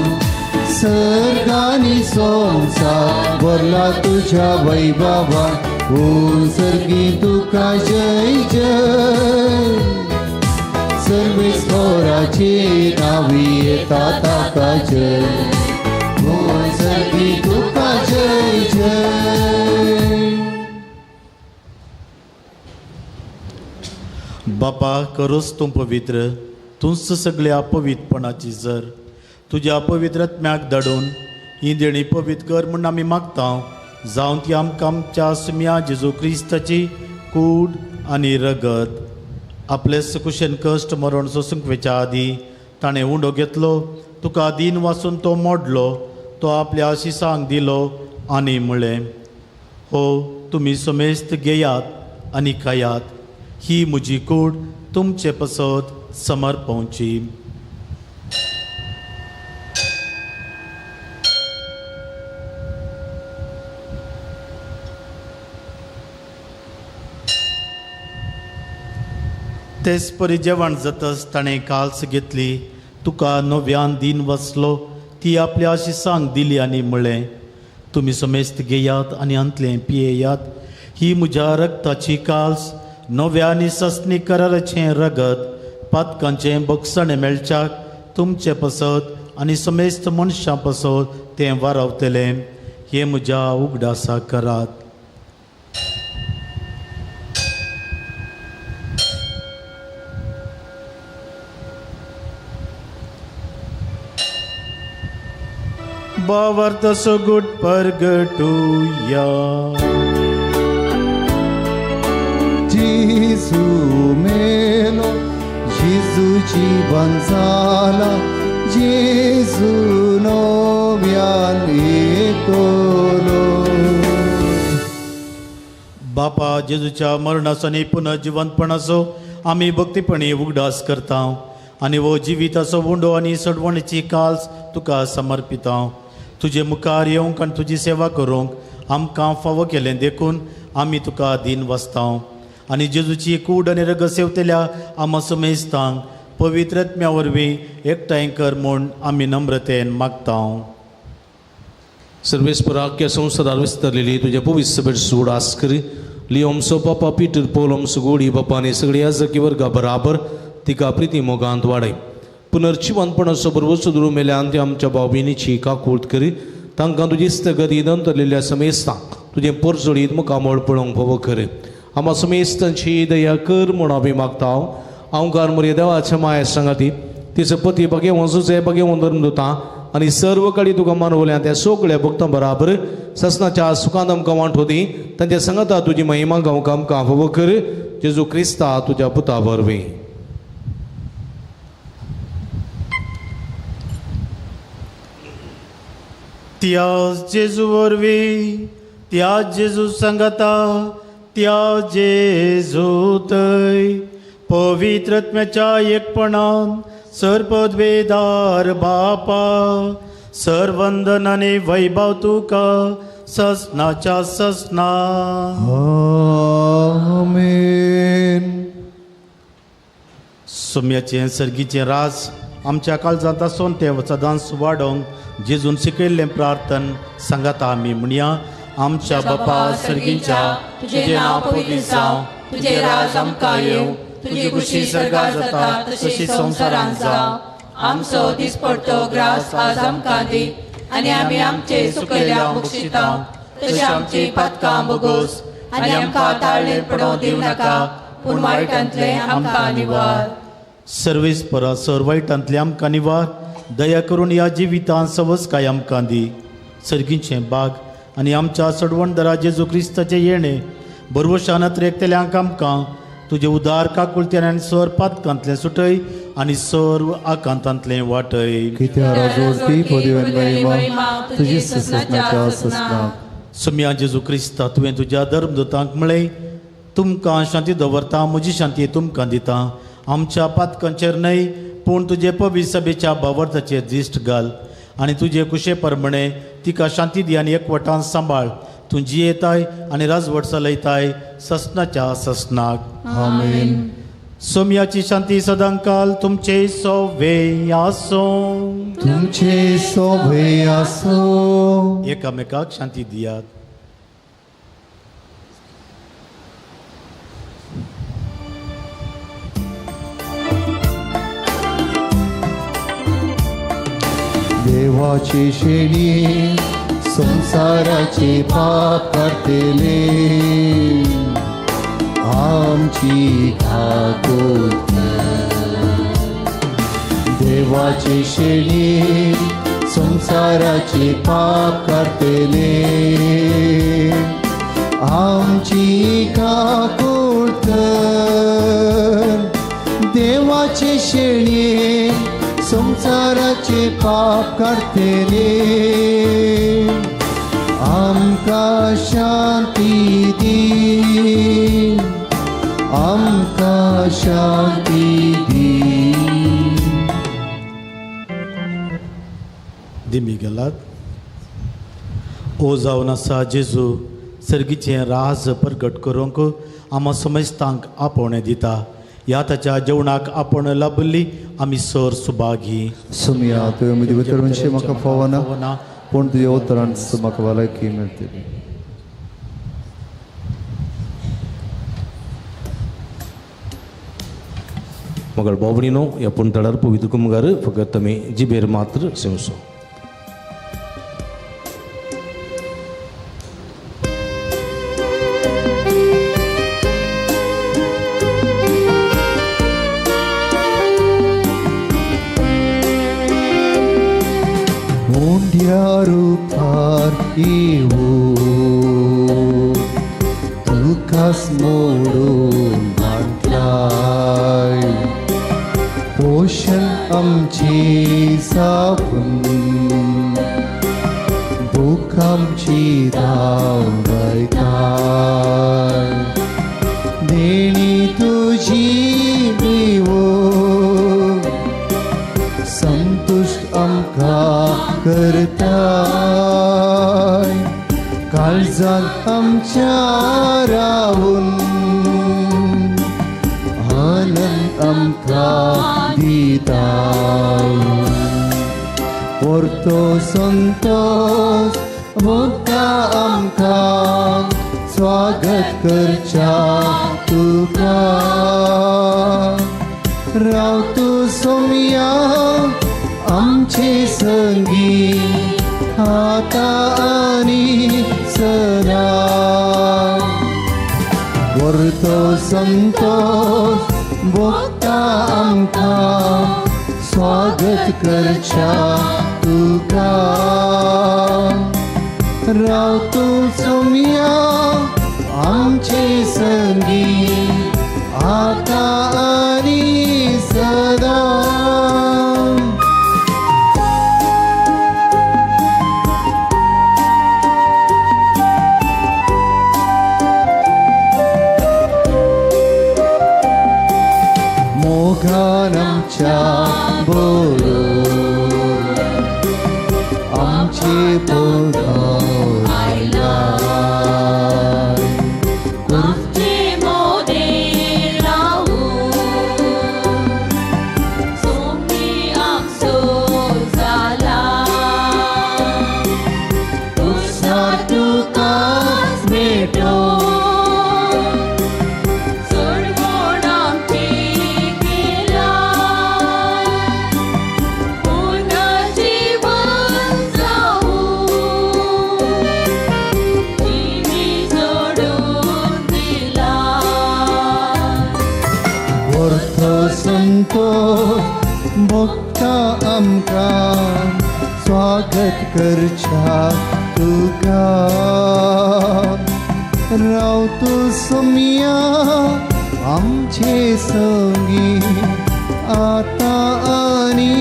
सर्गानी संवसार भरला तुज्या वैभवान. ओ सर्गी तुका जय जय, सर्वेस्पराचे नांवी येता ताका जय. ओ सर्गी तुका जय जय. बापा करोच तूं पवित्र, तूंच सगळ्या पवित्रपणाची जर तुज्या पवित्र आत्म्याक धाडून ही देणी पवित्र कर म्हूण आमी मागता. जावन ती आमकां आमच्या सुम्या जेजू क्रिस्ताची कूड आनी रगत आपले कुशेन कश्ट मरण सोसूंक वेच्या आदीं ताणें उंडो घेतलो, तुका दीन वासून तो मोडलो, तो आपल्या आशिसांक दिलो आनी म्हळें, हो तुमी समेस्त घेयात आनी खायात, ही म्हजी कूड तुमचे पसत समर्पवची. तेच परी जेवण जातच ताणें काल्स घेतली, तुका नव्यान दीन वसलो, ती आपल्या आशिसांक दिली आनी म्हळें, तुमी समेस्त घेयात आनी अंतलें पियेयात, ही म्हज्या रक्ताची काल्स, नव्या आनी सस्नी कराराचें रगत पातकांचें बक्षणें मेळच्याक तुमचे पसत आनी समेस्त मनशां पसत तें वारावतलें. हें म्हज्या उगडासा करात. बावर्त सगुट परगटुया. जेजू मेलो, जेजू जीवन जाला, जेजू नव्यान येतलो. बापा, जेजूच्या मरणाचो आनी पुनर्जिवंतपणाचो आमी भक्तीपणी उगडास करता आनी हो जिविताचो उंडो आनी सडवणीची काल्स तुका समर्पिता. तुजे मुखार येवंक आनी तुजी सेवा करूंक आमकां फावो केलें देखून आमी तुका दीन वसता. आनी जेजूची कूड आनी रगत सेवतल्या आमा समेस्तांक पवित्र आत्म्या वरवीं एकठांय कर म्हूण आमी नम्रतेन मागता. सर्वेस्पर आख्या संवसारार विस्तारलेली तुज्या पवित्र सभेर सूड आस करी लियोमसो पापा पीटर पोलमसो गोडी बापा आनी सगळी याजकी वर्गा बराबर तिका प्रिती मोगांत वाडय. पुनर्जिवंतपणाचो बरोबर सुदरू मेल्यान ती आमच्या भाव भयणीची काकूट करी तांकां तुजी स्थगती नंतरलेल्या समेस्तांक तुजें परजळीत मुखामळ पळोवंक फावो कर. आमा समेस्तांची दया कर म्हूण आमी मागता. हांवकार मोरये देवाच्या माया सांगाती तिचो पती भगेवन सुचे भगेवन धर्मदुतां आनी सर्व कडेन तुका मानवल्या त्या सगळ्या भक्तां बराबर ससनाच्या सुखांत आमकां वांटो दी. तांच्या सांगाता तुजी महिमा गावंक आमकां फावो कर. जेजू क्रिस्ता तुज्या पुता वरवीं. त्याच जेजू वरवीं, त्याच जेजू सांगाता, त्या जेजूतय पवित्र आत्म्याच्या एकपणान सर्पद्वेदार बापा सर्वंदन आनी वैभव तुका ससनाच्या ससना. आमेन. सोम्याचें सर्गीचें राज आमच्या काळजांत आसून तें सदांच वाडोवंक जेजून शिकयल्लें प्रार्थन सांगाता आमी म्हणया. आमच्या बापा सर्गीच्या, तुजें नांव पवित्र जावं, तुजें राज आमकां येवं, तुजी खुशी सर्गार जाता तशी संवसारांत जावं. आमचो दिसपडतो ग्रास आज आमकां दी आनी आमी आमचे सुकयल्या बक्षिता तशें आमची पातकां बोगोस आनी आमकां ताळणेर पडोवंक दिवं नाका, पूण वायटांतलें आमकां निवार. सर्वेस परा सर वायटांतलें आमकां निवार. दया करून ह्या जिवितांत सवसकाय आमकां दी. सर्गीचें बाग आनी आमच्या सडवणदारा जेजू क्रिस्ताचें येणें बरवशान त्रेकतल्यांक आमकां तुजें उदार काकुळतेन आनी सर पातकांतलें सुटय आनी सर्व आकांतांतलें वाटय. कित्याक जोडपी पदवी महिमा तुजी ससनाच्या ससनाक. सुम्या जेजू क्रिस्ता, तुवें तुज्या धर्मदूतांक म्हळें, तुमकां शांती दवरता, म्हजी शांती तुमकां दिता. आमच्या पातकांचेर न्हय पूण तुजे पवित्र सभेच्या भावार्थाचेर दिश्ट घाल आनी तुजे कुशे प्रमाणे तिका शांती दी आनी एकवटान सांबाळ. तूं जियेताय आनी राजवट चलयताय ससनाच्या ससनाक. आमेन. सोम्याची शांती सदांकाल तुमचे सोवे आसूं. तुमचे सोवे आसूं. एकामेकाक शांती दियात. देवाची शेणी संसाराचे पाप काडटले, आमची काकूत. देवाची शेणी संसाराचे पाप काडटले, आमची काकूत. देवाची शेणी संसाराचे पाप काडटले, आमकां शांती दी, आमकां शांती दी. दिमी गेलात. ओ जावन आसा जेजू सर्गीचें राज प्रगट करूंक आमा समजतांक आपोवणें दिता. ह्या ताच्या जेवणाक आपण लाभली आमी सर सुभागी. सुमया तुवें म्हजी भितर मनशें म्हाका फावना, पूण तुज्या उतरान म्हाका भलायकी मेळटली. मगळ बोबणीनो ह्या पुणतळार पवित्र कुमगार फकत आमी जिबेर मात्र सेवसो. रुपार येवो तुकास मोडून वांटलाय पोशण आमची सापून भूक आमची धांवयताय देणी तुजी देवो संतुश्ट आमकां करताय काळजांत आमच्या रावून आनंद आमकां दिताय परतो संतोष भोगता आमकां स्वागत करच्या तुका राव तूं सोमया आमचे संगी आता आनी सदा वरतो संतोष भोगता आमकां स्वागत करच्या तुका राव तूं सोमया आमचे संगी आता आनी सदा. मोगान आमच्या बरोबर आमचे पोगार आयलाय आमचे मोदें रावूं सोमी आमचो जाला उसार तुकाच मेटो चडवण आमची केला पुनर्जीवन जावूं जिवी जोडून दिला वरतो संतोष भोगता आमकां स्वागत करच्या तुका राव तूं सोमया आमचे संगी आतां आनी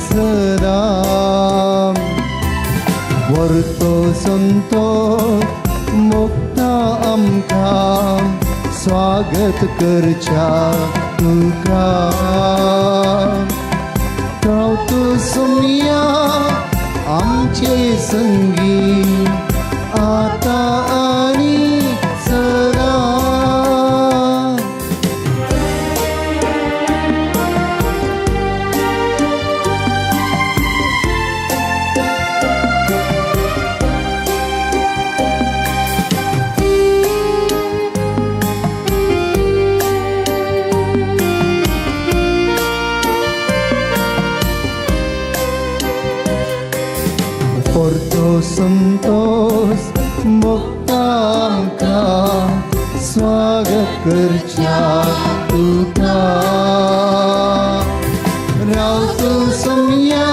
सदा वरतो संतोष भोगता आमकां स्वागत करच्या तुका राव तूं सोमया आमचे संगी आतां आनी सदा. परतो संतोष भोगता आमकां स्वागत करच्या तुका राव तूं सोमया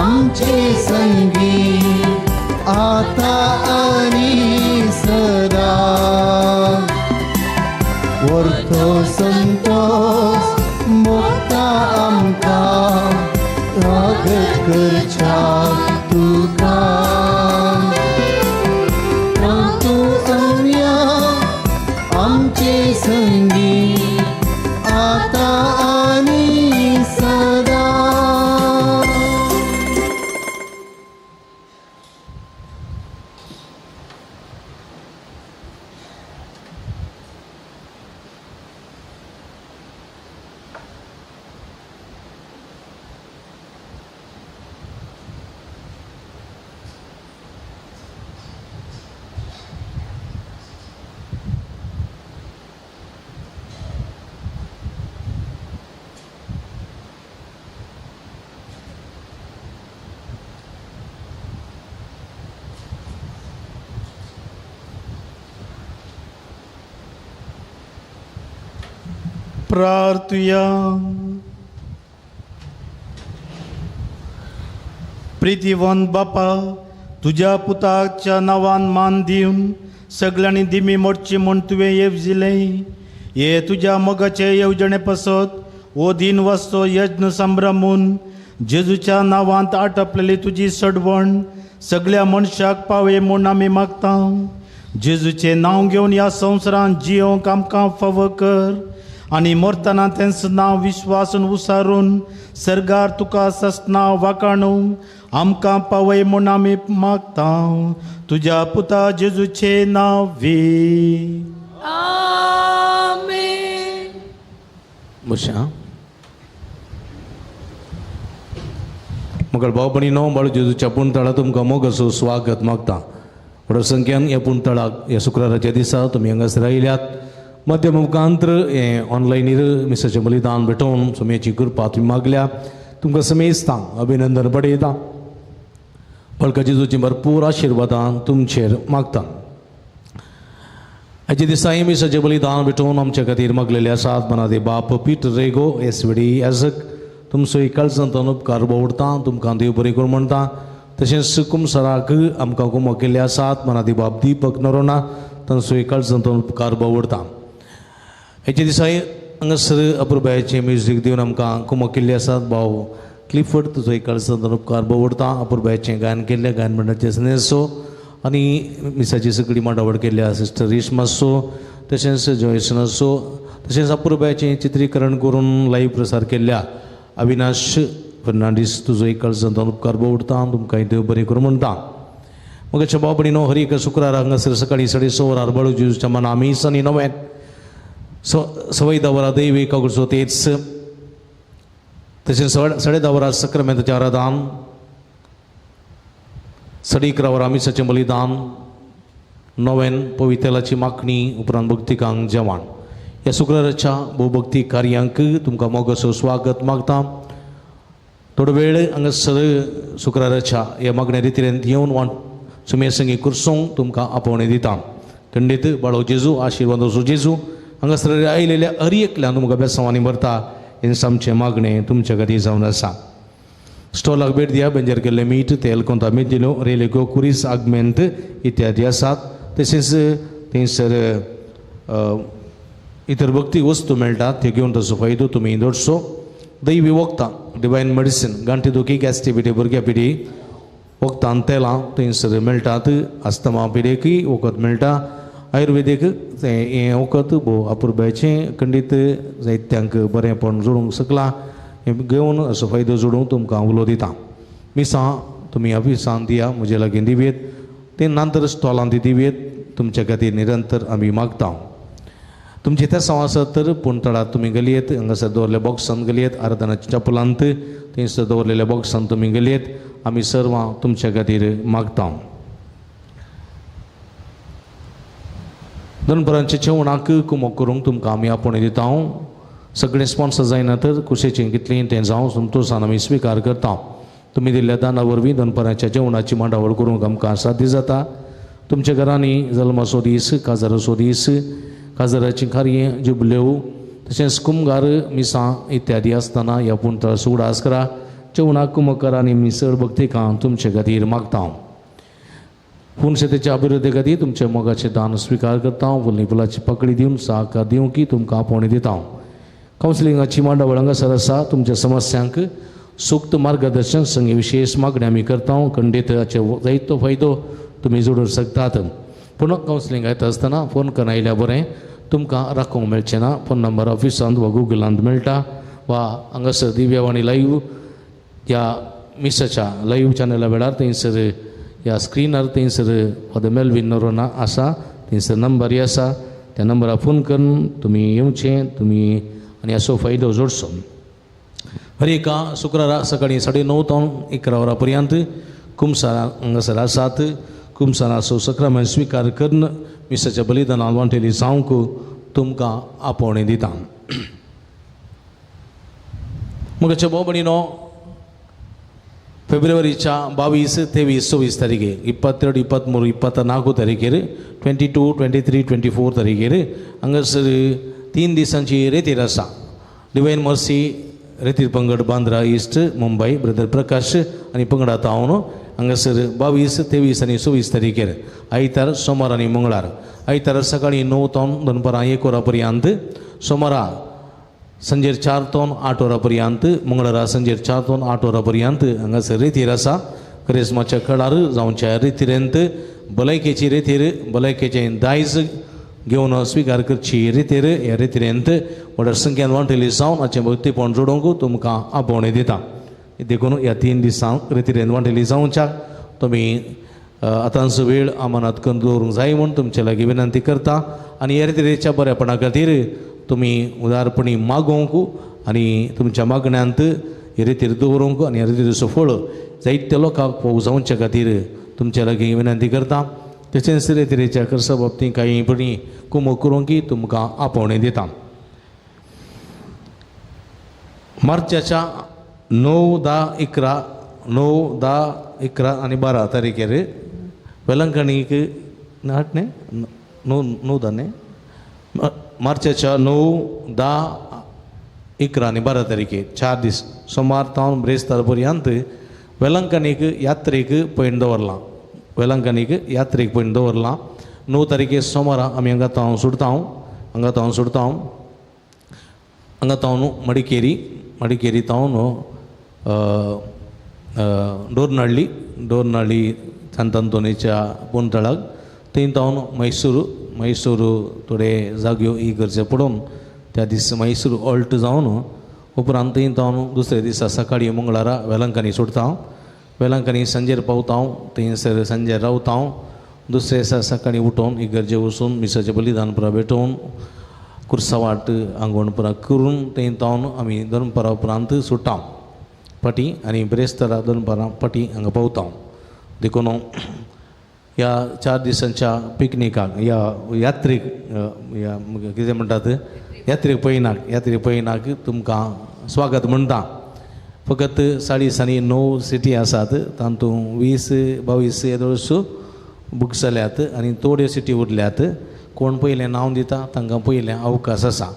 आमचे संगी आतां आनी सदा वरतो संतोष भोगता आमकां स्वागत करच्या तुका राव तूं सोमया आमचे संगी आतां आनी सदा. प्रार्थुया. प्रितीवंत बापा, तुज्या पुताच्या नांवान मान दिवन सगळ्यांनी दिमी मोडची म्हूण तुवें येवजिलें. हे तुज्या मोगाचे येवजणे पासत हो दिन वाचतो यज्ञ संभ्रमून जेजूच्या नांवांत आटपलेली तुजी सडवण सगळ्या मनशाक पावय म्हूण आमी मागता. जेजूचें नांव घेवन ह्या संवसारांत जियोंक आमकां फावो कर आनी मरतना तेंच नांव विश्वासून उसारून सर्गार तुका ससना वाकाणूंक आमकां पावय म्हूण आमी मागता. तुज्या पुता जेजूचें नांव वी. आमेन. बशा मगळ भाव भयणीनो, बाळू जेजूच्या पुणतळा तुमकां मोगाचो स्वागत मागता. व्हड संख्यान ह्या पुणतळाक ह्या शुक्राराच्या दिसा तुमी हांगासर आयल्यात. मध्यम मुखांत्र हें ऑनलायनीर मिसाचें बलिदान भेटोवन सुमयेची कृपा तुमी मागल्या. तुमकां समेस्तांक अभिनंदन पडयता. बळका जेजूची भरपूर आशिर्वादां तुमचेर मागता. हाचे दिसा मिसाचें बलिदान भेटोवन आमच्या खातीर मागलेले आसात. मनादे बाप पीटर रेगो एस वडी एजक तुमचो काळजांतल्यान उपकार बोवडता. तुमकां देव बरें करूं म्हणटा. तशेंच कुमसराक आमकां कुमक केल्ले आसात. मनादी बाप दीपक नरोना तांचो काळजांतल्यान उपकार बोवडता. हेचे दिसा हांगासर अपुरबायेचें म्युजीक दिवन आमकां कुमक केल्ले आसात. भाव क्लिफर्ड तुजो काळजांतल्यान उपकार बोवडता. अपुरबायेचें गायन केल्लें गायन मंडळाचे सनेसो आनी मिसाची सगळी मांडावळ केल्ली सिस्टर रेशमासो तशेंच जॉयसनासो तशेंच अपुरबायेचें चित्रीकरण करून लायव्ह प्रसार केल्ल्या अविनाश फर्नांडीस तुजो काळजांतल्यान उपकार बोवडता. तुमकां देव बरें करूं म्हणटा. मगाच्या भाव भयणीनो, हर एक शुक्रार हांगासर सकाळीं 6:30 वरार बाळू जेजूच्या मना मीस आनी नवें 10:15 वरां दैवी कागदचो तेच तशेंच 10:30 वरां सक्रामेंताचें आराधन, 11:30 वरां मिसाचें बलिदान, नवेन पवितेलाची मागणी, उपरांत भक्तिकांक जेवण. ह्या शुक्राराच्या भोवभक्ती कार्यांक तुमकां मोगाचो स्वागत मागता. थोडो वेळ हांगासर शुक्राराच्या ह्या मागण्या रितीन येवन वाट सुमे संगी कुर्सूंक तुमकां आपोवणें दिता. खंडीत बाळो जेजू आशिर्वाद जेजू हांगासर आयिल्ल्या हर एकल्यान तुमकां बेसांवांनी भरता. हें आमचें मागणें तुमच्या खातीर जावन आसा. स्टॉलाक भेट दिया. बेंजर केल्लें मीठ, तेल, कोंता मेदिलो, रेलेगो, कुरीस, आगमेंत इत्यादी आसात. तशेंच थंयसर इतर भक्ती वस्तू मेळटात त्यो घेवन ताचो फायदो तुमी दवरचो. दैवी वखदां, डिवायन मेडिसीन, गांठी दुखी, गॅस्टिविटी, भुरग्या पिडी वखदां तेलां थंयसर मेळटात. आस्तमा पिडेकय वखद मेळटा. आयुर्वेदीक हें वखद भोव अपुरबायेचें खंडीत जायत्यांक बरेंपण जोडूंक शकलां. हें घेवन असो फायदो जोडूंक तुमकां उलो दिता. मिसां तुमी ऑफिसान दिया, म्हजे लागीं दिवयेत, तें नंतर स्टॉलांत दिवयेत. तुमच्या खातीर निरंतर आमी मागता. तुमचे तेसांव आसत तर पुणतळात तुमी गलयेत, हांगासर दवरलेल्या बॉक्सान गलयेत, आराधनाच्या चपलांत थंयसर दवरलेल्या बॉक्सान तुमी गलयेत. आमी सर्वां तुमच्या खातीर मागता. दनपरांच्या जेवणाक कुमक करूंक तुमकां आमी आपोवणें दिता. सगळें स्पॉन्सर जायना तर कुशेचें कितलें तें जावं संतोशान आमी स्विकार करता. तुमी दिल्ल्या दाना वरवीं दनपरांच्या जेवणाची मांडावळ करूंक आमकां साध्य जाता. तुमच्या घरांनी जल्माचो दीस, काजाराचो दीस, काजाराचीं कार्य, जुबल्यो तशेंच कुमगार, मिसां इत्यादी आसतना ह्या पुणतळ उगडास करा. जेवणाक कुमक करा आनी मी चड भक्तिकां तुमचे खातीर मागता. पुनशेतेच्या अभिवृद्धी खातीर तुमच्या मोगाचें दान स्विकार करता. फुलनी फुलाची पकडी दिवन साकार दिवंक तुमकां आपोवणें दिता. कावन्सिलिंगाची मांडावळ हांगासर आसा. तुमच्या समस्यांक सूक्त मार्गदर्शन संगी विशेष मागणी आमी करता. खंडीत हाचे जायतो फायदो तुमी जोडूंक शकतात. पूण कावन्सिलिंग येता आसतना फोन करून आयल्यार बरें, तुमकां राखूंक मेळचें ना. फोन नंबर ऑफिसांत वा गुगलांत मेळटा वा हांगासर दिव्यावाणी लायव्ह ह्या मिसाच्या लायव्ह चॅनला वेळार थंयसर ह्या स्क्रिनार थंयसर फादर मेल्वीन नोरोना आसा, थंयसर नंबरय आसा. त्या नंबरार फोन करून तुमी येवचें तुमी आनी हाचो फायदो जोडचो. हर एका शुक्रारा सकाळीं 9:30 तावन 11 वरां पर्यंत कुमसारा हांगासर आसात. कुमसाराचो सक्रामेंत स्विकार करून मिसाच्या बलिदानान वांटेली जावंक तुमकां आपोवणें दिता. मगाच्या भाव भयणीनो, फेब्रुवारीच्या 22, 23, 24 तारखेर, 22, 23, 24 तारखेर, 22, 23, 24 तारखेर हांगासर 3 दिसांची रेतीर आसा. डिवायन मर्सी रेतीर पंगड बांद्रा ईस्ट मुंबय ब्रदर प्रकाश आनी पंगडा तावन हांगासर 22, 23 आनी 24 तारखेर आयतार, सोमार आनी मंगळार. आयतार सकाळीं 9 तावन दनपारां 1 वरां पर्यंत, सोमारा संजेर 4 तावन 8 वरां पर्यंत, मंगळारा संजेर 4 तावन 8 वरां पर्यंत हांगासर रेतीर आसा. क्रिस्माच्या कळार जावच्या रेतिरेंत भलायकेची रेतीर, भलायकेचें दायज घेवन स्विकार करची रेतीर. ह्या रेतिरेंत व्हड संख्यान वांटेली जावन हाचें भक्तीपण जोडोवंक तुमकां आपोवणें दिता. देखून ह्या 3 दिसांक रेतिरेंत वांटेली जावच्याक तुमी आतांचो वेळ अमानात करून दवरूंक जाय म्हूण तुमचे लागीं विनंती करता. आनी ह्या रेतिरेच्या बरेपणा खातीर तुमी उदारपणी मागोवंक आनी तुमच्या मागण्यांत हे रेतीर दवरूंक आनी ह्या रेतिरेचो फळ जायत्या लोकांक पावो जावचे खातीर तुमचे लागीं विनंती करता. तशेंच रेतिरेच्या खर्चा बाबतींत कांय पणी कुमक करूंक तुमकां आपोवणें दिता. मार्चाच्या 9, 10, 11, 9, 10, 11 आनी 12 तारखेर वेलंकणीक आठ न्ही 9, 9, 10 न्ही मार्चाच्या 9, 10, 11 आनी 12 तारखेर 4 दीस सोमार तावन ब्रेस्तार पर्यंत वेलंकणीक यात्रेक पयण दवरलां. वेलंकणीक यात्रेक पयण दवरलां. 9 तारखेर सोमारा आमी हांगा तावन सुटता, हांगा तावन सुटता, हांगा तावन मडिकेरी, मडिकेरी तावन डोरनाळ्ळी, डोरनाळ्ळी सांत आंतोनीच्या पुंतळाक, थंय तावन मैसूर, मैसूर थोडे जाग्यो इगर्जे पडोवन त्या दीस मैसूर ऑल्ट जावन उपरांत थंय तावन दुसऱ्या दिसा सकाळीं मंगळारा वेलंकांनी सुटता. वेलंकांनी सांजेर पावता, थंयसर सांजेर रावता. दुसऱ्या दिसा सकाळीं उठोवन इगर्जे वचून मिसाचें बलिदान पुरा भेटोवन कुर्सावाट आंगवण पुरा करून थंय तावन आमी दनपारा उपरांत सुट्टा फाटीं आनी ब्रेस्तारा दनपारां फाटीं हांगा पावता. देखून ह्या 4 दिसांच्या पिकनिकाक ह्या यात्रेक ह्या कितें म्हणटात यात्रेक पयनाक, यात्रेक पयनाक तुमकां स्वागत म्हणटा. फकत 9:30 9 सिटी आसात, तातूंत 20, 22 येदोळसो बूक जाल्यात आनी थोड्यो सिटी उरल्यात. कोण पयलें नांव दिता तांकां पयलें अवकाश आसा.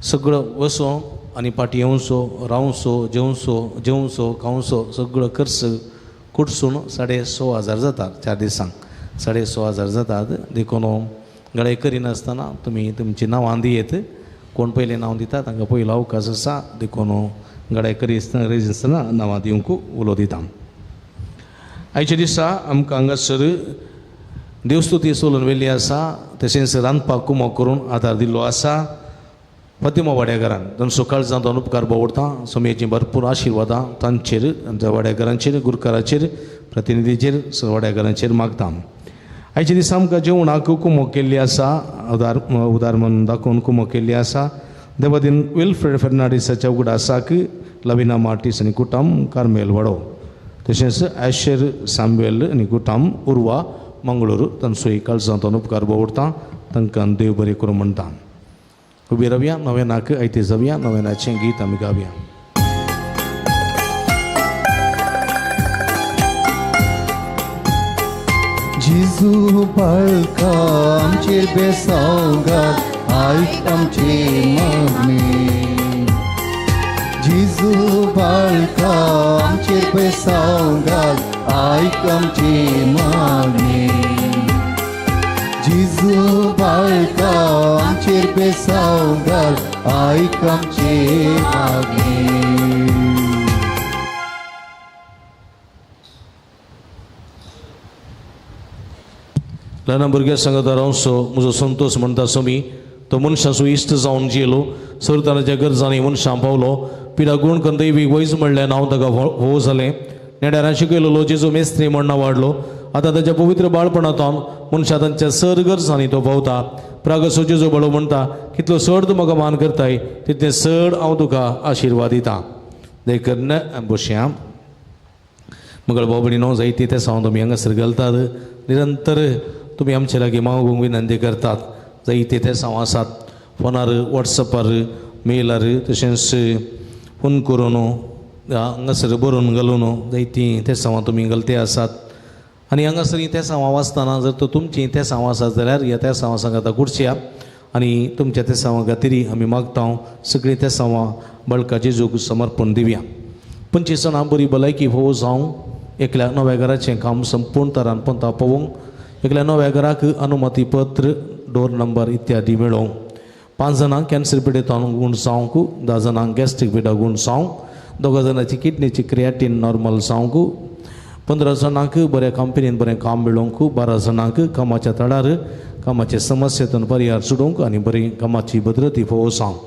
सगळो वचो आनी फाटीं येवचो, रावचो, जेवचो, जेवचो खावचो सगळो खर्च कुटसून 6,500 जातात. 4 दिसांक 6,500 जातात. देखून गळे करिनासतना तुमी तुमची नांवां दियेत. कोण पयलें नांव दिता तांकां पयलो अवकाश आसा. देखून गळे करिनासतना नांवां दिवंक उलो दिता. आयच्या दिसा आमकां हांगासर देवस्तुती सोलून वेल्ली आसा. तशेंच रांदपाक कुमक करून आदार दिल्लो आसा फातिमा वाड्याघरान. तांचो काळजांत उपकार बावडता. सोमयेचीं भरपूर आशिर्वादां तांचेर, आमच्या वाड्याघरांचेर, गुरकाराचेर, प्रतिनिधीचेर, वाड्याघरांचेर मागता. आयच्या दिसा आमकां जेवणाक कुमक केल्ली आसा, उदार उदार म्हणून दाखोवन कुमक केल्ली आसा. देवादीन विल्फ्रेड फेर्नांडीसाच्या उगडासाक लविना मार्टीस आनी कुटाम कार्मेल वाडो, तशेंच आशेर साम्वेल आनी कुटाम उर्वा मंगळूर तांचोय काळजांत उपकार बावडता. तांकां देव बरें करूं म्हणटा. उबी रावया, नव्यानाक आयते जावया, नव्यानाचें गीत आमी गावया. जेजू बाळका आमचेर बेसांव घाल, आयक आमची मागणी. जेजू बाळका आमचेर बेसांव घाल, आयक आमची मागणी. जेजू बाळका आमचेर बेसांव घाल, आयक आमची मागणी. ल्हान भुरग्या सांगता रावचो म्हजो संतोश म्हणटा स्वामी. तो मनशाचो इश्ट जावन जियेलो, सरतानाच्या गरजांनी मनशां पावलो. पिडा गुण करून दैवीक वैज म्हणलें नांव ताका भोव जालें. नेड्यारान शिकयलेलो जेजू मेस्त्री म्हण वाडलो. आतां ताच्या पवित्र बाळपणांतून मनशां तांच्या सर गरजांनी तो पावता. प्रागसो जेजू बळो म्हणटा, कितलो चड तूं म्हाका मान करताय तितलें चड हांव तुका आशिर्वाद दिता. देखून बसया मगळ भाव भयणीनो, जायती ते हांव तुमी हांगासर घालतात. निरंतर तुमी आमचे लागीं मागूंक विनंती करतात. जायते ते हांव आसात फोनार, वॉट्सॅपार, मेलार, तशेंच फोन करून हांगासर बरोवन घालून जायतीं ते हांव तुमी घालते आसात. आनी हांगासर तेसांव वाचतना जर तर तुमचीं तेसांव आसात जाल्यार ह्या तेसांव सांगाता कुडच्या आनी तुमच्या तेसांवा खातीर आमी मागता सगळीं तेसांवां बळका जेजूक समर्पण दिवया. 25 जाणां बरी भलायकी फोव जावं, एकल्या नव्या घराचें काम संपूर्ण तरान पंता पळोवंक, एकल्या नव्या घराक अनुमती पत्र डोर नंबर इत्यादी मेळोवंक, 5 जाणांक कॅन्सर पिडेतान गूण जावंक, 10 जाणांक गॅस्ट्रीक पिडा गूण जावंक, 2 जाणांची किडनीची क्रियाटीन नॉर्मल जावंक, 15 जाणांक बऱ्या कंपनीन बरें काम मेळोवंक, 12 जाणांक कामाच्या तळार कामाचे समस्येतून पर्याय सोडूंक आनी बरी कामाची भद्रती फोव जावंक,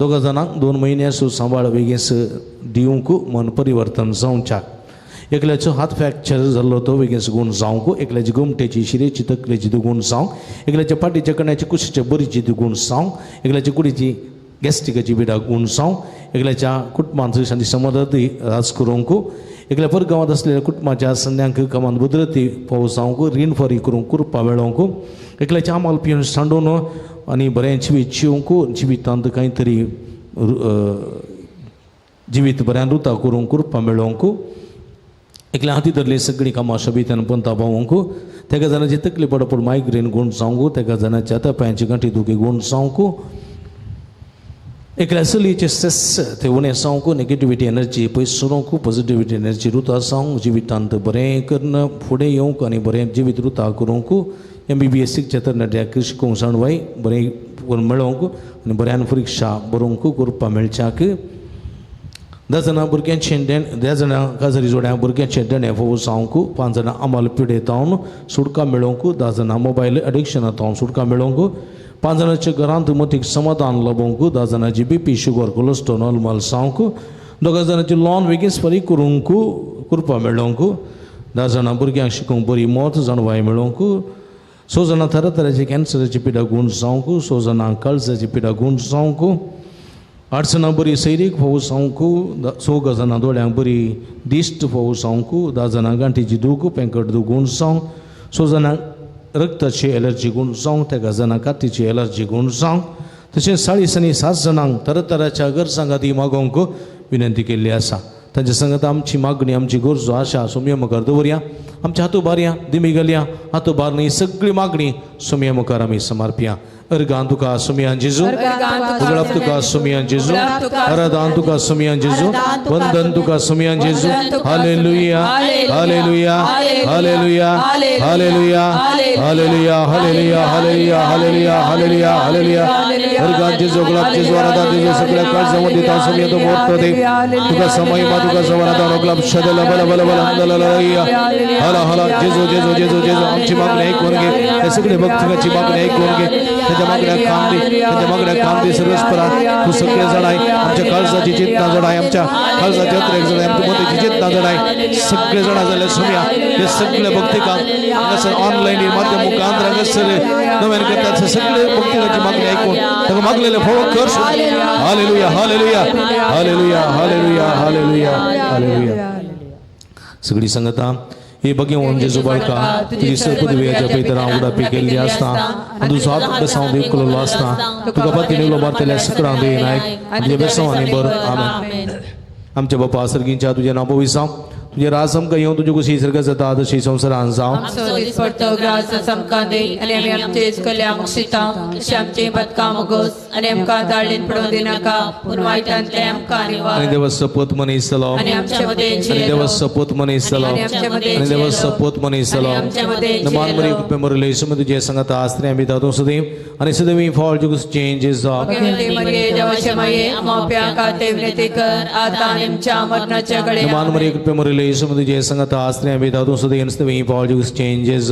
2 जाणांक 2 म्हयन्याचो सांबाळ वेगींच दिवंक मन परिवर्तन जावच्याक, एकल्याचो हात फ्रॅक्चर जाल्लो तो वेगींच गूण जावंक, एकल्याची गोमटेची शिरेची तकलेची दुगूण जावंक, एकल्याच्या फाटीच्या कण्याची कुशीच्या बरीची दुगूण जावंक, एकल्याच्या कुडीची गॅस्ट्रिकाची बिडा गूण जावंक, एकल्याच्या कुटुंबांत शांती समदती राज करूंक, एकल्या परगांवांत आसलेल्या कुटुंबाच्या संद्यांक कामांत भद्रती पावस जावंक, रीण फारीक करूंक कृपा मेळोवंक, एकल्याच्या आमाल पिवन सांडून आनी बरें जिवीत जिवंक, जिवितांत कांय तरी जिवीत बऱ्यान रुता करूंक कृपा मेळोवंक, एकल्या हाती धरली सगळीं कामां सोबीत्यान पंता पावोवंक, तेका जाणाची तकली पडपड मायग्रेन गूण जावंक, तेका जाणाच्या हाता पांयांची गांठी दुखी गूण जावंक, एकल्या चलयेचे स्ट्रेस ते उणें जावंक, नेगेटिविटी एनर्जी पयस सरूंक, पॉजिटिविटी एनर्जी रुता जावंक, जिवितांत बरें करून फुडें येवंक आनी बरें जिवीत रुता करूंक, MBBS शिकच्या तरणाट्याक शिकोवंक जाणवाय बरें मेळोवंक आनी बऱ्यान परिक्षा बरोवंक कृपा मेळच्याक, 10 जाणां भुरग्यांचें देण 10 जाणां काजरी जोड्या भुरग्यांचें देणें फोव जावंक, 5 जाणां आमाल पिडेतावन सुटका मेळोवंक, 10 जाणां मोबायल एडिक्शनांत सुटका मेळोवंक, 5 जाणांच्या घरांत मतीक समाधान लभोवंक, 10 जाणांची BP sugar cholesterol normal जावंक, 2 जाणांची लोन वेगींच फारीक करूंक कृपा मेळोवंक, 10 जाणां भुरग्यांक शिकोवंक बरी मत जाणवाय मेळोवंक, 6 जाणां तरातरांची कॅन्सराची पिडा गूण जावंक, 6 जाणां काळजाची पिडा गूण जावंक, 8 जाणां बरी सैरीक फोव जावंक, 6 जाणां दोळ्यांक बरी दिश्ट फोव जावंक, 10 जाणां गांठीची दूख पेंकट दूख गूण जावंक, 6 जाणां रक्ताची एलर्जी गूण जावंक, 3 जाणां कातीची एलर्जी गूण जावंक, तशेंच 40 आनी 7 जाणांक तरातराच्या गरजां खातीर मागोवंक विनंती केल्ली आसा. तांच्या संगत आमची मागणी आमची गरजो आशा सोमये मुखार दवरया, आमच्या हातू बारया दिमी घालया, हातू बार न्ही सगळी मागणी सोमये मुखार आमी समर्पया. अर्गान तुका सुमियान जेजू, उगडाप तुका सुमियान जेजू, आराधन तुका सुमियान जेजू, वंदन तुका सुमियान जेजू. Hallelujah hallelujah hallelujah hallelujah hallelujah hallelujah hallelujah hallelujah hallelujah hallelujah. Organ जेजू, उगडाप जेजू, आराधन जेजू, सगळ्या काळजामध्ये ताव सुमिया तो मोठो दे तुका समय मा तुका सवरादान उगडाप शदल बल बल बल हंदललया हला हला जेजू जेजू जेजू जेजू. आमची मागणी ऐकून घे, त्या सगळे भक्तांची मागणी ऐकून घे, त्याच्या मागण्या काम दे, त्याच्या मागण्या काम दे. सर्वेस्परा तू सगळे जण आहे, आमच्या काळजाची चिंता जण आहे, आमच्या काळजाची अत्रेक जण आहे, आमच्या मतीची चिंता जण आहे, सगळे जण जाले सुम्या हे सगळे भक्ती काम हांगासर ऑनलायन माध्यम मुखांतर हांगासर नव्यान करतात सगळे भक्तिकाची मागणी ऐकून ताका मागलेले फळ कर. Hallelujah hallelujah hallelujah hallelujah hallelujah hallelujah. सगळी संगता हे बघेवन जेजू बाळका तुजी सर्पदव्याच्या पेतरा उडापी केल्ली आसता आनी तुजो हात बेसांव देव केल्लो आसता, तुका पाती निवलो मारतल्या सकडां दे नायक तुज्या बेसांव बर. आमेन. आमच्या बापा सर्गींच्या तुजें नांव पवित्र जावं, तुजें राज आमकां येवं, तुजे कुशी सर्ग जाता तशी संवसारान जावं. आमचो दिसपडतो ग्रास आमकां दी आनी आमी आमचे चुकल्या मुक्षिता तशें आमचें बदकां मुगोस आनी आमकां दाळीन पडोवं दिनाका पूण वायटांतलें आमकां निवार. आनी देवा सपोत मनीस जालो, आनी आमच्या मदें आनी देवा सपोत मनीस जालो, आनी देवा सपोत मनीस जालो. नमान मरी कृपे मरले सुम तुझे संगत आस्त्रे आमी दादो सदैव आनी सदैव फॉल जुगस चेंजेस. नमान मरी कृपे मरले सुम तुझे संगत आस्त्रे आमी दादो सदैव सदैव फॉल जुगस चेंजेस.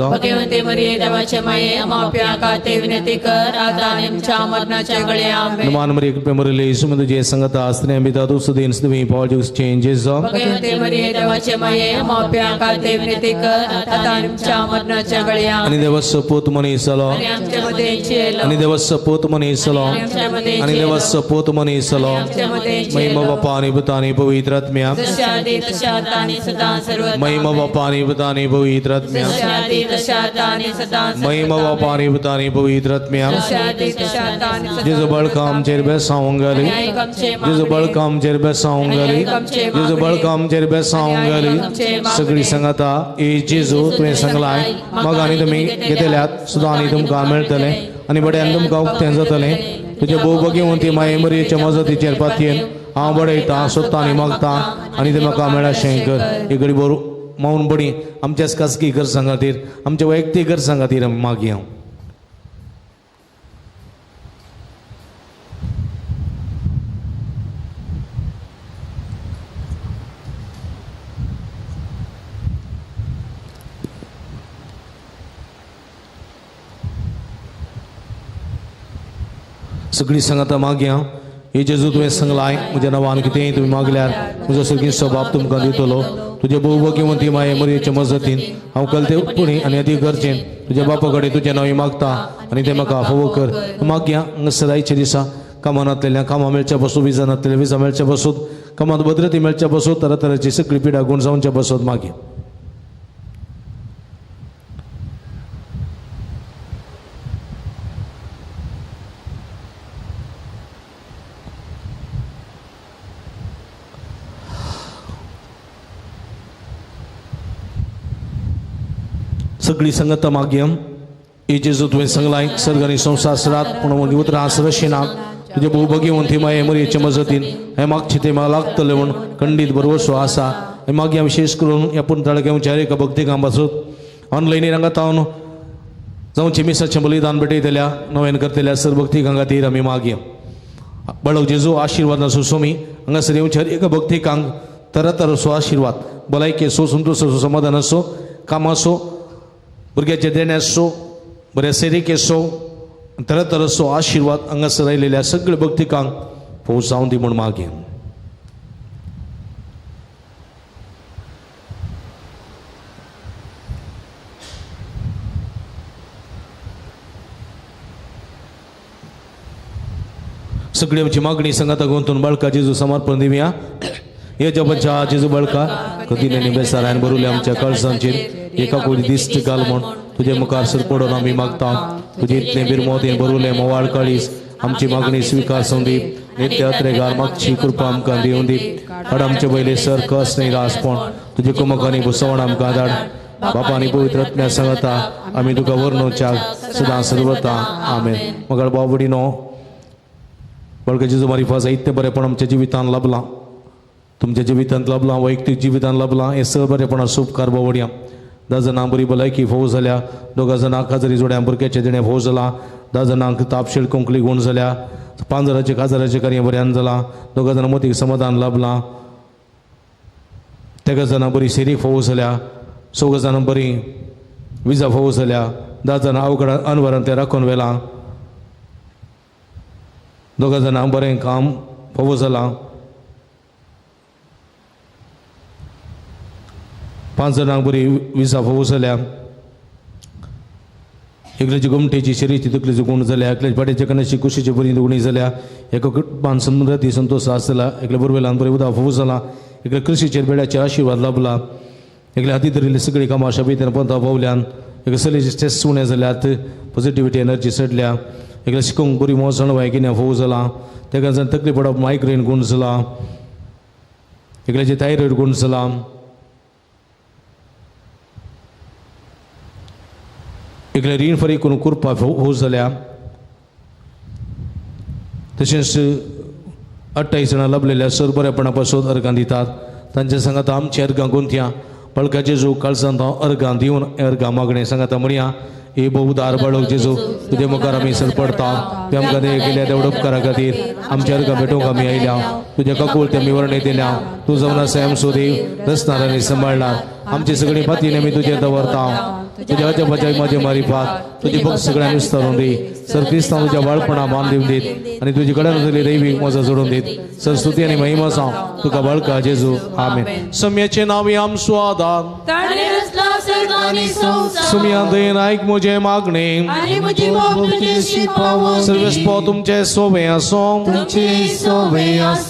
नमान मरी कृपे मरले सुम तुझे संगत आस्त्रे आमी दादो सदैव सदैव फॉल जुगस चेंजेस. आनी देवा सपोत मनीस जालो, आनी देवा सपोत मनीस जालो, आनी देवा सपोत मनीस जालो. महिमा बापा आनी पुता आनी पवित्र आत्म्या, महिमा बापा आनी पुता आनी पवित्र आत्म्या, महिमा बापा आनी पुता आनी पवित्र आत्म्या. जेजू बळका आमचेर बेसावंक घाली, जेजू बळका आमचेर बेसावंक घाली, जेजू बळका आमचेर बेसावंक घाली. सगळी संगता ए जेजू तुवें सांगलाय मग आनी तुमी घेतल्यात सुद्दां आनी तुमकां मेळटलें. आनी बड्यान तुमकां उक्तें जातलें. तुजे भोवभगीवंती माये मरयेच्या मजतीचेर पातयेन हांव बडयतां, सोदतां आनी मागतां आनी तें म्हाका मेळाशें कर. ही घडी बरो मौन बडी आमच्याच खासगी गरजां खातीर, आमच्या वैयक्तीक गरजां खातीर आमी मागया. सगळी सांगाता मागया. हे जेजू तुवें सांगलाय म्हज्या नांवान कितेंय तुमी मागल्यार म्हजो सगळीं बाप तुमकां दितलो. तुजे भोवभगीवंती माये मरयेचे मजतीन हांव कलते पुणी आनी अदी गरजेन तुज्या बापा कडेन तुजें नांव मागता आनी तें म्हाका फावो कर. मागया हांगासर आयच्या दिसा कामां नातलेल्या कामां मेळच्या बसून, विजा नातलेल्या विजा मेळच्या बसून, कामांत भद्रती मेळच्या बसून, तरातराची सगळी पिडा गुण जावच्या बसून मागया. सगळी संगत मागया. हे जेजू तुवें सांगलाय सर्ग आनी संवसार सरात पूण म्हजी उतरां सरशिना. तुजे भोवभगीवंती माये मरयेचे मजतीन हें मागचें तें म्हाका लागतलें म्हूण खंडीत भरवसो आसा. हें मागया विशेश करून ह्या पुणताळ्याक येवच्या एका भक्ती पासून ऑनलायनी रंगात हांव जावचें मिसाचें बलिदान भेटयतल्या नव्यान करतल्या सर भक्ती खातीर आमी मागया. बाळक जेजू आशिर्वाद आसूं स्वामी. हांगासर येवच्या एका भक्तिकांक तरातराचो आशिर्वाद, भलायकेचो, संतोशाचो, समाधानाचो, कामाचो, भुरग्याच्या देण्याचो, बऱ्या सेरिकेचो, तरातराचो आशिर्वाद हांगासर आयिल्ल्या सगळ्या भक्तिकांक पोवसावन दी म्हूण मागीन. सगळी आमची मागणी संगाता गुंतून बाळका जेजू समर्पण दिवया. हे जपाच्या जेजू बाळका कदिन्यांनी बेसारान भरुले आमच्या कळसांचेर एका कोणी दिश्ट घाल म्हूण तुजे मुखार सर पडून आमी मागता. तुजे इतलें बिरमोतें भरुलें मोवाळ काळीस आमची मागणी स्विकार संदी. नित्य मागची कृपा आमकां दिवं दी. हाड आमचे पयले सर कस निरासपण तुजे कुमकांनी भुसवण आमकां धाड. बापा आनी पवित्र आत्म्या सांगता आमी तुका वर्णोवच्याक सदां सर्वता. आमेन. मगळ बाबडीनो बळका जेजू मारिफात जायतें बरेंपण आमच्या जिवितान लाभलां, तुमच्या जिवितांत लाभलां, वैयक्तीक जिवितान लाभलां. हें सगळें बरेंपणां उपकार बावडया. 10 जाणां बरी भलायकी फोव जाल्या, 2 जाणां काजरी जोड्यां भुरग्याचें देणें फोव जालां, 10 जाणांक तापशील कोंकली गूण जाल्या, 5 जाणांचें काजाराचें कार्य बऱ्यान जालां, 2 जाणां मोतीक समाधान लाभलां, 13 जाणां बरी सेरीक फोव जाल्या, 4 जाणां बरी विजा फोव जाल्या, 10 जाणां अवघड अनवरांतलें राखून व्हेलां, 2 जाणां बरें काम फोव जालां, 5 जाणांक बरी विजा फोव जाल्या, एकल्याची गोमटेची शरीरची तकलेची गुण जाल्या, एकल्याची पाट्याच्या कण्याची कुशीची बरी दुगणी जाल्या, एका कुटुंबान समृद्धी संतोष आसला, एकल्या बोरवेलान बरी उदक फोव जाला, एकल्या कृशीचेर बेड्याचे आशिर्वाद लाभला, एकल्या हाती धरिल्ली सगळी कामां शबीतेन पंथा पावल्यान, एका सलेची स्ट्रेस उणें जाल्यात, पॉझिटिविटी एनर्जी चडल्या, एकल्या शिकोवंक बरी मोसण वायकिन्या फोव जाला, तेका जाण तकली पडप मायग्रेन गुण जाला, एकल्याची थायरॉयड गुण जाला, एकले रीण फारीक करून कुरपा फोव जाल्या. तशेंच 28 जाणां लाभलेल्या सर बरेपणा पासून अर्गां दितात. तांच्या सांगाता आमची अर्गां गुंथया. बळका जेजू काळजांत हांव अर्गां दिवन अर्गां मागणें सांगाता म्हणया. हे बहुदार बाळक जेजू तुजे मुखार आमी सर पडता. ते आमकां दे केल्या त्या उपकारा खातीर आमच्या अर्गां भेटोवंक आमी आयल्या. तुज्या काकूळ ते आमी वर्णय दिल्या. तूं जावन आसा आमचो देव, रचणार आनी सांबाळणार. आमची सगळी पातीन आमी तुजेर दवरता. तुज्या अजबाच्या म्हजे मारिफात तुजी भक्त सगळ्यांक विस्तारून दी. सर क्रिस्तांव तुज्या बाळपणा मान दिवन दीत आनी तुजी कडेन जाल्ली दैवीक मजा जोडून दीत. सर स्तुती आनी महिमा जावं तुका बाळका जेजू. आमेन. सम्याचें नांव आमचो आदार. सुम्या दयेन आयक म्हजें मागणें. सर्वेस्पो तुमचें सोबें आसूं.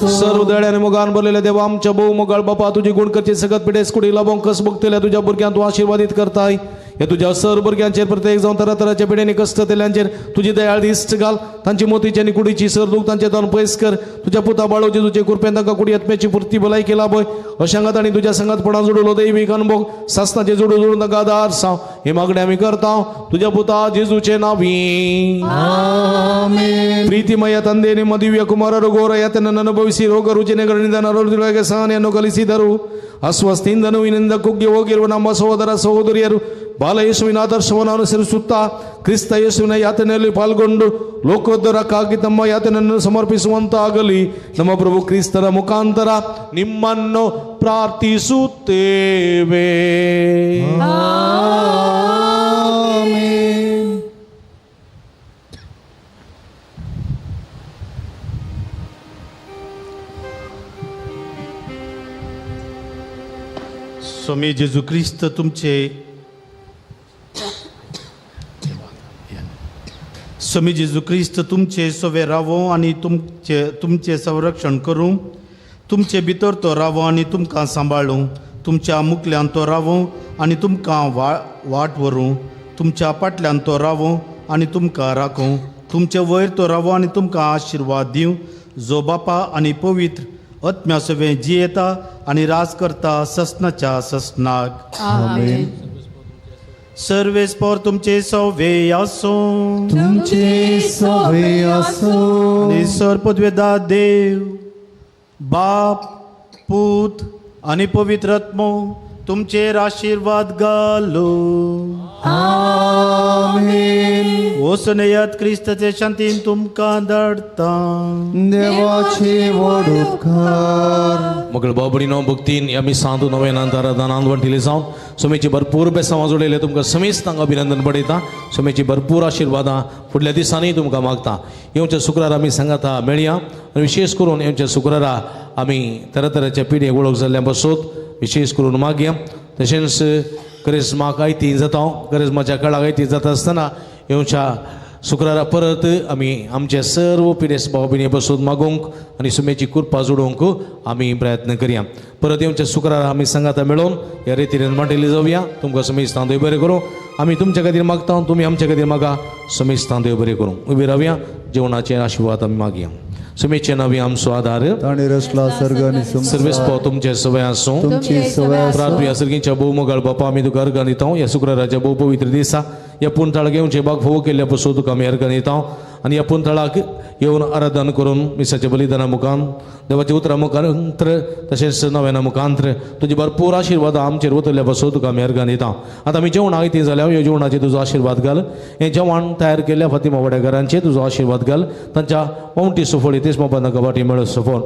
सर्व दळ्यान मोगान भरलेल्या देवा आमच्या भोव मोगाळ बापा, तुजी गुण करची सगत पिडेस कुडी लाभोंक कस भोगतल्या तुज्या भुरग्यांक तूं आशिर्वादीत करताय. हे तुज्या सर भुरग्यांचेर प्रत्येक जावन तरातराच्या पिड्यांनी कश्ट दिल्यांचेर तुजी दयाळ दिश्ट घाल. तांची मोतीची आनी कुडीची सर दूख तांचे जावन पयस कर. तुज्या पुता बाळो जेजूचे कृपेन तांकां कुडी आत्म्याची पुर्ती भलायकी लाभय. अशांगात आनी तुज्या संगातपणान जोडलो दैवीक अनुभव सासनाचे जोडू जोडून तांकां आदार साव. हे मागणे आमी करता तुज्या पुता जेजूचे नावी. ಪ್ರೀತಿಮಯ ತಂದೆ, ನಿಮ್ಮ ದಿವ್ಯ ಕುಮಾರರು ಘೋರ ಯಾತನನ್ನು ಅನುಭವಿಸಿ ರೋಗ ರುಜಿನಗಳಿಂದ ನರಳುತ್ತಿರುವಾಗ ಸಹನೆಯನ್ನು ಕಲಿಸಿದರು. ಅಸ್ವಸ್ಥಿಂದ ನೋವಿನಿಂದ ಕುಗ್ಗಿ ಹೋಗಿರುವ ನಮ್ಮ ಸಹೋದರ ಸಹೋದರಿಯರು ಬಾಲಯೇಸುವಿನ ಆದರ್ಶವನ್ನು ಅನುಸರಿಸುತ್ತಾ ಕ್ರಿಸ್ತ ಯೇಸುವಿನ ಯಾತನೆಯಲ್ಲಿ ಪಾಲ್ಗೊಂಡು ಲೋಕೋದ್ಧಾರಕ್ಕಾಗಿ ತಮ್ಮ ಯಾತನೆಯನ್ನು ಸಮರ್ಪಿಸುವಂತಾಗಲಿ. ನಮ್ಮ ಪ್ರಭು ಕ್ರಿಸ್ತರ ಮುಖಾಂತರ ನಿಮ್ಮನ್ನು ಪ್ರಾರ್ಥಿಸುತ್ತೇವೆ. स्वामी जेजू क्रिस्त तुमचे स्वामी जेजू क्रिस्त तुमचे सवे रावो आनी तुमचे तुमचे संरक्षण करूं. तुमचे भितर तो रावो आनी तुमकां सांबाळूं. तुमच्या मुखल्यान तो रावो आनी तुमकां वाट व्हरूं. तुमच्या फाटल्यान तो रावो आनी तुमकां राखूं. तुमचे वयर तो रावो आनी तुमकां आशिर्वाद दिवं. जो बापा आनी पवित्र आत्म्या सवें जियेता आनी राज करता ससनाच्या ससनाक. आमेन. सर्वेस्पोर तुमचे सवे आसूं. तुमचे सवे आसूं. आनी सर पदवेदा देव बाप पूत आनी पवित्र आत्मो तुमचेर आशिर्वाद घालू. आमेन. वचून येयात क्रिस्ताचे शांतीन तुमकां धाडटा. देवाचे व्हड उपकार. मगळ बाबडीनो भक्तीन आमी सांत नवेनांत आराधनांत वंटिले जावन सुमेची भरपूर बेसांव जोडयले. तुमकां समेस्तांक अभिनंदन पडयता. सुमेची भरपूर आशिर्वादां फुडल्या दिसांनी तुमकां मागता. येवच्या शुक्रारा आमी सांगाता मेळया आनी विशेष करून येवच्या शुक्रारा आमी तरातराच्या पिढये वळख जाल्ल्या बसोत विशेष करून मागया. तशेंच करिस्माक आयती जाता, करिस्माच्या काळाक आयती जाता आसतना येवच्या शुक्रारा परत आमी आमचे सर्व पिडेस भाव भयणी बसून मागूंक आनी सुमेची कृपा जोडोवंक आमी प्रयत्न करया. परत येवच्या शुक्रारा आमी सांगाता मेळोवन ह्या रितीन मांडली जावया. तुमकां समेस्तां देव बरें करूं. आमी तुमच्या खातीर मागता, तुमी आमच्या खातीर मागा. समेस्तां देव बरें करूं. उबी रावया, जेवणाचे आशिर्वाद आमी मागया. सुमेचे नवी आमचो आधार ताणें रचला सर्ग आनी संवसार. सर्वेस्पोर तुमचे सवय आसूं. तुमची सवय आसूं. प्रार्थुया सर्गीच्या भोवमोगाळ बापा, आमी तुका अर्घां दिता ह्या शुक्राराच्या भोव पवित्र दिसा. ह्या पुनथाळाक येवचे बाग फोव केल्ल्या पसून तुका आमी अर्घां दिता आनी ह्या पुनथाळाक येवन आराधन करून मिसाच्या बलिदाना मुखान देवाच्या उतरां मुखांत्र तशेंच नव्याना मुखांत्र तुजी भरपूर आशिर्वाद आमचेर वतल्या पसून तुका आमी अर्घां दिता. आतां आमी जेवणाक येती जाल्यार ह्या जेवणाचेर तुजो आशिर्वाद घाल. हें जेवण तयार केल्ल्या फातिमा वाडेकारांचेर तुजो आशिर्वाद घाल. तांच्या वंटी सुफळी तेच मोबान तांकां वाटी मेळो सफळ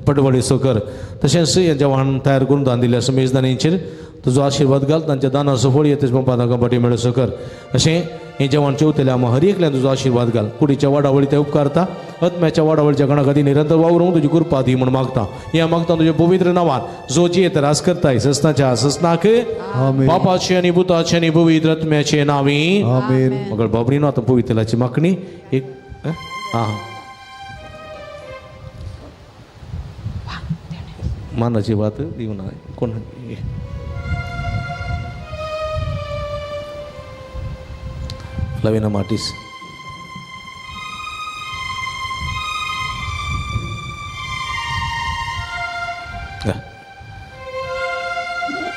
पटवडी कर. तशेंच हें जेवण तयार करून दान दिल्ल्या समेजदानींचेर तुजो आशिर्वाद घाल. तांच्या दाना सफळ तेच मोबान तांकां वाटी मेळो कर. अशें हें जेवण जेवतल्या आमी हर एकल्यान तुजो आशिर्वाद घाल. कुडीच्या वाडावळी ते उपकारता, आत्म्याच्या वाडावळीच्या गणा खातीर निरंतर वावरूंक तुजी कृपा दी म्हूण मागता. हें मागता तुज्या पवित्र नांवान जो जियेत राज करताय ससनाच्या ससनाक. बापाचे आनी पुताचे आनी पवित्र आत्म्याचे नांवी. आमेन. मगळ बाबडीनो आतां पवित्रलाची मागणी एक आं मानाची वात दिवना कोण लवीना माटीस.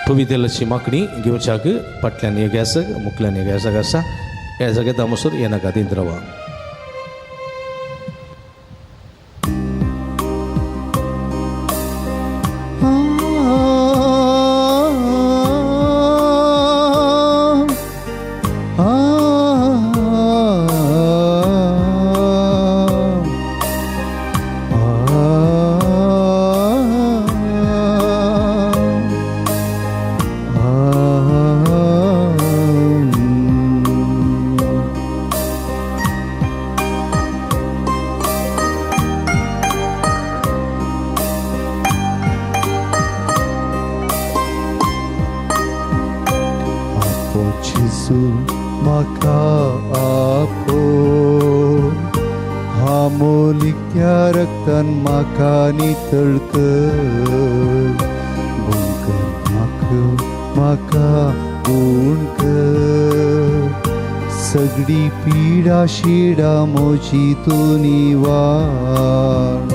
पवित्रलाची मागणी घेवच्याक फाटल्यान एक गॅस मुखल्यान एक गॅसाक आसा. गॅसाक येता मसर येनाका तीन रावा. गुण कर सगळी पीडा शिडा मोची तूं निवार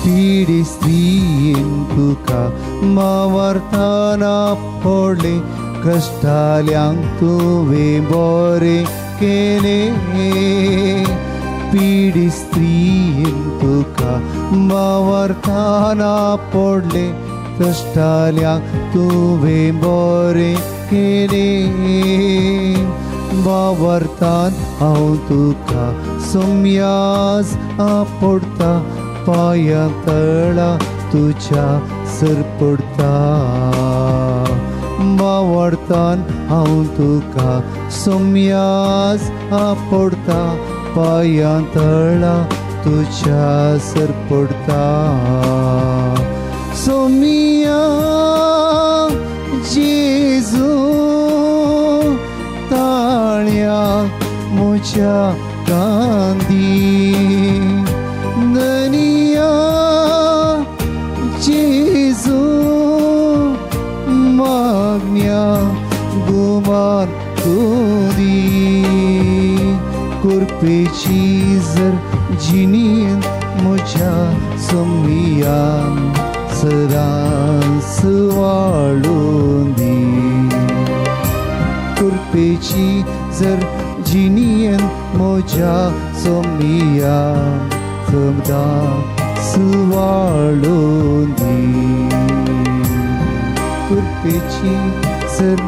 पीडी स्त्रियेन तुका मावार्ताना पडले कश्टाल्यांक तुवें बरें केलें पीडी स्त्रियेन तुका मावार्ताना पडले कश्टाल्यांक तुवें बरें केलें वावरतान हांव तुका सोमयाज आपडता पांयां तळा तुज्या सरपडता वावरतान हांव तुका सोमयाज आपडता पांयां तळा तुज्या सरपडता सोमिया जेजू ताळ्या म्हज्या गांधी ननिया जेजू मागण्या गुमान तुदी कुरपेची जर जिणेन म्हज्या सोमियान सदांच वाळून दी कुरपेची जर जिणेन म्हज्या सोमियान सदांच वाळून दी कुरपेची जर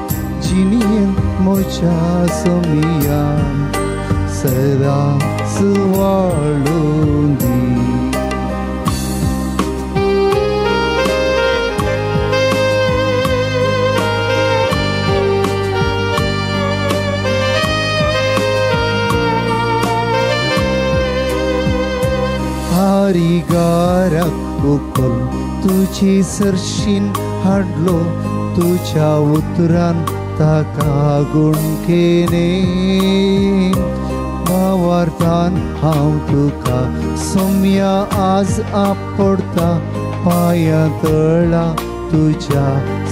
जिणेन म्हज्या सोमियान सदांच वाळून दी. हारिगाराक उखल तुजे सरशीन हाडलो तुज्या उतरान ताका गुण केलें वावरतान हांव तुका सोमया आज आपडता पांयां तळा तुज्या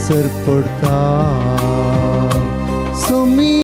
सरपडता